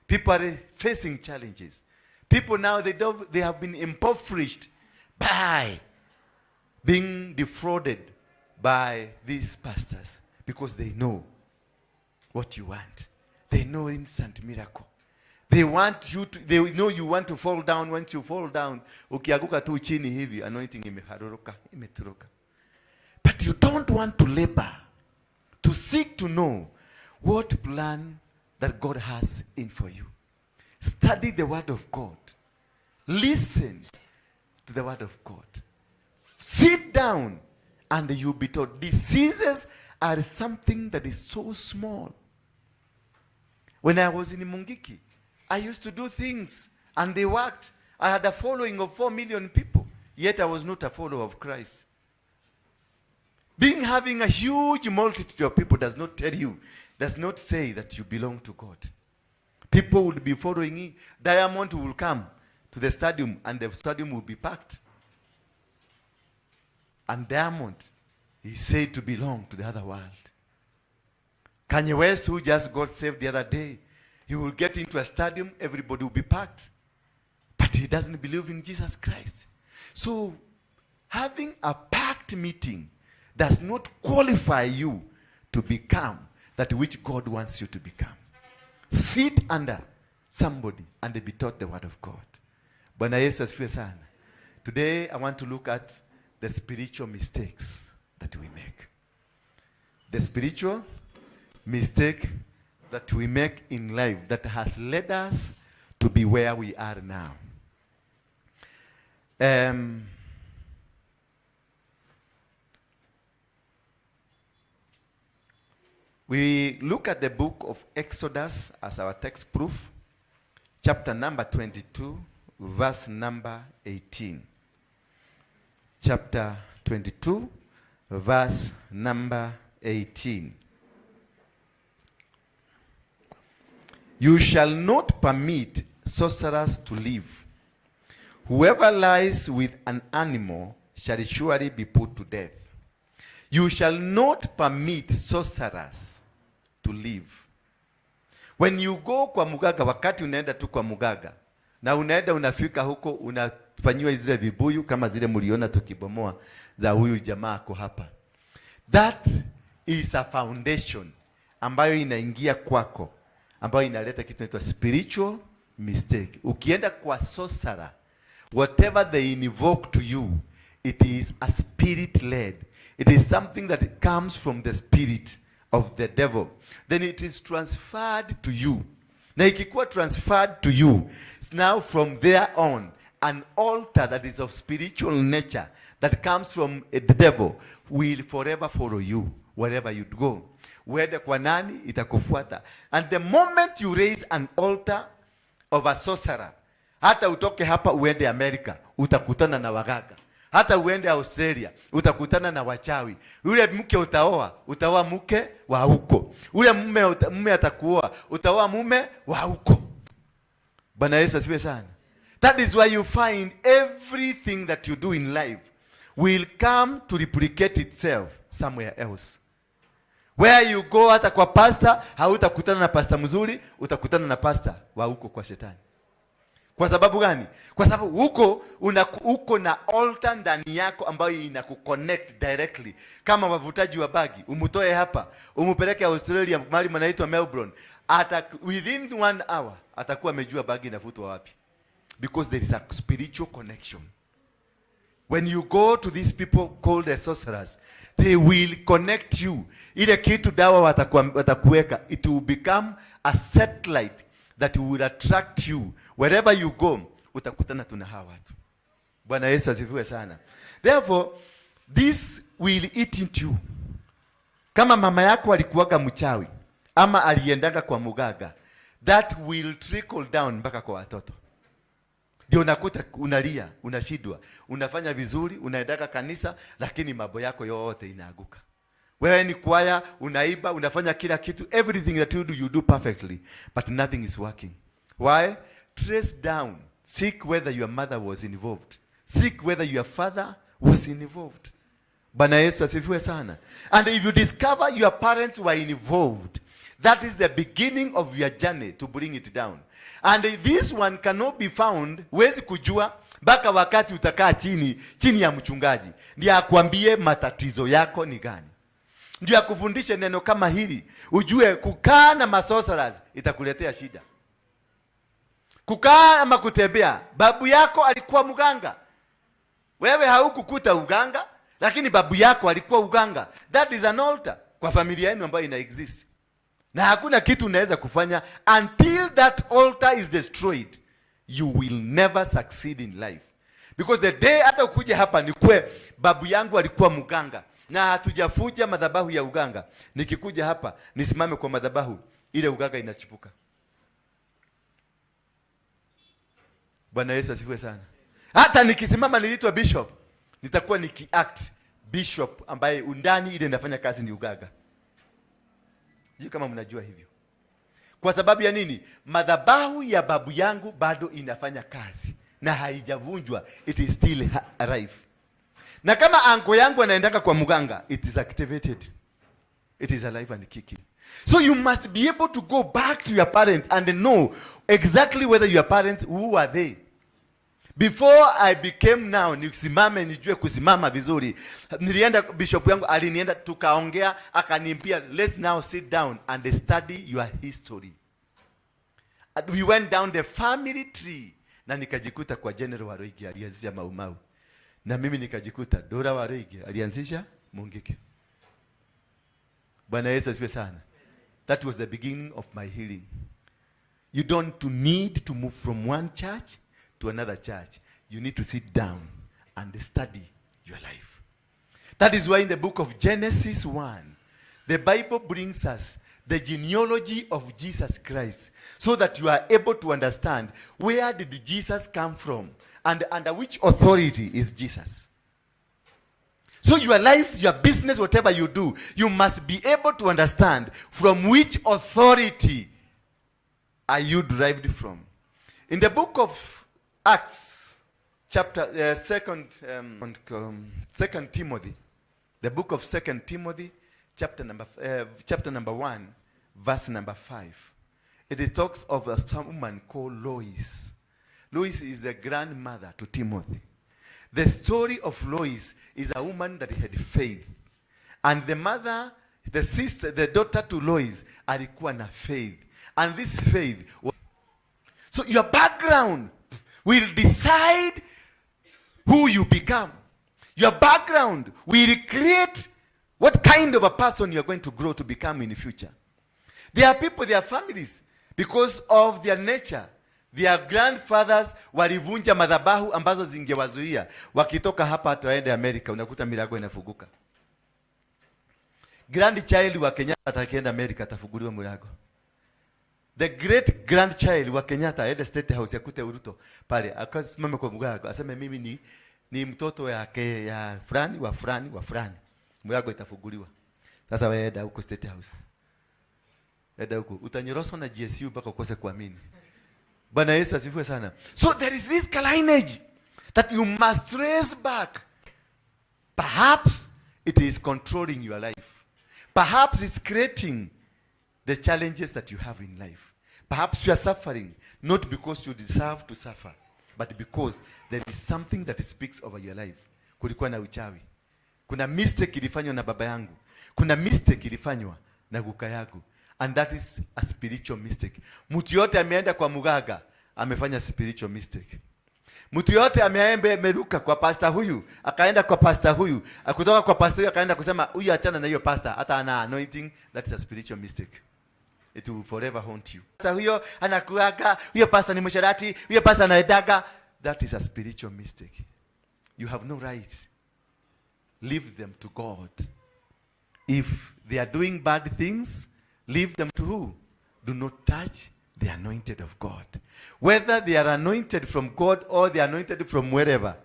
People are facing challenges. People now, they don't, they have been impoverished by being defrauded by these pastors because they know what you want. They know instant miracle. They want you to, they know you want to fall down. Once you fall down, ukianguka tu chini hivi, anointing imeharuruka, imetoroka. But you don't want to labor, to seek to know what plan that God has in for you. Study the word of God. Listen to the word of God. Sit down and you'll be taught. Diseases are something that is so small. When I was in Mungiki, I used to do things and they worked. I had a following of 4 million people, yet I was not a follower of Christ. Having a huge multitude of people does not tell you, does not say that you belong to God. People People would be following him. Diamond will come to the stadium and the stadium will be packed. And Diamond is said to belong to the other world. Kanye West, who just got saved the other day, he will get into a stadium, everybody will be packed. But he doesn't believe in Jesus Christ. So, having a packed meeting does not qualify you to become that which God wants you to become. Sit under somebody and be taught the word of God. Bwana Yesu asifiwe sana. Today I want to look at the spiritual mistakes that we make. The spiritual mistake that we make in life that has led us to be where we are now. We look at the book of Exodus as our text proof, chapter number 22, verse number 18. Chapter 22, verse number 18. You shall not permit sorcerers to live. Whoever lies with an animal shall surely be put to death. You shall not permit sorcerers to live. When you go kwa mugaga, wakati unaenda tu kwa mugaga na unaenda unafika huko unafanyiwa zile vibuyu kama zile mliona tukibomoa za huyu jamaa ako hapa. That is a foundation ambayo inaingia kwako, ambayo inaleta kitu inaitwa spiritual mistake. Ukienda kwa sorcerer, whatever they invoke to you, it is a spirit led. It is something that comes from the spirit of the devil. Then it is transferred to you. Na ikikuwa transferred to you, now from there on, an altar that is of spiritual nature that comes from the devil will forever follow you wherever you go. Uende kwa nani, itakufuata. And the moment you raise an altar of a sorcerer, hata utoke hapa uende Amerika, utakutana na waganga. Hata uende Australia, utakutana na wachawi. Yule mke utaoa, utaoa mke wa huko. Ule mume atakuoa, utaoa mume wa huko. Bwana Yesu asifiwe sana. That is why you find everything that you do in life will come to replicate itself somewhere else. Where you go, hata kwa pastor, hautakutana na pastor mzuri, utakutana na pastor wa huko kwa shetani. Kwa sababu gani? Kwa sababu huko uko na altar ndani yako ambayo inakuconnect directly. Kama wavutaji wa bagi, umutoe hapa, umupeleke Australia mahali mnaitwa Melbourne, ata within 1 hour atakuwa amejua bagi inavutwa wapi. Because there is a spiritual connection. When you go to these people called the sorcerers, they will connect you. Ile kitu dawa watakuweka, it will become a satellite that will attract you. Wherever you go, utakutana tuna hawa watu. Bwana Yesu asifiwe sana. Therefore, this will eat into you. Kama mama yako alikuwaga mchawi ama aliendaga kwa mugaga, that will trickle down mpaka kwa watoto. Ndio unakuta unalia, unashindwa, unafanya vizuri, unaendaga kanisa, lakini mambo yako yote inaaguka. Wewe ni kwaya, unaiba, unafanya kila kitu, everything that you do, you do perfectly, but nothing is working. Why? Trace down, seek whether your mother was involved. Seek whether your father was involved. Bwana Yesu asifiwe sana. And if you discover your parents were involved, that is the beginning of your journey to bring it down. And this one cannot be found, huwezi kujua mpaka wakati utakaa chini ya mchungaji, ndiye akwambie matatizo yako ni gani. Ndio akufundishe neno kama hili, ujue kukaa na masorcerers itakuletea shida. Kukaa ama kutembea, babu yako alikuwa mganga. Wewe haukukuta uganga, lakini babu yako alikuwa uganga. That is an altar kwa familia yenu ambayo ina exist. Na hakuna kitu unaweza kufanya until that altar is destroyed. You will never succeed in life. Because the day hata ukuje hapa nikue babu yangu alikuwa mganga na hatujafuja madhabahu ya uganga, nikikuja hapa nisimame kwa madhabahu, ile uganga inachipuka. Bwana Yesu asifiwe sana. Hata nikisimama niliitwa bishop, nitakuwa nikiact bishop ambaye undani ile inafanya kazi ni uganga. Sijui kama mnajua hivyo. Kwa sababu ya nini? Madhabahu ya babu yangu bado inafanya kazi na haijavunjwa, it is still alive. Na kama uncle yangu anaendaka kwa mganga, it is activated, it is alive and kicking. So you must be able to go back to your parents and know exactly whether your parents, who are they. Before I became now, nisimame nijue kusimama vizuri, nilienda, bishop yangu alinienda, tukaongea, akaniambia, "Let's now sit down and study your history." And we went down the family tree na nikajikuta kwa General Waruinge alianzisha Maumau, na mimi nikajikuta Dora Waruinge alianzisha Mungiki. Bwana Yesu asifiwe sana. That was the beginning of my healing. You don't to need to move from one church to another church. You need to sit down and study your life. That is why in the book of Genesis 1, the Bible brings us the genealogy of Jesus Christ so that you are able to understand where did Jesus come from and under which authority is Jesus. So your life, your business, whatever you do, you must be able to understand from which authority are you derived from. In the book of Acts, chapter second Timothy, the book of Second Timothy, chapter number 1, verse number 5. It talks of a woman called Lois. Lois is the grandmother to Timothy. The story of Lois is a woman that had faith. And the mother, the sister, the daughter to Lois, alikuwa na faith. And this faith, so your background will decide who you become. Your background will create what kind of a person you are going to grow to become in the future. There are people, there are families, because of their nature, their grandfathers walivunja madhabahu ambazo zingewazuia. Wakitoka hapa hata waende Amerika, unakuta milango inafunguka. Grandchild wa Kenyatta akienda Amerika atafunguliwa mlango. The great grandchild wa Kenyatta aende State House akute Ruto pale, akasimame kwa mlango aseme, "Mimi ni mtoto yake ya fulani wa fulani wa fulani." Mlango itafunguliwa. Sasa wewe enda huko State House. Enda huko utanyoroswa na GSU mpaka ukose kuamini. Bwana Yesu asifiwe sana. So there is this lineage that you must trace back. Perhaps it is controlling your life. Perhaps it's creating the challenges that you have in life. Perhaps you are suffering not because you deserve to suffer, but because there is something that speaks over your life. Kulikuwa na uchawi. Kuna mistake ilifanywa na baba yangu. Kuna mistake ilifanywa na guka yangu. And that is a spiritual mistake. Mtu yote ameenda kwa muganga, amefanya spiritual mistake. Mtu yote ameembe ameruka kwa pasta huyu, akaenda kwa pasta huyu, kutoka kwa pasta huyu akaenda kusema huyu, achana na hiyo pasta, hata ana anointing, that is a spiritual mistake. It will forever haunt you. Pasta huyo anakuaga, huyo pasta ni msherati, huyo pasta anaendaga, that is a spiritual mistake. You have no right. Leave them to God. If they are doing bad things, leave them to who? Do not touch the anointed of God. Whether they are anointed from God or they are anointed from wherever,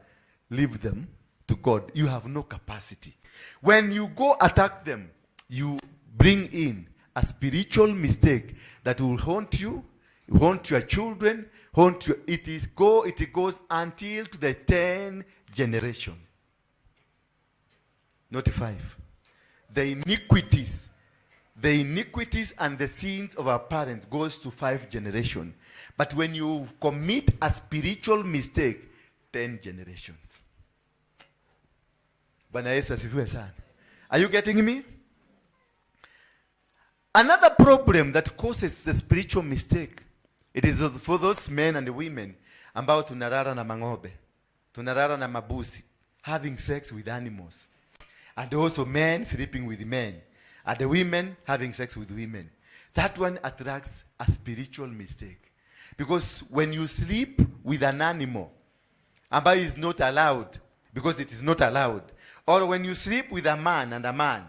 leave them to God. You have no capacity. When you go attack them, you bring in a spiritual mistake that will haunt you, haunt your children, haunt you. It goes until to the 10th generation. Not five. The iniquities and the sins of our parents goes to five generation. But when you commit a spiritual mistake, 10 generations. Bwana Yesu asifiwe sana. Are you getting me? Another problem that causes the spiritual mistake, it is for those men and women ambao tunalala na mang'ombe, tunalala na mabuzi, having sex with animals. And also men sleeping with men, and the women having sex with women. That one attracts a spiritual mistake. Because when you sleep with an animal, ambayo is not allowed, because it is not allowed, or when you sleep with a man and a man,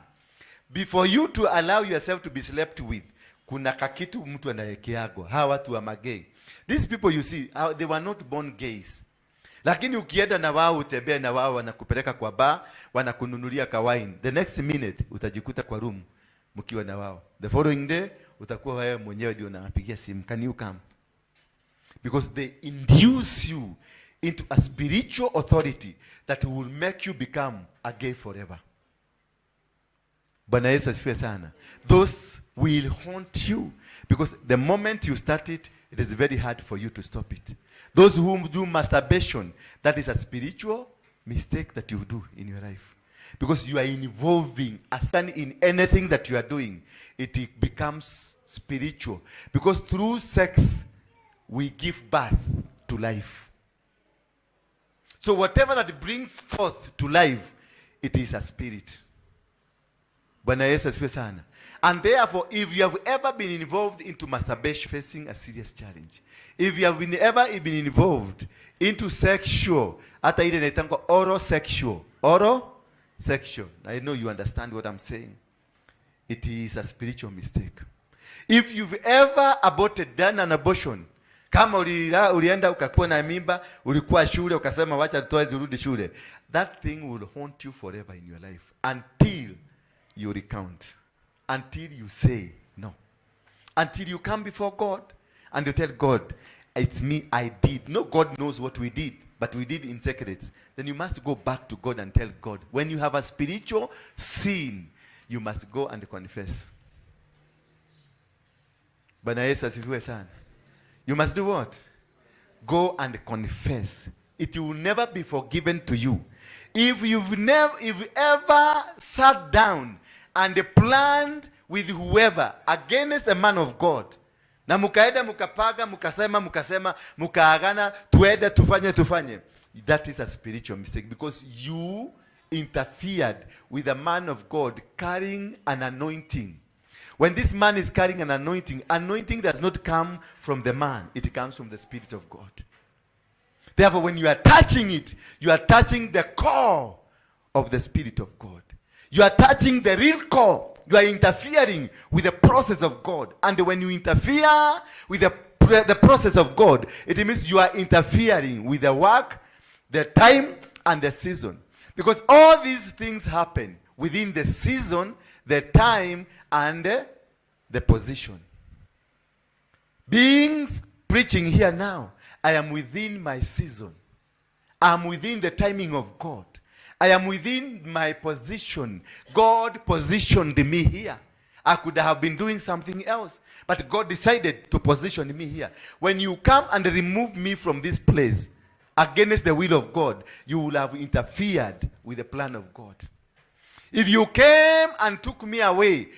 before you to allow yourself to be slept with, kuna kakitu mtu anawekeagwa. Hawa watu wa magay. These people you see, how they were not born gays. Lakini ukienda na wao, utembee na wao, wanakupeleka kwa bar, wanakununulia ka wine. The next minute utajikuta kwa room. mkiwa na wao. The following day utakuwa wewe mwenyewe ndio unawapigia simu, can you come? Because they induce you into a spiritual authority that will make you become a gay forever. Bwana Yesu asifiwe sana. Those will haunt you because the moment you start it, it is very hard for you to stop it. Those who do masturbation, that is a spiritual mistake that you do in your life. Because you are involving a son in anything that you are doing, it becomes spiritual. Because through sex, we give birth to life. So whatever that brings forth to life, it is a spirit. Bwana Yesu asifiwe sana. And therefore, if you have ever been involved into masturbation, facing a serious challenge. If you have been ever been involved into sexual, hata ile inaitangwa oral sexual, oral sexual. I know you understand what I'm saying. It is a spiritual mistake. If you've ever aborted, done an abortion, kama ulienda ukakuwa na mimba, ulikuwa shule ukasema wacha tutoe turudi shule, that thing will haunt you forever in your life until you recount, until you say no, until you come before God and you tell God, it's me, I did. No, God knows what we did, but we did in secret. Then you must go back to God and tell God. When you have a spiritual sin, you must go and confess. Bwana Yesu asifiwe sana. You must do what? Go and confess. It will never be forgiven to you. If you've never, if you ever sat down and planned with whoever against a man of God, na mukaenda mukapanga, mukasema, mukasema, mukaagana, tuende tufanye tufanye, that is a spiritual mistake because you interfered with a man of God carrying an anointing. When this man is carrying an anointing, anointing does not come from the man, it comes from the Spirit of God. Therefore, when you are touching it, you are touching the core of the Spirit of God. You are touching the real core. You are interfering with the process of God. And when you interfere with the process of God, it means you are interfering with the work, the time, and the season. Because all these things happen within the season, the time, and the position. Being preaching here now, I am within my season. I'm within the timing of God. I am within my position. God positioned me here. I could have been doing something else, but God decided to position me here. When you come and remove me from this place against the will of God, you will have interfered with the plan of God. If you came and took me away,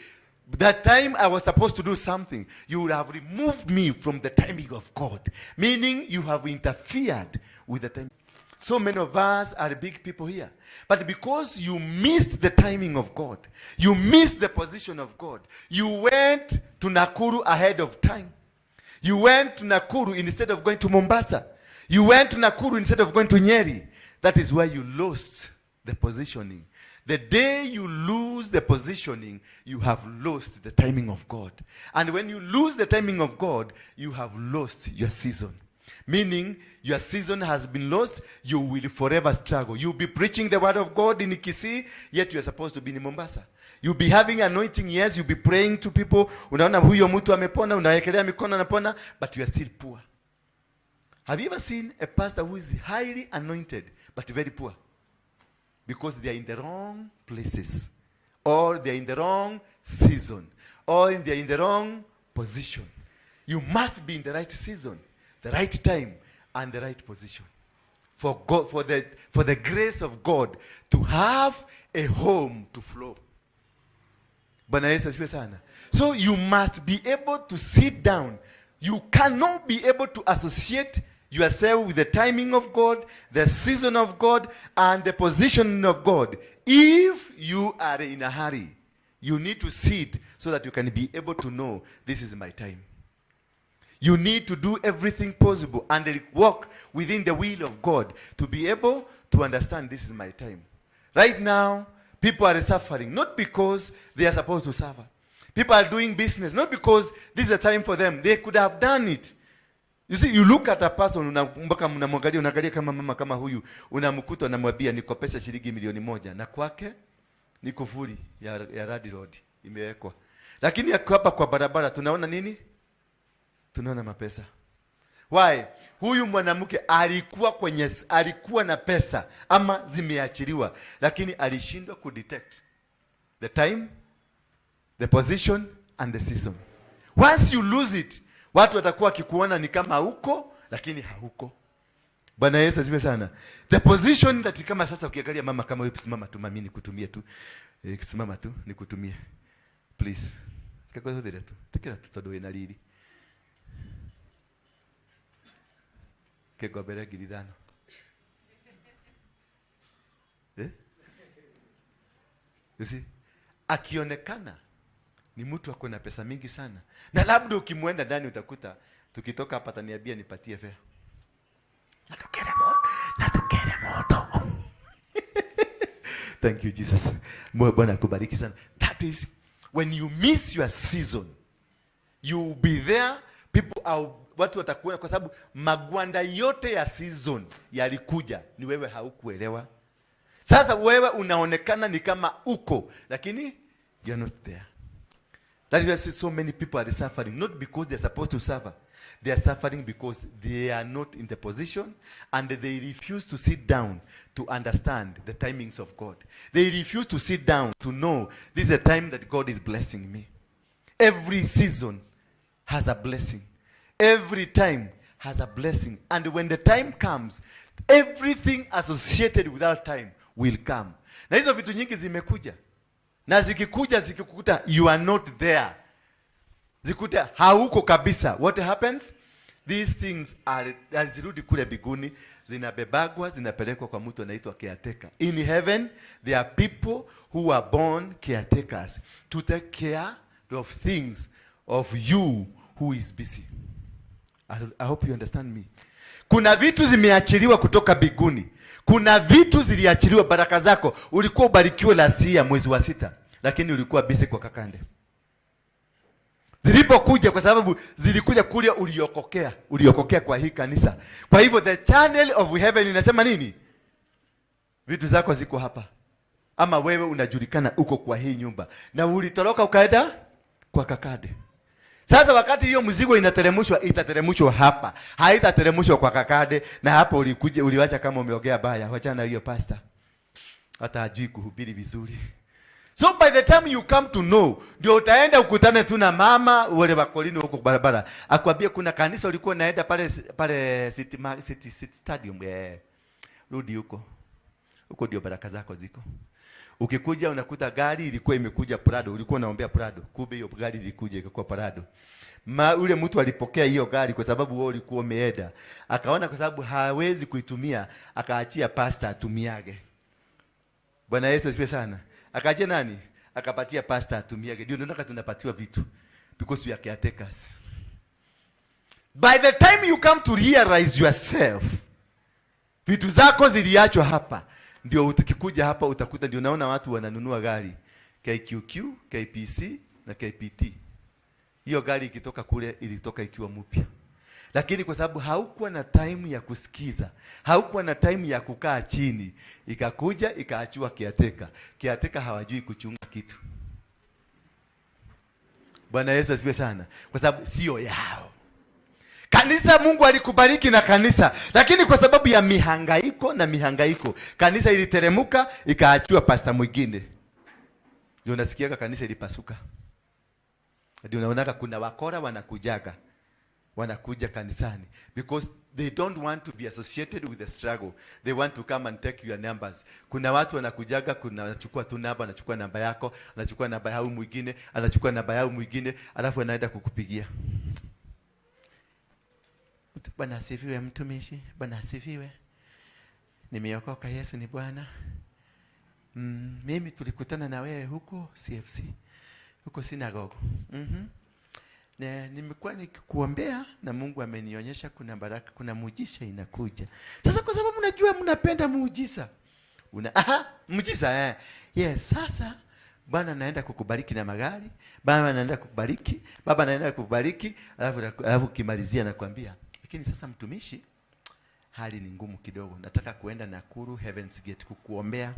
that time I was supposed to do something, you would have removed me from the timing of God. Meaning you have interfered with the time. So many of us are big people here. But because you missed the timing of God, you missed the position of God, you went to Nakuru ahead of time. You went to Nakuru instead of going to Mombasa. You went to Nakuru instead of going to Nyeri. That is where you lost the positioning. The day you lose the positioning, you have lost the timing of God. And when you lose the timing of God, you have lost your season. Meaning, your season has been lost, you will forever struggle. You'll be preaching the word of God in Kisii, yet you are supposed to be in Mombasa. You'll be having anointing, yes, you'll be praying to people. Unaona huyo mtu amepona, unawekelea mikono anapona, but you are still poor. Have you ever seen a pastor who is highly anointed, but very poor? Because they are in the wrong places, or they are in the wrong season, or they are in the wrong position. You must be in the right season, the right time, and the right position. For God, for the grace of God to have a home to flow. Bwana Yesu asifiwe sana. So you must be able to sit down. You cannot be able to associate yourself with the timing of God, the season of God, and the position of God. If you are in a hurry, you need to sit so that you can be able to know this is my time. You need to do everything possible and walk within the will of God to be able to understand this is my time. Right now, people are suffering, not because they are supposed to suffer. People are doing business, not because this is a time for them. They could have done it. You see, you look at a person, mpaka mnamwangalia, unaangalia kama mama kama huyu, unamkuta unamwambia nikopesha shilingi 1,000,000, na kwake ni kufuli ya Radi Road imewekwa. Lakini hapa kwa barabara tunaona nini? Tunaona mapesa. Why? Huyu mwanamke alikuwa na pesa ama zimeachiliwa, lakini alishindwa kudetect the time, the position and the season. Once you lose it, watu watakuwa wakikuona ni kama huko, lakini hauko. Bwana Yesu asifiwe sana. The position that, kama sasa ukiangalia mama kama wewe, simama tu mami, nikutumie tu. Simama tu nikutumie. Please. Kakwethire tu. Tikira tu tondu wina riri. Kegombere 5,000. Eh? You see? Akionekana ni mtu ako na pesa mingi sana. Na labda ukimwenda ndani utakuta tukitoka hapa ataniambia nipatie fare. Natukere moto. Natukere moto. Thank you, Jesus. Bwana akubariki sana. That is when you miss your season, you will be there, people are, watu watakuona kwa sababu magwanda yote ya season yalikuja, ni wewe haukuelewa. Sasa wewe unaonekana ni kama uko, lakini you are not there. That is why so many people are suffering, not because they are supposed to suffer. They are suffering because they are not in the position and they refuse to sit down to understand the timings of God. They refuse to sit down to know this is a time that God is blessing me. Every season has a blessing. Every time has a blessing. And when the time comes, everything associated with that time will come. Na hizo vitu nyingi zimekuja. Na zikikuja zikikukuta you are not there. Zikuta hauko kabisa. What happens? These things are hazirudi kule biguni, zinabebagwa, zinapelekwa kwa mtu anaitwa caretaker. In heaven there are people who are born caretakers to take care of things of you who is busy. I hope you understand me. Kuna vitu zimeachiliwa kutoka biguni. Kuna vitu ziliachiliwa, baraka zako. Ulikuwa ubarikiwe last year mwezi wa 6, lakini ulikuwa busy kwa kakande. Zilipokuja, kwa sababu zilikuja kulia uliokokea, uliokokea kwa hii kanisa. Kwa hivyo the channel of heaven inasema nini? Vitu zako ziko hapa. Ama wewe unajulikana uko kwa hii nyumba. Na ulitoroka ukaenda kwa kakande. Sasa wakati hiyo mzigo inateremshwa, itateremshwa hapa. Haitateremshwa kwa kakade. Na hapo ulikuja, uliwacha kama umeongea baya. Wachana na hiyo pastor. Hata hajui kuhubiri vizuri. So by the time you come to know, ndio utaenda ukutane tu na mama wale wa Kolini huko barabara. Akwambie kuna kanisa ulikuwa unaenda pale City Stadium. Rudi huko. Huko ndio baraka zako ziko. Ukikuja unakuta gari ilikuwa imekuja Prado, ulikuwa unaombea Prado. Kumbe hiyo gari ilikuja ikakuwa Prado. Ule mtu alipokea hiyo gari kwa sababu wewe ulikuwa umeenda. Akaona kwa sababu hawezi kuitumia, akaachia pastor atumiage. Bwana Yesu asifiwe sana. Akaachia nani? Akapatia pastor atumiage. Ndio ndio tunapatiwa vitu because we are caretakers. By the time you come to realize yourself, vitu zako ziliachwa hapa. Ndio ukikuja hapa utakuta, ndio unaona watu wananunua gari KQQ, KPC na KPT. Hiyo gari ikitoka kule ilitoka ikiwa mpya. Lakini kwa sababu haukuwa na time ya kusikiza, haukuwa na time ya kukaa chini, ikakuja ikaachiwa caretaker. Caretaker hawajui kuchunga kitu. Bwana Yesu asifiwe sana. Kwa sababu sio yao. Kanisa, Mungu alikubariki na kanisa, lakini kwa sababu ya mihangaiko na mihangaiko, kanisa iliteremuka ikaachiwa pastor mwingine. Ndio unasikiaga kanisa ilipasuka. Ndio unaonaga kuna wakora wanakujaga. Wanakuja kanisani because they don't want to be associated with the struggle. They want to come and take your numbers. Kuna watu wanakujaga, kuna wanachukua tu namba, anachukua namba yako, anachukua namba ya huyu mwingine, anachukua namba ya huyu mwingine, alafu anaenda kukupigia. Bwana asifiwe mtumishi, Bwana asifiwe. Nimeokoka, Yesu ni Bwana. Mimi tulikutana na wewe huko CFC, huko synagogue. Na nimekuwa nikikuombea na Mungu amenionyesha kuna baraka, kuna muujiza inakuja. Sasa kwa sababu najua mnapenda muujiza. Muujiza. Yes, sasa Bwana anaenda kukubariki na magari, Baba anaenda kukubariki, Baba anaenda kukubariki, alafu ukimalizia nakwambia, lakini sasa mtumishi, hali ni ngumu kidogo. Nataka kuenda Nakuru Heaven's Gate kukuombea.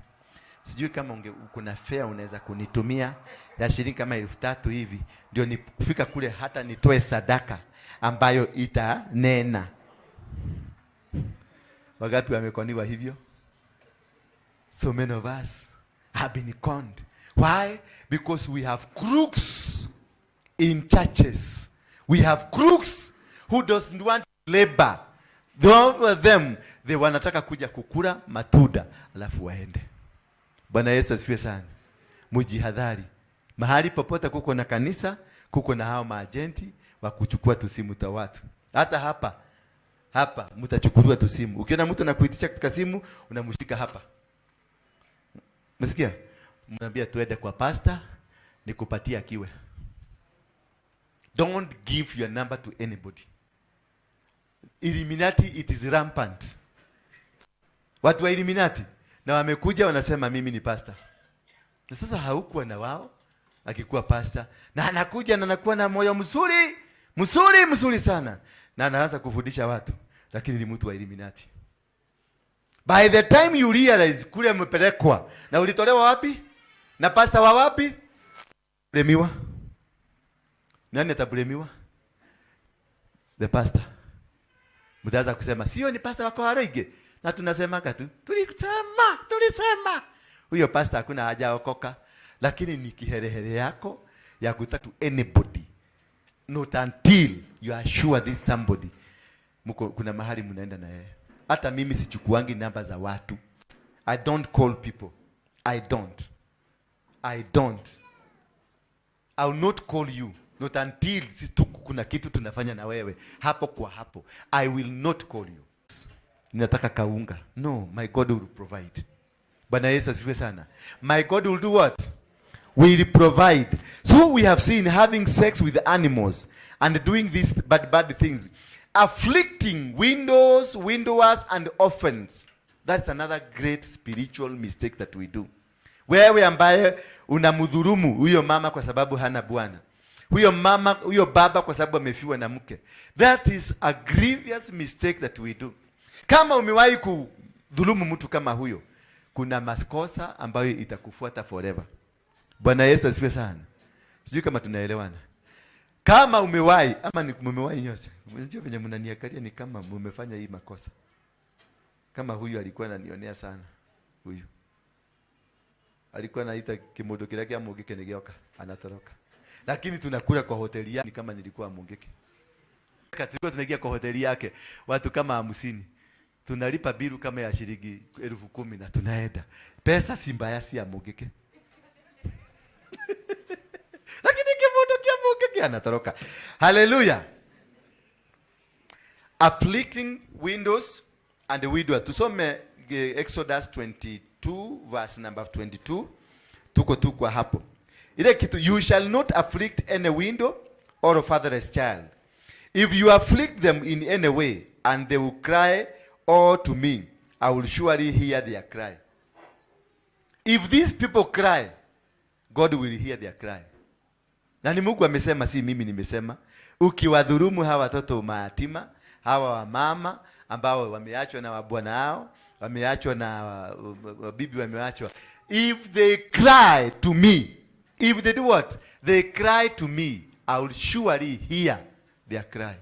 Sijui kama kuna fare unaweza kunitumia ya shilingi kama 3,000 hivi, ndio nifika kule hata nitoe sadaka ambayo itanena. Wangapi wamekoniwa hivyo? So many of us have been conned. Why? Because we have crooks in churches. We have crooks who doesn't want labor. Those of them, they wanataka kuja kukula matunda alafu waende. Bwana Yesu asifiwe sana. Mujihadhari. Mahali popote kuko na kanisa, kuko na hao maajenti wa kuchukua tusimu ta watu. Hata hapa mtachukuliwa tusimu. Ukiona mtu anakuitisha katika simu, unamshika hapa. Msikia? Mnaambia tuende kwa pastor nikupatie akiwe. Don't give your number to anybody. Illuminati, it is rampant. Watu wa Illuminati na wamekuja wanasema mimi ni pastor. Na sasa haukuwa na wao akikuwa pastor, na anakuja na anakuwa na moyo mzuri, mzuri, mzuri sana, na anaanza kufundisha watu, lakini ni mtu wa Illuminati. By the time you realize kule umepelekwa na ulitolewa wapi? Na pastor wa wapi? Blemiwa. Nani atablemiwa? The pastor. Mtaanza kusema sio ni pastor wako Waroige. Na tunasemaga tu, tulisema, tulisema. Huyo pastor hakuna haja okoka, lakini ni kiherehere yako ya kutaka to anybody. Not until you are sure this somebody. Mko kuna mahali mnaenda na yeye. Hata mimi sichukuangi namba za watu. I don't call people. I don't. I don't. I will not call you. Not until si tu kuna kitu tunafanya na wewe. Hapo kwa hapo. I will not call you. Ninataka kaunga. No, my God will provide. Bwana Yesu asifiwe sana. My God will do what? Will provide. So we have seen having sex with animals and doing these bad, bad things. Afflicting widows, widowers and orphans. That's another great spiritual mistake that we do. Wewe ambaye unamdhulumu huyo mama kwa sababu hana bwana, huyo mama, huyo baba kwa sababu amefiwa na mke, that is a grievous mistake that we do. Kama umewahi kudhulumu mtu kama huyo, kuna makosa ambayo itakufuata forever. Bwana Yesu asifiwe sana. Sijui kama tunaelewana. Kama umewahi ama ni mumewahi nyote, unajua venye mnaniangalia ni kama mumefanya hii makosa. Kama huyu alikuwa ananionea sana, huyu alikuwa anaita kimundu kile kia Mungiki nigioka, anatoroka. Lakini tunakula kwa hoteli yake, ni kama nilikuwa Mungiki. Tulikuwa tunaingia kwa hoteli yake watu kama 50. Tunalipa bilu kama ya shilingi 10,000 na tunaenda. Pesa si mbaya, si ya Mungiki. Lakini kimundu kia Mungiki anatoroka. Hallelujah. Afflicting widows and the widower. Tusome Exodus 22 verse number 22. Tuko tu kwa hapo. Ile kitu, you shall not afflict any widow or fatherless child. If you afflict them in any way and they will cry all to me, I will surely hear their cry. If these people cry, God will hear their cry. Na ni Mungu amesema, si mimi nimesema. Ukiwadhulumu hawa watoto mayatima, hawa wamama ambao wameachwa na wabwana hao, wameachwa na bibi wameachwa. If they cry to me, if they do what? They cry to me, I will surely hear their cry.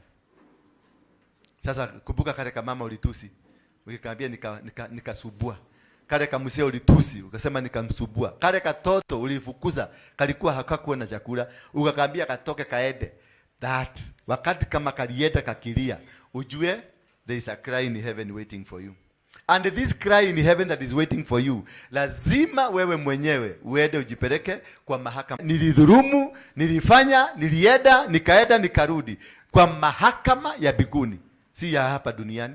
Sasa kumbuka kale kama mama ulitusi, ukikaambia nikasubua. Kale kamzee ulitusi, ukasema nikamsubua. Kale katoto ulifukuza, kalikuwa hakakuwa na chakula, ukakaambia katoke kaende. That wakati kama kalienda kakilia, ujue there is a cry in heaven waiting for you. And this cry in heaven that is waiting for you, lazima wewe mwenyewe uende ujipeleke kwa mahakama. Nilidhulumu, nilifanya, nilienda, nikaenda, nikarudi kwa mahakama ya mbinguni, si ya hapa duniani.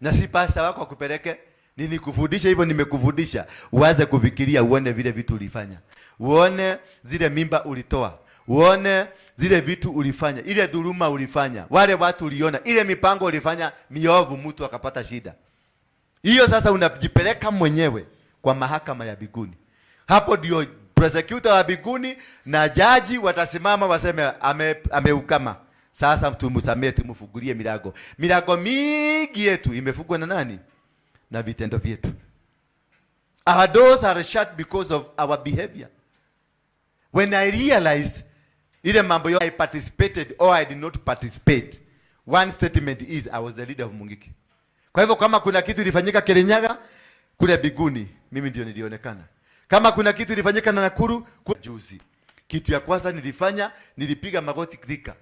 Na si pastor wako akupeleke. Nilikufundisha hivyo, nimekufundisha uanze kufikiria, uone vile vitu ulifanya, uone zile mimba ulitoa, uone zile vitu ulifanya, ile dhuluma ulifanya, wale watu uliona, ile mipango ulifanya miovu, mtu akapata shida. Hiyo sasa unajipeleka mwenyewe kwa mahakama ya mbinguni. Hapo ndio prosecutor wa mbinguni na jaji watasimama waseme ameukama. Sasa tumsamee, tumfungulie milango. Milango mingi yetu imefungwa na nani? Na vitendo vyetu. Our doors are shut because of our behavior. When I realized ile mambo yo I participated or I did not participate, one statement is I was the leader of Mungiki. Kwa hivyo kama kuna kitu ilifanyika Kirinyaga kule biguni, mimi ndio nilionekana. Kama kuna kitu ilifanyika na Nakuru kule juzi, kitu ya kwanza nilifanya, nilipiga magoti Thika.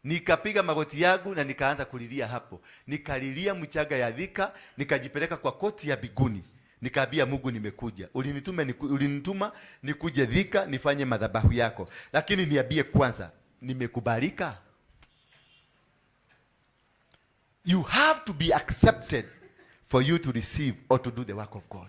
Nikapiga magoti yangu na nikaanza kulilia hapo. Nikalilia mchanga ya Thika, nikajipeleka kwa koti ya biguni. Nikaambia Mungu, nimekuja. Ulinituma nikuje Thika nifanye madhabahu yako. Lakini niambie kwanza, nimekubalika? You have to be accepted for you to receive or to do the work of God.